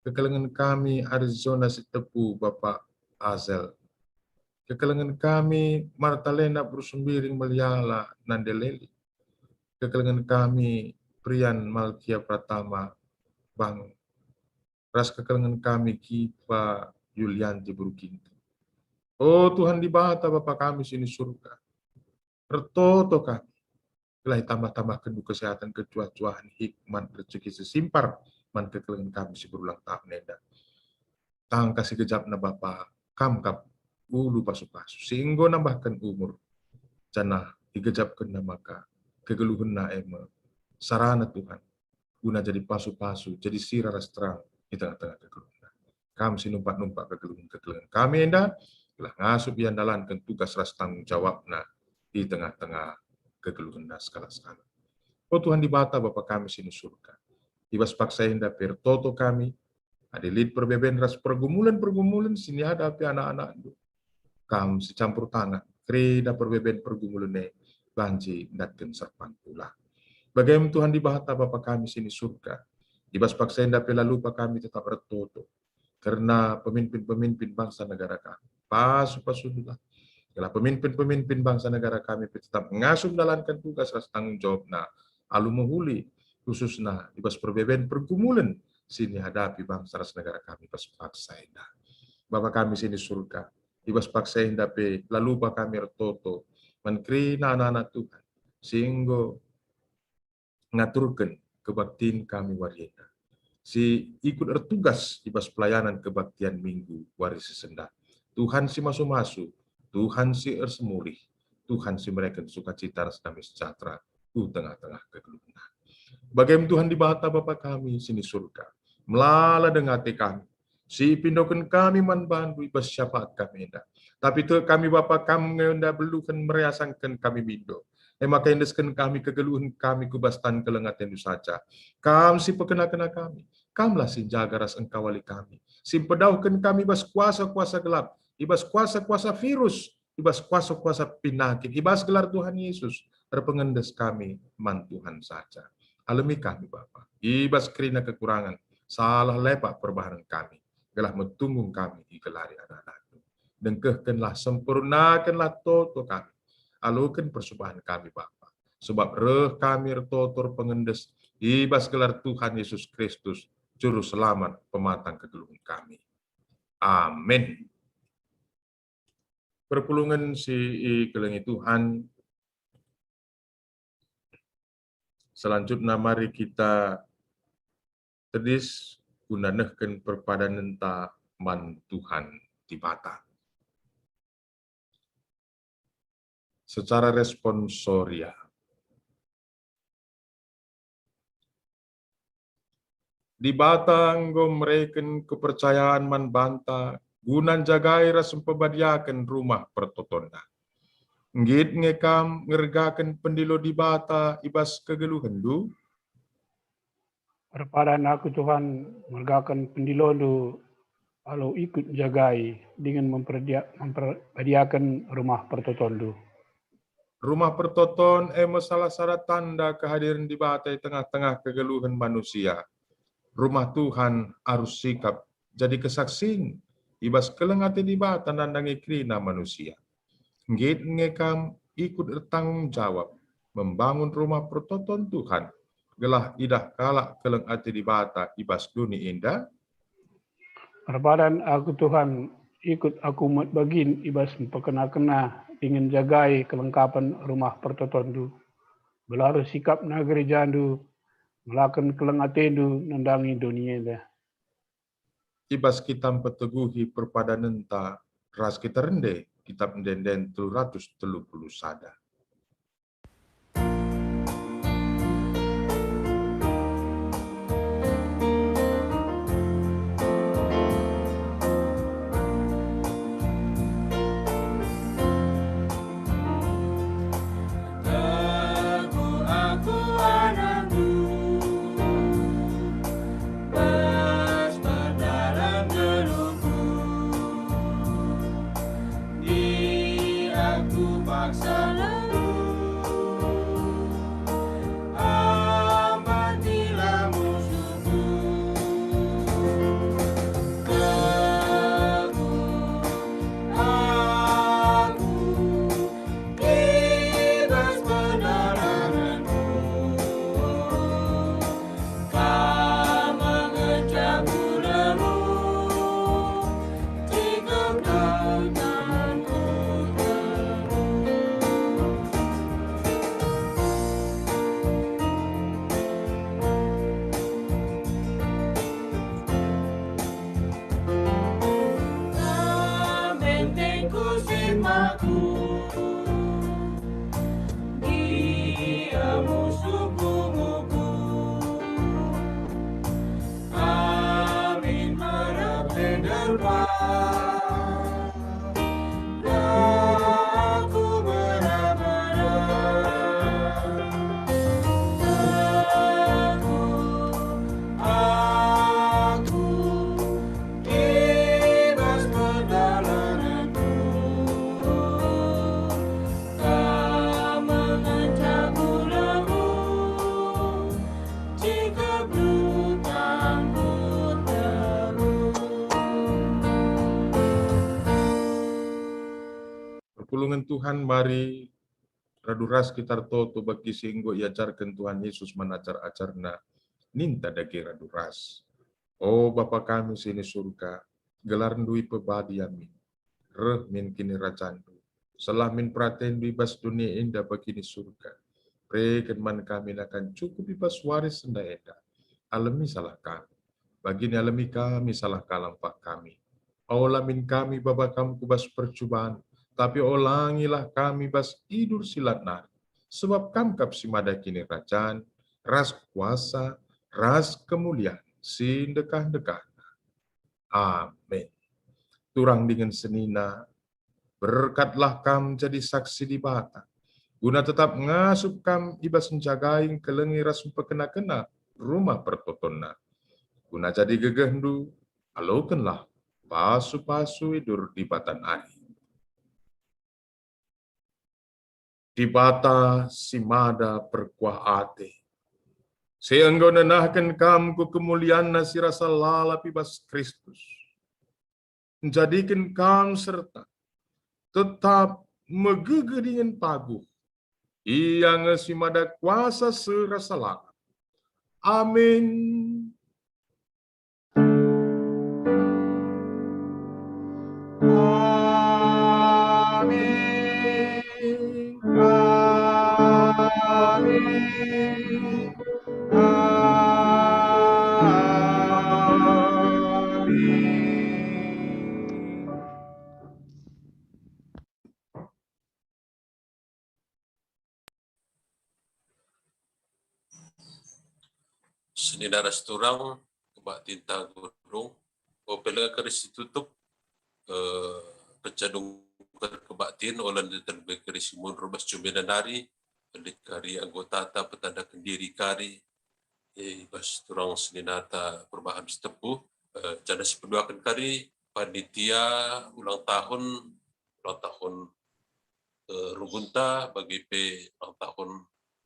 Kekelengen kami Arizona Sitepu, Bapa Azel. Kekelengen kami Martalena Beru Sembiring Meliala nande Leli. Kekelengen kami Prian Malkia Pratama Bang, ras kekelengen kami Kipa Yulianti Beru Ginting. O Tuhan Dibata, Bapa kami si ni surga, ertoto kami, gelah itambah-tambahkenNdu kesehatan, kecuah-cuahen, hikmat, rejeki si simpar man kekelengen kami si berulang tahun enda. Tangkas igejapna Bapa, Kam kap ulu pasu-pasu si enggo nambahken umur, janah igejapkenNa maka kegeluhenna e me sarana Tuhan, guna jadi pasu-pasu, jadi sira ras terang i tengah-tengah kegeluhenna. Kam si numpak-numpak kegeluhen-kegeluhen kami enda, gelah ngasup ia ndalanken tugas ras tanggung jawabna i tengah-tengah kegeluhenna sekala-sekala. O Tuhan Dibata, Bapa kami si ni surga, i bas paksa enda pe ertoto kami, adi lit perbeben ras pergumulen-pergumulen si ihadapi anak-anakNdu. Kam si campur tangan, kerina perbeben pergumulen e banci ndatken serpang pulah. Bage me Tuhan Dibata, Bapa kami si ni surga, i bas paksa enda pe la lupa kami tetap ertoto kerna pemimpin-pemimpin bangsa negara kami. Pasu-pasulah, gelah pemimpin-pemimpin bangsa negara kami pe tetap ngasup ndalanken tugas ras tanggung jawabna alu mehuli, khususna i bas perbeben pergumulen si ihadapi bangsa ras negara kami bas paksa enda. Bapa kami si ni surga, i bas paksa enda pe la lupa kami ertoto man kerina anak-anak Tuhan si enggo ngaturken kebaktin kami wari enda, si ikut ertugas i bas pelayanan kebaktian Minggu wari si sendah. Tuhan si masu-masu, Tuhan si ersemulih, Tuhan si mereken sukacita ras dame sejahtera ku tengah-tengah kegeluhenna. Bage me Tuhan Dibata Bapa kami si ni surga, melala denga ate kami, si ipindoken kami man bandu i bas syafaat kami enda. Tapi tek kami Bapa, Kam nge enda beluhen meriasangken kami mindo. E maka endesken kami kegeluhen kami ku bas tan keleng atendu saja. Kam si pekena-kena kami. Kamlah si njaga ras engkawali kami, si mpedauhken kami i bas kuasa-kuasa gelap, i bas kuasa-kuasa virus, i bas kuasa-kuasa pinakit, i bas gelar Tuhan Yesus, erpengendes kami man Tuhan saja. Alemi kami, Bapa, i bas kerina kekurangan, salah lepak perbahanen kami, gelah metunggung kami igelari anak-anakNdu. Dengkehkenlah, sempurnakenlah toto kami. Aloken persembahen kami, Bapa, sebab reh kami ertoto erpengendes i bas gelar Tuhan Yesus Kristus, Juru Selamat pematang kegeluhen kami. Amin. Perpulungen si ikelengi Tuhan, selanjutna mari kita tedis guna nehken perpadanenta man Tuhan Dibata. Secara responsoria. Dibata enggo mereken kepercayan man banta guna njagai ras mpebadiaken rumah pertotonna. Nggit nge kam ngergaken pendilo Dibata i bas kegeluhenndu? Perpadan aku, Tuhan, ngergaken pendilondu alu ikut njagai dingen memperdia-, memperbadiaken rumah pertotonndu. Rumah pertoton e me salah sada tanda kehadiren Dibata i tengah-tengah kegeluhen manusia. Rumah Tuhan arus sikap jadi kesaksin i bas keleng ate Dibata nandangi kerina manusia. Nggit nge kam ikut ertanggung jawab membangun rumah pertoton Tuhan, gelah idah kalak keleng ate Dibata i bas doni enda? Erpadan aku, Tuhan, ikut aku met bagin i bas mpekena-kena dingen njagai kelengkapen rumah pertotonndu. Gelah arus sikapna gerejandu, ngelaken keleng atendu nandangi doni enda. I bas kita mpeteguhi perpadanenta ras kita rende, Kitap Ende-enden telu ratus telu puluh sada. Teguh aku anakku, bas perdalan geluhku. Nggit aku paksa lalu, ambatilah musuhku. Teguh aku i bas perdalananku, Kam ngenca ku lemu, cikep tanganku. Kam bentengku, sipaku, gia musuhku ngukur. Amin merap si depan, aku merap-merap. Aku, aku, i bas perdalananku, Kam ngenca ku lemu, cikep tanganku teguh. Perpulungen Tuhan, mari radu ras kita ertoto bagi si enggo iajarken Tuhan Yesus man ajar-ajarNa. Ninta dage radu ras. O Bapa kami si i Surga, gelarNdu ipebadi amin. Reh min kinirajanNdu. Selah min peratenNdu i bas doni enda bagi i Surga. Bereken man kami nakan cukup i bas wari si enda. Alemi salah kami, bagi alemi kami salah kalak kami. Ola min kami baba Kam ku bas percuban, tapi olangilah kami bas idur si lat nari. Sebab Kam kap si mada kinirajan, ras kuasa, ras kemulian si ndekah-ndekahna. Amin. Turang dingen senina, berkatlah kam jadi saksi Dibata, guna tetap ngasup kam i bas njagai, ngkelengi ras mpekena-kena rumah pertotonNa, guna jadi gegehndu, alokenlah pasu-pasu idur Dibata nari. Dibata si mada perkuah ate, si enggo nenahken kam ku kemulianNa si rasa lalap i bas Kristus, njadiken kam serta tetap megegeh dingen paguh. Ia nge si mada kuasa seh rasa lalap. Amin. Amin. Amin. Amin. Senina ras turang, kebaktinta enggo dung. Ope langa kari si tutup, eh, kenca dung kebaktin, ola ndetan be kari si mundur bas jumena nari, lit kari anggotata petandaken diri kari, eh, i bas turang seninata Perubahan Sitepu, eh, janah si peduaken kari panitia ulang tahun, ulang tahun, eh, runggunta, bagi pe ulang tahun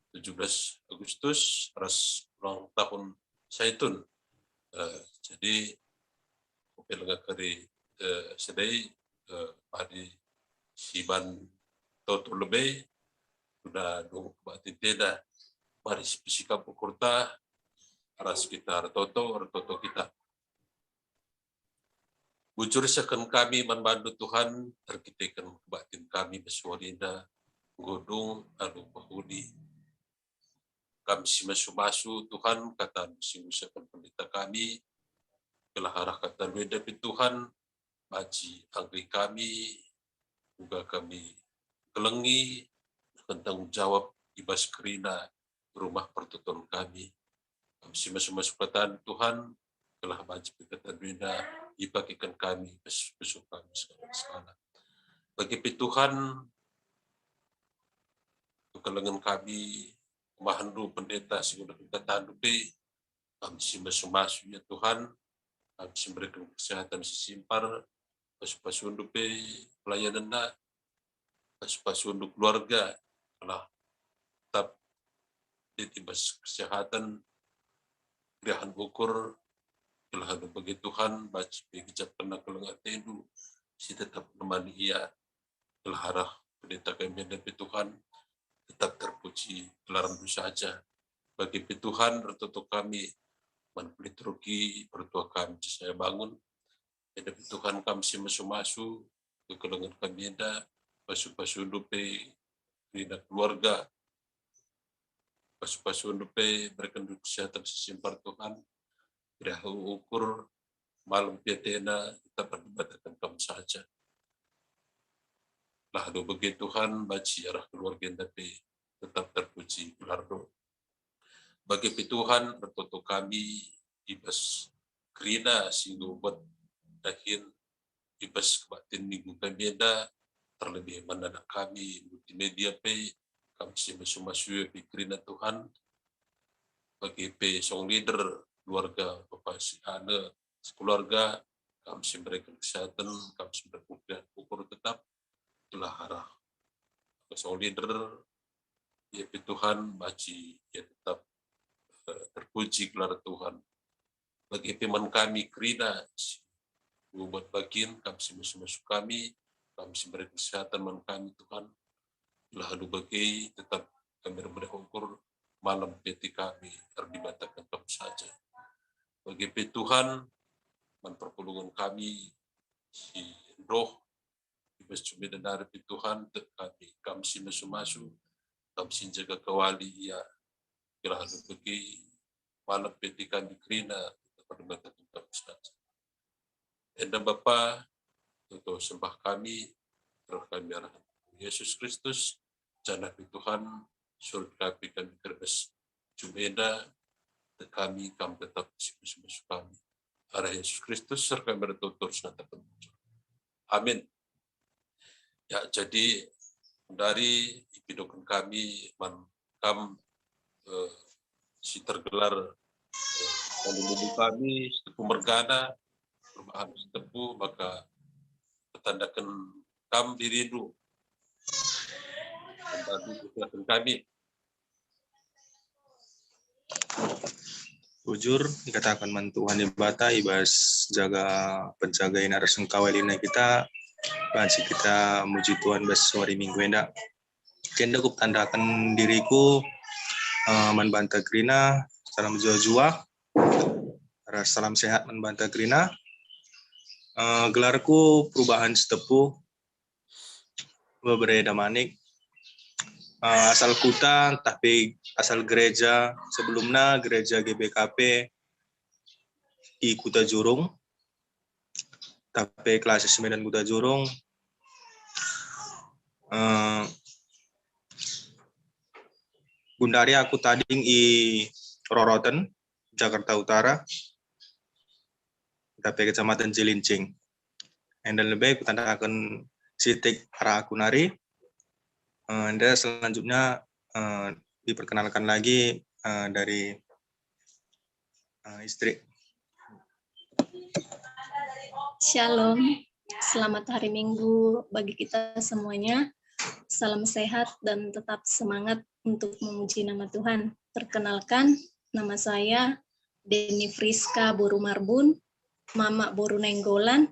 tujuh belas Agustus ras ulang tahun Saitun. Eh, jadi, ope langa kari, eh, sedai, eh, padi siban toto lebe, guna dung kebaktinta enda. Mari sipesikap ukurta, ras kita ertoto, ertoto kita. Bujur isehken kami man bandu, Tuhan, erkiteken kebaktin kami bas wari enda, enggo dung alu pehuli. Kam si masu-masu, Tuhan, kataNdu si ngusehken pendeta kami, gelah arah kataNdu enda pe, Tuhan, banci anggoi kami, uga kami kelengi, tanggung jawab i bas kerina rumah pertoton kami. Kam si masu-masu kataNdu, Tuhan, gelah banci pe kataNdu enda ipakeken kami, pesuh-pesuh kami sekali-sekala. Bagi pe, Tuhan, kekelengen kami, kemahenNdu pendeta si ngundeken kataNdu pe, Kam si masu-masu, ya Tuhan, Kam si mereken kesehatan si simpar, pasu-pasundu pe pelayanenna, pasu-pasundu keluarga, gelah tetap lit i bas kesehatan, gerahan ukur, gelah alu bage, Tuhan, banci pe gejapkenna keleng atendu si tetap nemani ia, gelah arah pendeta kami enda pe, Tuhan, tetap terpuji gelarNdu saja. Bagi pe, Tuhan, ertoto kami man liturgi pertua kami Jesaya Bangun. Enda pe, Tuhan, Kam si masu-masu kekelengen kami enda, pasu-pasundu pe kerina keluarga, pasu-pasundu pe berekenndu kesehatan si simpar, Tuhan. Gerahan ukur, malem pe atena, tetap erdibateken Kam saja. Lah alu bage, Tuhan, banci arah keluarga enda pe tetap terpuji gelarNdu. Bage pe, Tuhan, ertoto kami i bas kerina si enggo buat dahin i bas kebaktin minggu kami enda, terlebih man anak kami multimedia pe, Kam si masu-masu ia pe kerina, Tuhan. Bage pe song leader keluarga Bapa si Ane sekeluarga, Kam si mereken kesehatan, Kam si mereken ukur tetap, gelah arah song leader, ia pe, Tuhan, banci ia tetap, eh, terpuji gelar Tuhan. Bage pe man kami kerina si enggo buat bagin, Kam si masu-masu kami, Kam si mereken kesehatan man kami, Tuhan. Gelah alu bage tetap kami erbereh ukur, malem pe ate kami erdibateken Kam saja. Bage pe, Tuhan, man perpulungen kami si ndauh i bas jumena nari pe, Tuhan, tek kami, Kam si masu-masu, Kam si njaga kawali ia, gelah alu bage, malem pe ate kami kerina, tetap erdibateken Kam saja. Enda Bapa, toto sembah kami, reh kami arah Yesus Kristus, janah pe, Tuhan, surut kami, kami kerbes jumena, tek kami, Kam tetap si masu-masu kami. Arah Yesus Kristus, reh kami ertoto ras ngataken bujur. Amin. Ya, jadi, dari ipidoken kami man Kam, eh, si tergelar, eh, palu-palu kami, Sitepu mergana, Perubahan Sitepu, maka petandaken Kam dirindu. Petandaken kami. Bujur ikataken man Tuhan Dibata i bas jaga penjaga ina ras engkawalina kita, banci kita muji Tuhan bas wari Minggu enda. Kenda kupetandaken diriku, eh, man banta kerina, salam juah-juah, ras salam sehat man banta kerina. Eh, gelarku Perubahan Sitepu, bebere Damanik. Eh, asal kuta, ntah pe asal gereja, sebelumna gereja G B K P i Kuta Jurung, ntah pe Klasis Medan Kuta Jurung. Eh, gundari aku tading i Rorotan, Jakarta Utara. tapi Kecamatan Cilincing. Enda lebe kutandaken sitik arah aku nari. Eh, enda selanjutnya, eh, diperkenalkan lagi, eh, dari, eh, istri. Shalom, selamat hari Minggu bagi kita semuanya. Salam sehat dan tetap semangat untuk memuji nama Tuhan. Perkenalkan, nama saya Deni Friska Boru Marbun, Mama Boru Nainggolan,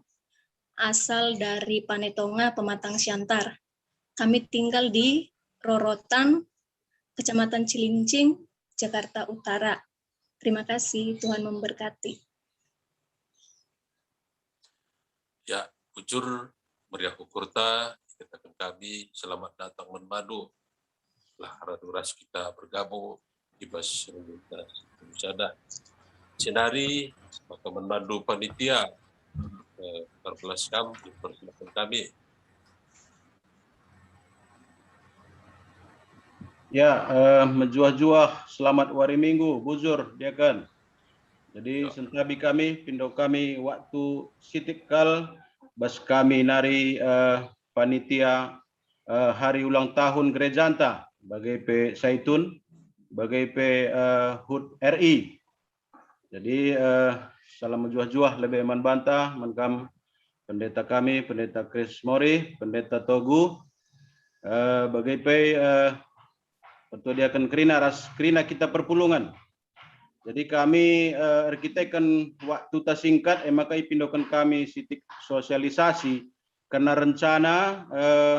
asal dari Panetonga, Pematang Siantar. Kami tinggal di Rorotan, Kecamatan Cilincing, Jakarta Utara. Terima kasih, Tuhan memberkati. Ya, bujur, meriah ukurta, kataken kami, selamat datang man bandu. Lah radu ras kita bergabung i bas renungta sada. Senari maka man bandu panitia, eh, Parbelas kam dipersilakan kami. Ya, eh, mejuah-juah selamat wari Minggu, bujur, diaken. Jadi Ya. Sentabi kami, pindo kami waktu sitik kal bas kami nari, eh, panitia, eh, hari ulang tahun gerejanta, bage pe Saitun, bage pe, eh, HUT R I. Jadi, eh, salam mejuah-juah lebe man banta, man kam pendeta kami, Pendeta Chris Mori, Pendeta Togu, eh, bage pe, eh, pertua diaken kerina ras kerina kita perpulungen. Jadi kami, eh, erkiteken waktuta singkat, e maka ipindoken kami sitik sosialisasi kerna rencana, eh,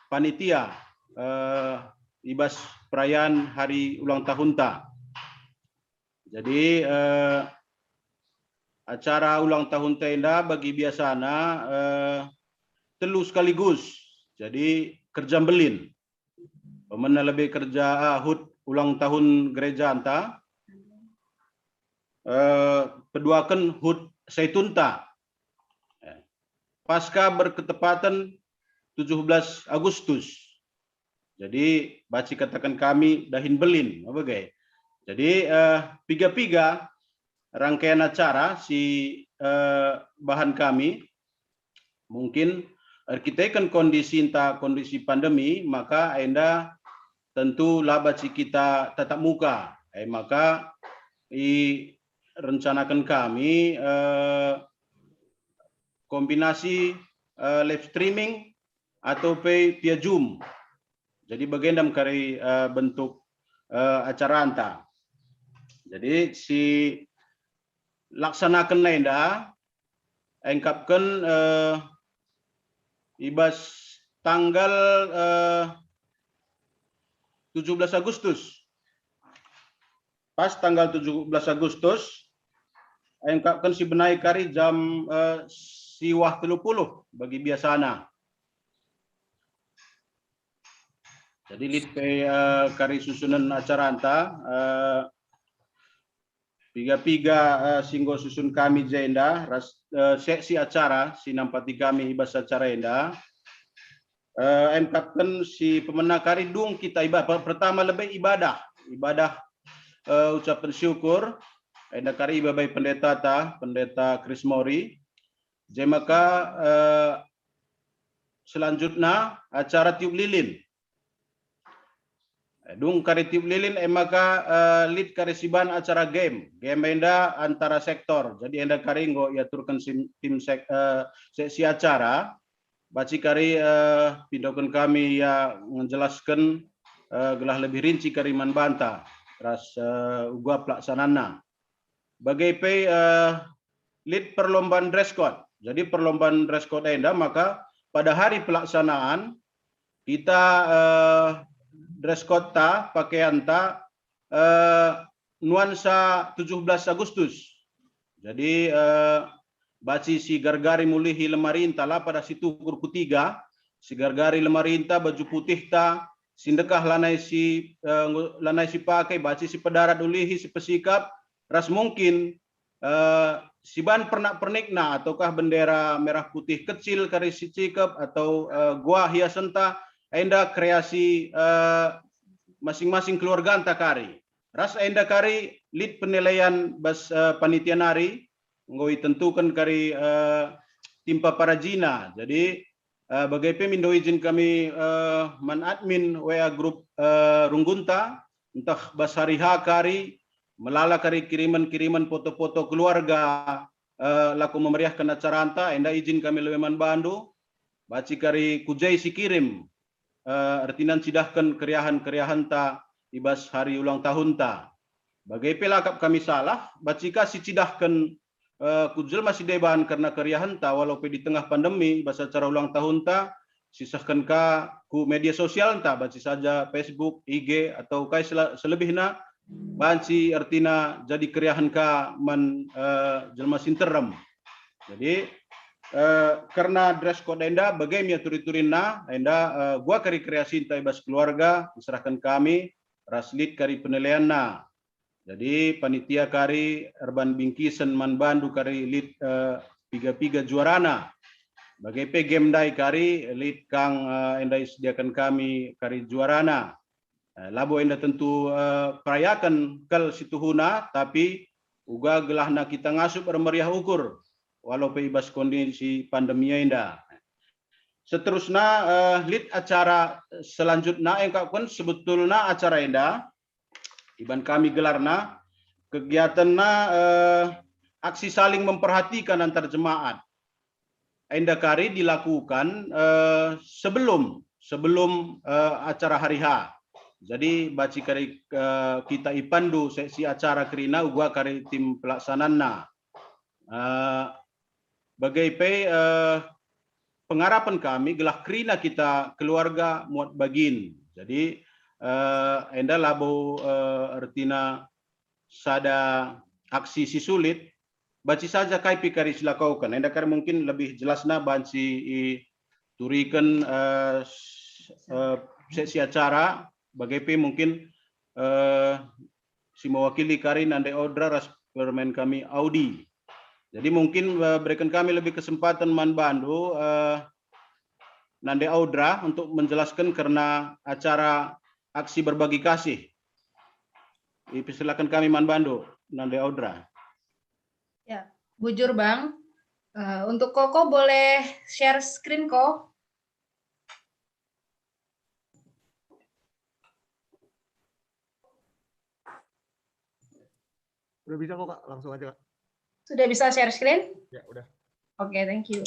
panitia, eh, i bas perayaan hari ulang tahunta. Jadi, eh, acara ulang tahunta enda bagi biasana, eh, telu sekaligus. Jadi kerja mbelin. Pemena lebe kerja, ah, HUT ulang tahun gerejanta, eh, peduaken HUT Saitunta. Pasca berketepatan tujuh belas Agustus. Jadi, banci kataken kami dahin mbelin, apa ge? Jadi, eh, piga-piga rangkaian acara si, eh, bahan kami, mungkin erkiteken kondisinta, kondisi pandemi, maka enda tentu la banci kita tatap muka. E maka irencanaken kami, eh, kombinasi, eh, live streaming atau pe via Zoom. Jadi bagenda me kari, eh, bentuk, eh, acaranta. Jadi si laksanaken enda engkapken, eh, i bas tanggal, eh, tujuh belas Agustus. Pas tanggal tujuh belas Agustus, engkapken si benai kari jam, eh, siwah telu puluh bagi biasana. Jadi lit pe, eh, kari susunen acaranta, eh, piga-piga, eh, si enggo susun kami jenda ras, eh, seksi acara si nampati kami i bas acara enda. Eh, engkapken si pemena kari dung kita ibadah. Per-, pertama lebe ibadah, ibadah, eh, ucapen syukur. Enda kari ibabai pendetata, Pendeta Chris Mori. Je maka, eh, selanjutna acara tiup lilin. Eh, dung kari tiup lilin, e maka, eh, lit kari siban acara game. Game enda antara sektor. Jadi enda kari enggo iaturken sim-, tim sek-, eh, seksi acara. Banci kari, eh, pindoken kami ia ngejelasken, eh, gelah lebih rinci kari man banta ras, eh, uga pelaksanana. Bage pe, eh, lit perlombaan dress code. Jadi perlombaan dress code enda maka pada hari pelaksanaan kita, eh, dress code ta, pakaianta, eh, nuansa tujuh belas Agustus. Jadi, eh, banci si gargari mulihi lemarinta la pada si tukur ku tiga, si gargari lemarinta, baju putihta, si ndekah lanai si, eh, lanai si pakai, banci si pedarat ulihi, si pesikap, ras mungkin, eh, siban pernak-pernikna ataukah bendera merah putih kecil kari si cikep atau, eh, guah hiasenta, enda kreasi, eh, masing-masing keluarganta kari. Ras enda kari lit penilaian bas, eh, panitia nari, enggo itentuken kari, eh, timpa parajina. Jadi, eh, bage pe mindo ijin kami, eh, man admin W A grup, eh, runggunta, ntah bas hari H kari, melala kari kirimen-kirimen foto-foto keluarga, eh, lako memeriahken acaranta, enda ijin kami lebe man bandu, banci kari kujai si kirim, eh, ertina ncidahken keriahen-keriahenta i bas hari ulang tahunta. Bage pe la kap kami salah, banci ka si cidahken, eh, ku jelma si deban kerna keriahenta, walau pe di tengah pandemi, bas acara ulang tahunta, sisehken ka ku media sosialenta, banci saja Facebook, I G, atau kai sela-, selebihna, banci ertina jadi keriahen ka man, eh, jelma si nterem. Jadi, eh, kerna dress code enda bage me turi-turinna, enda, eh, gua kari kreasinta i bas keluarga, diserahken kami, ras lit kari penilaianna. Jadi, panitia kari erban bingkisen man bandu kari lit, eh, piga-piga juarana. Bage pe game ndai kari lit kang, eh, enda isediaken kami kari juarana. Eh, labo enda tentu, eh, perayaken kal situhuna, tapi uga gelahna kita ngasup ermeriah ukur, walau pe i bas kondisi pandemi enda. Seterusna, eh, lit acara selanjutna, engkapken sebetulna acara enda, iban kami gelarna, kegiatanna, eh, aksi saling memperhatikan antar jemaat. Enda kari dilakukan, eh, sebelum, sebelum, eh, acara hari H. Jadi, banci kari, eh, kita ipandu seksi acara kerina uga kari tim pelaksananna. Eh, bage pe, eh, pengarapen kami gelah kerina kita keluarga muat bagin. Jadi, eh, enda labo, eh, ertina sada aksi si sulit, banci saja kai pe kari silakoken. Enda kari mungkin lebih jelasna banci ituriken, eh, s-, eh, seksi acara, bage pe mungkin, eh, si mewakili kari Nande Audra ras permen kami Audi. Jadi mungkin, eh, berikan kami lebih kesempatan man bandu, eh, Nande Audra untuk menjelaskan kerna acara aksi berbagi kasih. Ipersilakan kami man bandu, Nande Audra. Ya, bujur Bang. Eh, untuk Koko boleh share screen Ko? Udah bisa kok Kak, langsung aja Kak. Sudah bisa share screen? Ya udah. Oke, okay, thank you.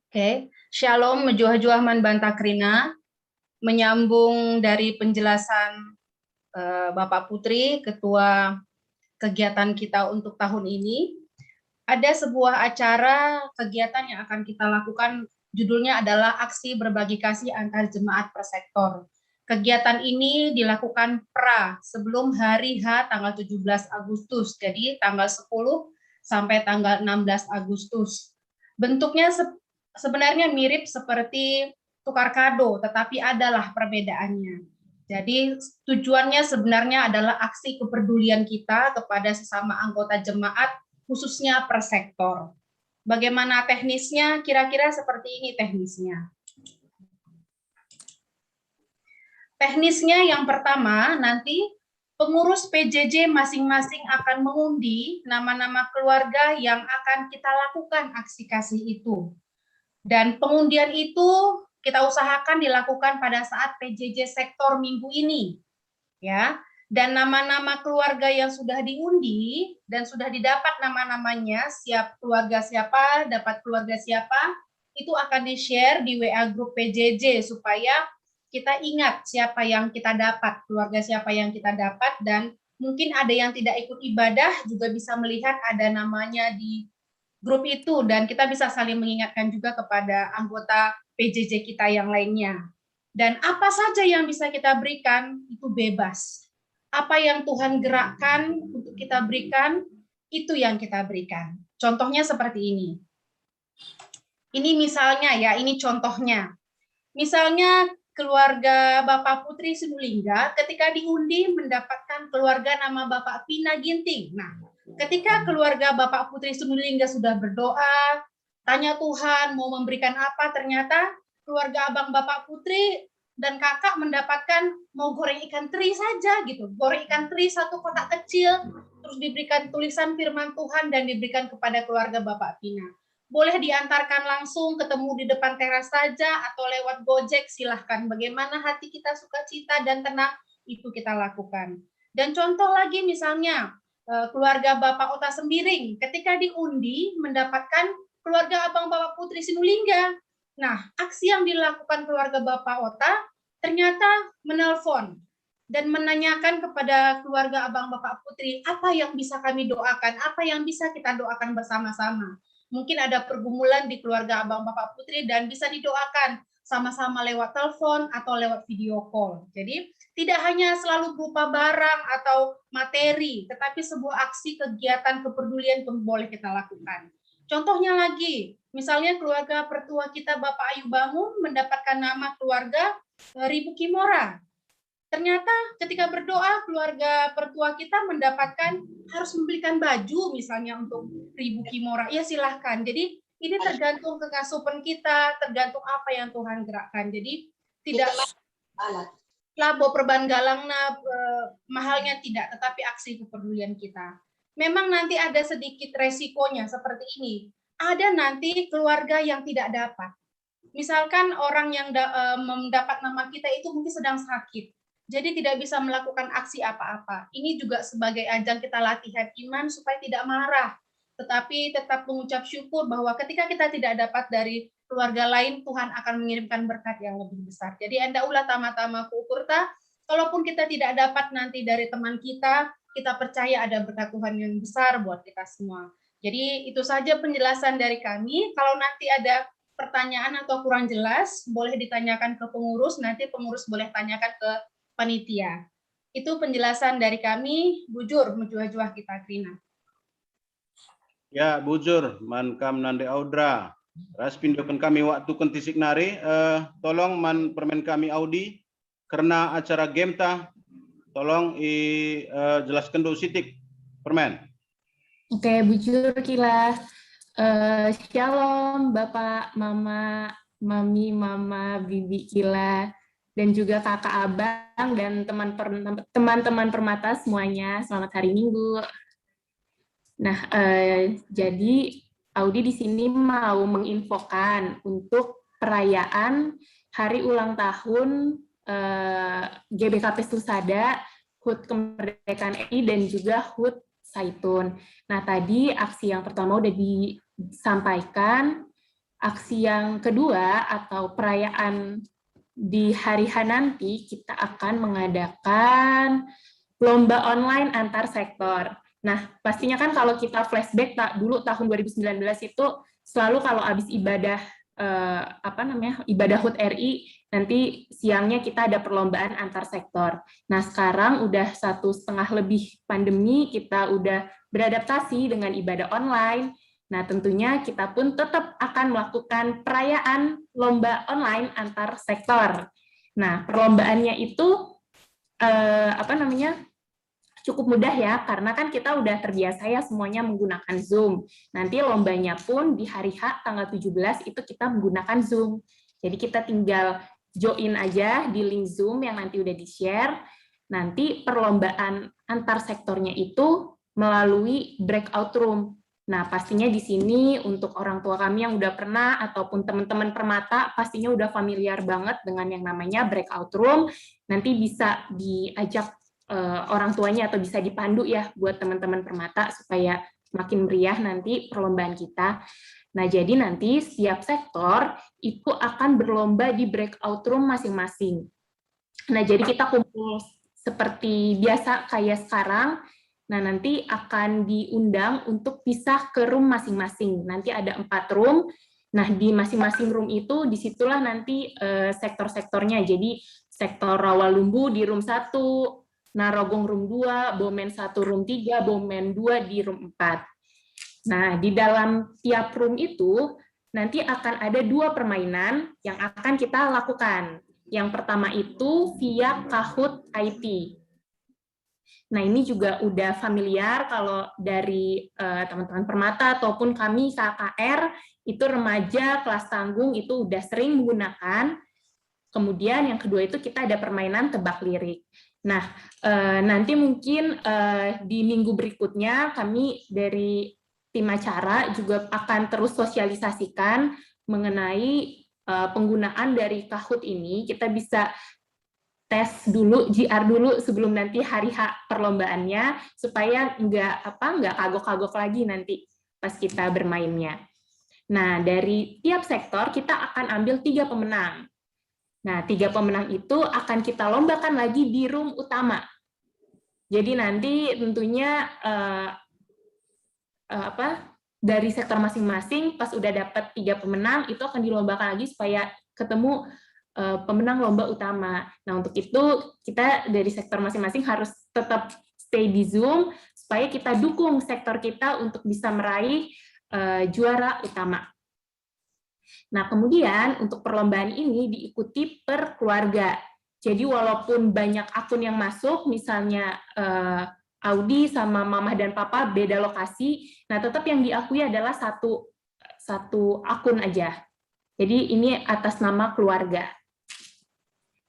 Oke, okay. Shalom mejuah-juah man banta kerina. Menyambung dari penjelasan uh, Bapak Putri, Ketua kegiatan kita untuk tahun ini, ada sebuah acara kegiatan yang akan kita lakukan, judulnya adalah Aksi Berbagi Kasih Antar Jemaat per Sektor. Kegiatan ini dilakukan pra sebelum hari H tanggal tujuh belas Agustus, jadi tanggal sepuluh sampai tanggal enam belas Agustus. Bentuknya se sebenarnya mirip seperti tukar kado, tetapi adalah perbedaannya. Jadi tujuannya sebenarnya adalah aksi kepedulian kita kepada sesama anggota jemaat, khususnya per sektor. Bagaimana teknisnya? Kira-kira seperti ini teknisnya. Teknisnya yang pertama, nanti pengurus P J J masing-masing akan mengundi nama-nama keluarga yang akan kita lakukan aksi kasih itu. Dan pengundian itu kita usahakan dilakukan pada saat P J J sektor minggu ini. Ya, dan nama-nama keluarga yang sudah diundi dan sudah didapat nama-namanya, siap keluarga siapa, dapat keluarga siapa, itu akan di-share di W A grup P J J supaya kita ingat siapa yang kita dapat, keluarga siapa yang kita dapat, dan mungkin ada yang tidak ikut ibadah juga bisa melihat ada namanya di grup itu, dan kita bisa saling mengingatkan juga kepada anggota P J J kita yang lainnya. Dan apa saja yang bisa kita berikan itu bebas. Apa yang Tuhan gerakkan untuk kita berikan, itu yang kita berikan. Contohnya seperti ini. Ini misalnya ya, ini contohnya. Misalnya keluarga Bapak Putri Sinulingga ketika diundi mendapatkan keluarga nama Bapak Pina Ginting. Nah, ketika keluarga Bapak Putri Sinulingga sudah berdoa, tanya Tuhan mau memberikan apa, ternyata keluarga abang Bapak Putri dan kakak mendapatkan mau goreng ikan teri saja gitu, goreng ikan teri satu kotak kecil, terus diberikan tulisan firman Tuhan dan diberikan kepada keluarga Bapak Pina. Boleh diantarkan langsung ketemu di depan teras saja atau lewat Gojek, silahkan. Bagaimana hati kita sukacita dan tenang, itu kita lakukan. Dan contoh lagi misalnya, eh, keluarga Bapak Ota Sembiring, ketika diundi mendapatkan keluarga Abang Bapak Putri Sinulingga. Nah, aksi yang dilakukan keluarga Bapak Ota ternyata menelpon dan menanyakan kepada keluarga Abang Bapak Putri, apa yang bisa kami doakan, apa yang bisa kita doakan bersama-sama. Mungkin ada pergumulan di keluarga Abang Bapak Putri dan bisa didoakan sama-sama lewat telepon atau lewat video call. Jadi, tidak hanya selalu berupa barang atau materi, tetapi sebuah aksi kegiatan kepedulian pun boleh kita lakukan. Contohnya lagi, misalnya keluarga pertua kita Bapak Ayu Bangun mendapatkan nama keluarga, eh, Ribu Kimora. Ternyata ketika berdoa, keluarga pertua kita mendapatkan harus membelikan baju misalnya untuk Ribu Kimora. Ya, silahkan. Jadi ini tergantung kekasupen kita, tergantung apa yang Tuhan gerakkan. Jadi tidak labo perban galangna, eh, mahalnya tidak, tetapi aksi kepedulian kita. Memang nanti ada sedikit resikonya seperti ini. Ada nanti keluarga yang tidak dapat. Misalkan orang yang da-, eh, mendapat nama kita itu mungkin sedang sakit, jadi tidak bisa melakukan aksi apa-apa. Ini juga sebagai ajang kita latihan iman supaya tidak marah, tetapi tetap mengucap syukur bahwa ketika kita tidak dapat dari keluarga lain, Tuhan akan mengirimkan berkat yang lebih besar. Jadi, enda ulah tama-tama ku ukurta, kalaupun kita tidak dapat nanti dari teman kita, kita percaya ada berkat Tuhan yang besar buat kita semua. Jadi, itu saja penjelasan dari kami. Kalau nanti ada pertanyaan atau kurang jelas, boleh ditanyakan ke pengurus, nanti pengurus boleh tanyakan ke panitia. Itu penjelasan dari kami, bujur mejuah-juah kita kerina. Ya, bujur, man kam nande Audra. Ras pindoken kami waktu kentisik nari, eh, tolong man permen kami Audi, kerna acara game ta, tolong i, eh, jelasken dulu sitik permen. Oke, bujur Kila. Eh, shalom, Bapak, Mama, Mami, Mama, Bibi Kila, dan juga kakak abang dan teman per, teman-teman Permata semuanya. Selamat hari Minggu. Nah, eh, jadi Audi di sini mau menginfokan untuk perayaan hari ulang tahun, eh, G B K P Sulsada, HUT Kemerdekaan R I, dan juga HUT Saitun. Nah, tadi aksi yang pertama udah disampaikan. Aksi yang kedua atau perayaan di hari H nanti, kita akan mengadakan lomba online antar sektor. Nah, pastinya kan kalau kita flashback, tak, dulu tahun dua ribu sembilan belas itu selalu kalau habis ibadah, eh, apa namanya, ibadah HUT R I, nanti siangnya kita ada perlombaan antar sektor. Nah, sekarang udah satu setengah lebih pandemi, kita udah beradaptasi dengan ibadah online. Nah, tentunya kita pun tetap akan melakukan perayaan lomba online antar sektor. Nah, perlombaannya itu, eh, apa namanya, cukup mudah ya, karena kan kita udah terbiasa ya semuanya menggunakan Zoom. Nanti lombanya pun di hari H tanggal tujuh belas itu kita menggunakan Zoom. Jadi kita tinggal join aja di link Zoom yang nanti udah di-share. Nanti perlombaan antar sektornya itu melalui breakout room. Nah, pastinya di sini untuk orang tua kami yang udah pernah ataupun teman-teman Permata pastinya udah familiar banget dengan yang namanya breakout room. Nanti bisa diajak, eh, orang tuanya atau bisa dipandu ya buat teman-teman Permata supaya makin meriah nanti perlombaan kita. Nah, jadi nanti setiap sektor itu akan berlomba di breakout room masing-masing. Nah, jadi kita kumpul seperti biasa kayak sekarang. Nah, nanti akan diundang untuk pisah ke room masing-masing. Nanti ada empat room. Nah, di masing-masing room itu, disitulah nanti, eh, sektor-sektornya. Jadi, sektor Rawalumbu di room satu, Narogong room dua, Bomen satu room tiga, Bomen dua di room empat. Nah, di dalam tiap room itu nanti akan ada dua permainan yang akan kita lakukan. Yang pertama itu via Kahoot I T. Nah, ini juga udah familiar kalau dari, eh, teman-teman Permata ataupun kami K K R, itu remaja kelas tanggung itu udah sering menggunakan. Kemudian yang kedua itu kita ada permainan tebak lirik. Nah, eh, nanti mungkin, eh, di minggu berikutnya kami dari tim acara juga akan terus sosialisasikan mengenai, eh, penggunaan dari Kahoot ini. Kita bisa tes dulu, G R dulu sebelum nanti hari H perlombaannya, supaya nggak, apa, nggak kagok-kagok lagi nanti pas kita bermainnya. Nah, dari tiap sektor kita akan ambil tiga pemenang. Nah, tiga pemenang itu akan kita lombakan lagi di room utama. Jadi nanti tentunya, eh, eh, apa, dari sektor masing-masing, pas udah dapat tiga pemenang, itu akan dilombakan lagi supaya ketemu, eh, pemenang lomba utama. Nah, untuk itu kita dari sektor masing-masing harus tetap stay di Zoom supaya kita dukung sektor kita untuk bisa meraih, eh, juara utama. Nah, kemudian untuk perlombaan ini diikuti per keluarga. Jadi walaupun banyak akun yang masuk, misalnya, eh, Audi sama mamah dan papa beda lokasi, nah, tetap yang diakui adalah satu, satu akun aja. Jadi ini atas nama keluarga.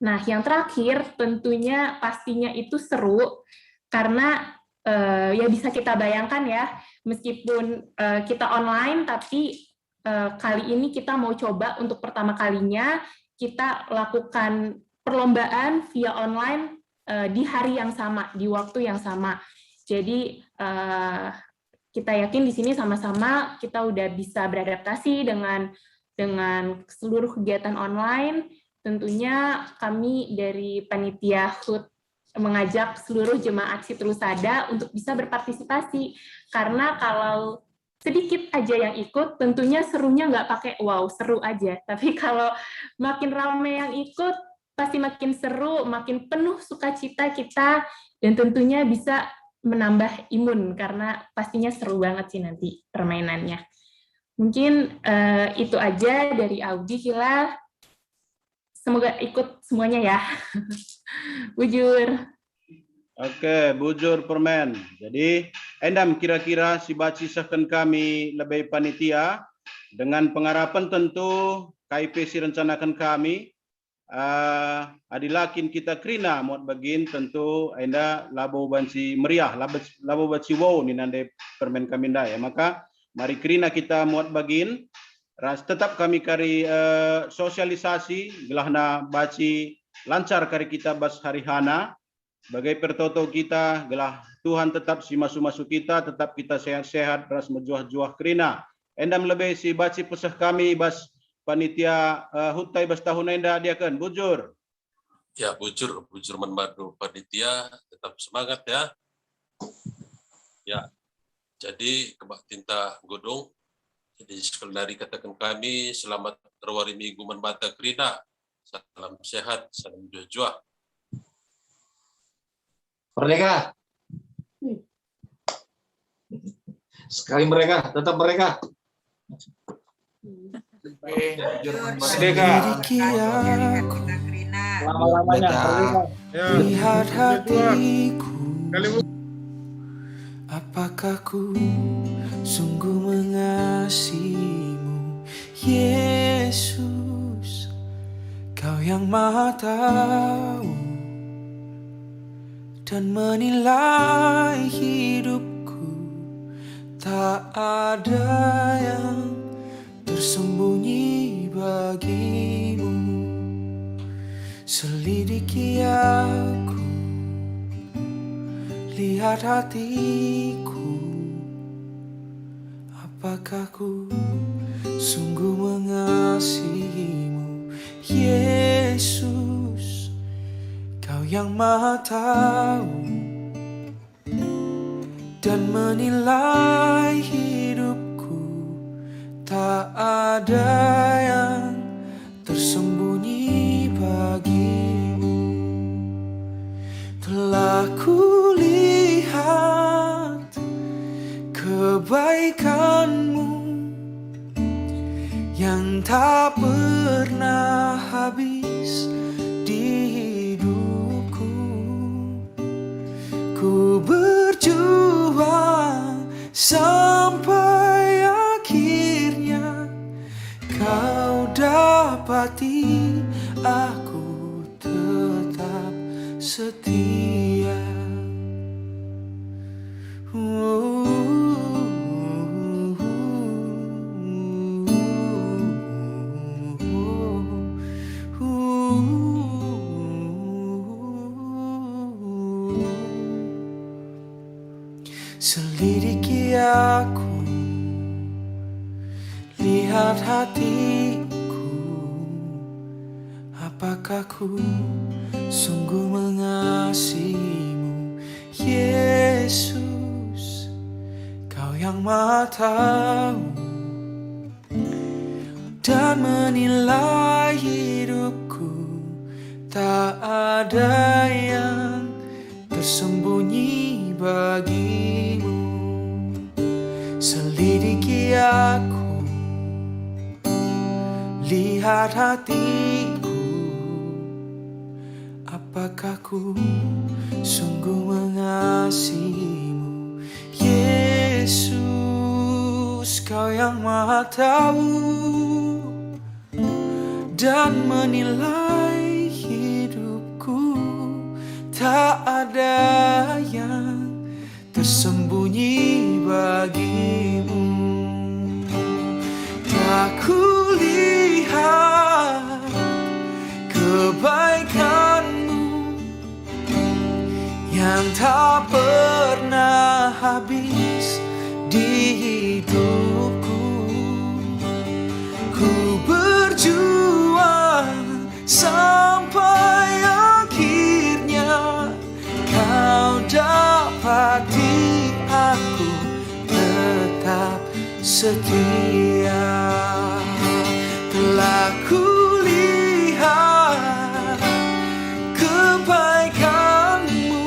Nah, yang terakhir tentunya pastinya itu seru karena, eh, ya, bisa kita bayangkan ya, meskipun, eh, kita online, tapi, eh, kali ini kita mau coba untuk pertama kalinya kita lakukan perlombaan via online, eh, di hari yang sama, di waktu yang sama. Jadi, eh, kita yakin di sini sama-sama kita udah bisa beradaptasi dengan, dengan seluruh kegiatan online. Tentunya kami dari panitia HUT mengajak seluruh jemaat Sitrusada untuk bisa berpartisipasi. Karena kalau sedikit aja yang ikut, tentunya serunya nggak pakai wow, seru aja. Tapi kalau makin ramai yang ikut, pasti makin seru, makin penuh sukacita kita, dan tentunya bisa menambah imun, karena pastinya seru banget sih nanti permainannya. Mungkin, eh, itu aja dari Audi, Kila. Semoga ikut semuanya ya. Bujur. Oke, bujur permen. Jadi, endam kira-kira si banci sehken kami lebe panitia, dengan pengarapen tentu K I P si rencanaken kami, eh, adi la kin kita kerina muat bagin, tentu enda labo banci meriah, labo, labo banci wow nina ndai permen kami ndai. Maka mari kerina kita muat bagin, ras tetap kami kari, eh, sosialisasi, gelahna banci lancar kari kita bas hari hana. Bage pe ertoto kita, gelah Tuhan tetap si masu-masu kita, tetap kita sehat-sehat ras mejuah-juah kerina. Endam lebe si banci peseh kami bas panitia, eh, HUT i bas tahun enda, diaken, bujur. Ya, bujur, bujur man bandu panitia, tetap semangat ya. Ya, jadi kebaktinta enggo dung. Jadi sekali nari kataken kami, selamat erwari Minggu man banta kerina. Salam sehat, salam juah-juah. Merdeka. Sekali merdeka, tetap merdeka. Merdeka. Lama-lamanya merdeka. Ya. Lihat hatiku. Apakah ku sungguh mengasihimu, Yesus? Kau yang Maha Tahu dan menilai hidupku, tak ada yang tersembunyi bagimu. Selidiki aku, lihat hatiku, apakah ku sungguh mengasihimu, Yesus? Kau yang Maha Tahu dan menilai hidupku, tak ada yang tersembunyi bagimu. Telah kulihat kebaikanmu yang tak pernah habis di hidupku. Ku berjuang sampai akhirnya kau dapati aku setia. Selidiki aku, lihat hatiku, apakah ku sungguh mengasihimu, Yesus, Kau yang Maha Tahu, dan menilai hidupku, tak ada yang tersembunyi bagimu. Selidiki aku, lihat hatiku, apakah ku sungguh mengasihimu, Yesus, Kau yang Maha Tahu, dan menilai hidupku, tak ada yang tersembunyi bagimu. Tak kulihat kebaikanmu yang tak pernah habis di hidupku. Ku berjuang sampai akhirnya, Kau dapati aku tetap setia. Telah kulihat kebaikanmu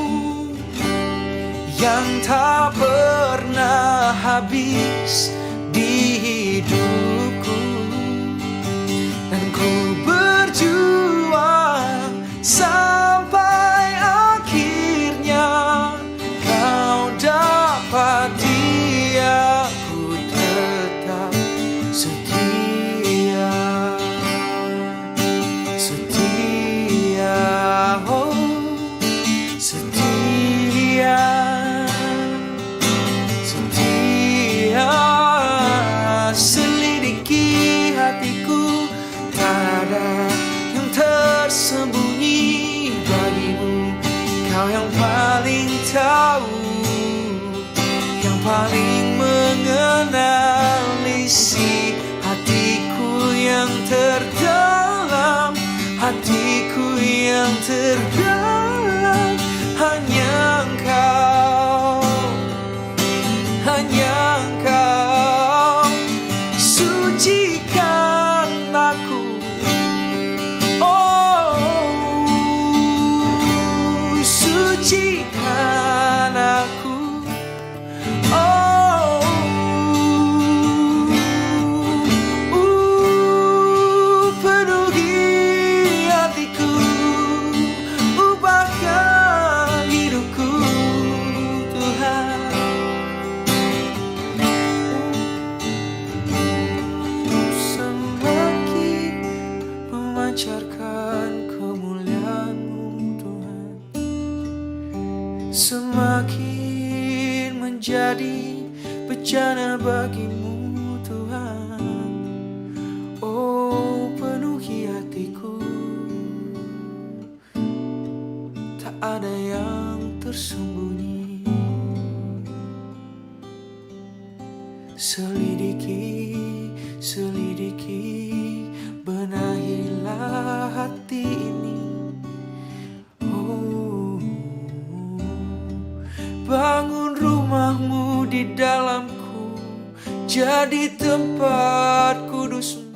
yang tak pernah habis di hidupku, dan ku berjuang sampai akhirnya, Kau dapati aku tetap setia. Setia, oh, setia, setia. Selidiki hatiku, tak ada yang tersembunyi bagimu. Kau yang paling tahu, yang paling mengenal isi hatiku yang terdalam, hatiku yang terdalam. Hanya Engkau, hanya Engkau sucikan aku. Oh, sucikan aku. Oh, uh, penuhi hatiku, ubahkan hidupku, Tuhan. Semakin memancarkan kemuliaan-Mu, Tuhan, semakin menjadi bejana bagi-Mu, Tuhan. Oh, penuhi hatiku, tak ada yang tersembunyi. Selidiki, selidiki, benahilah hati ini. Oh, bangun rumah-Mu di dalamku, jadi tempat kudus.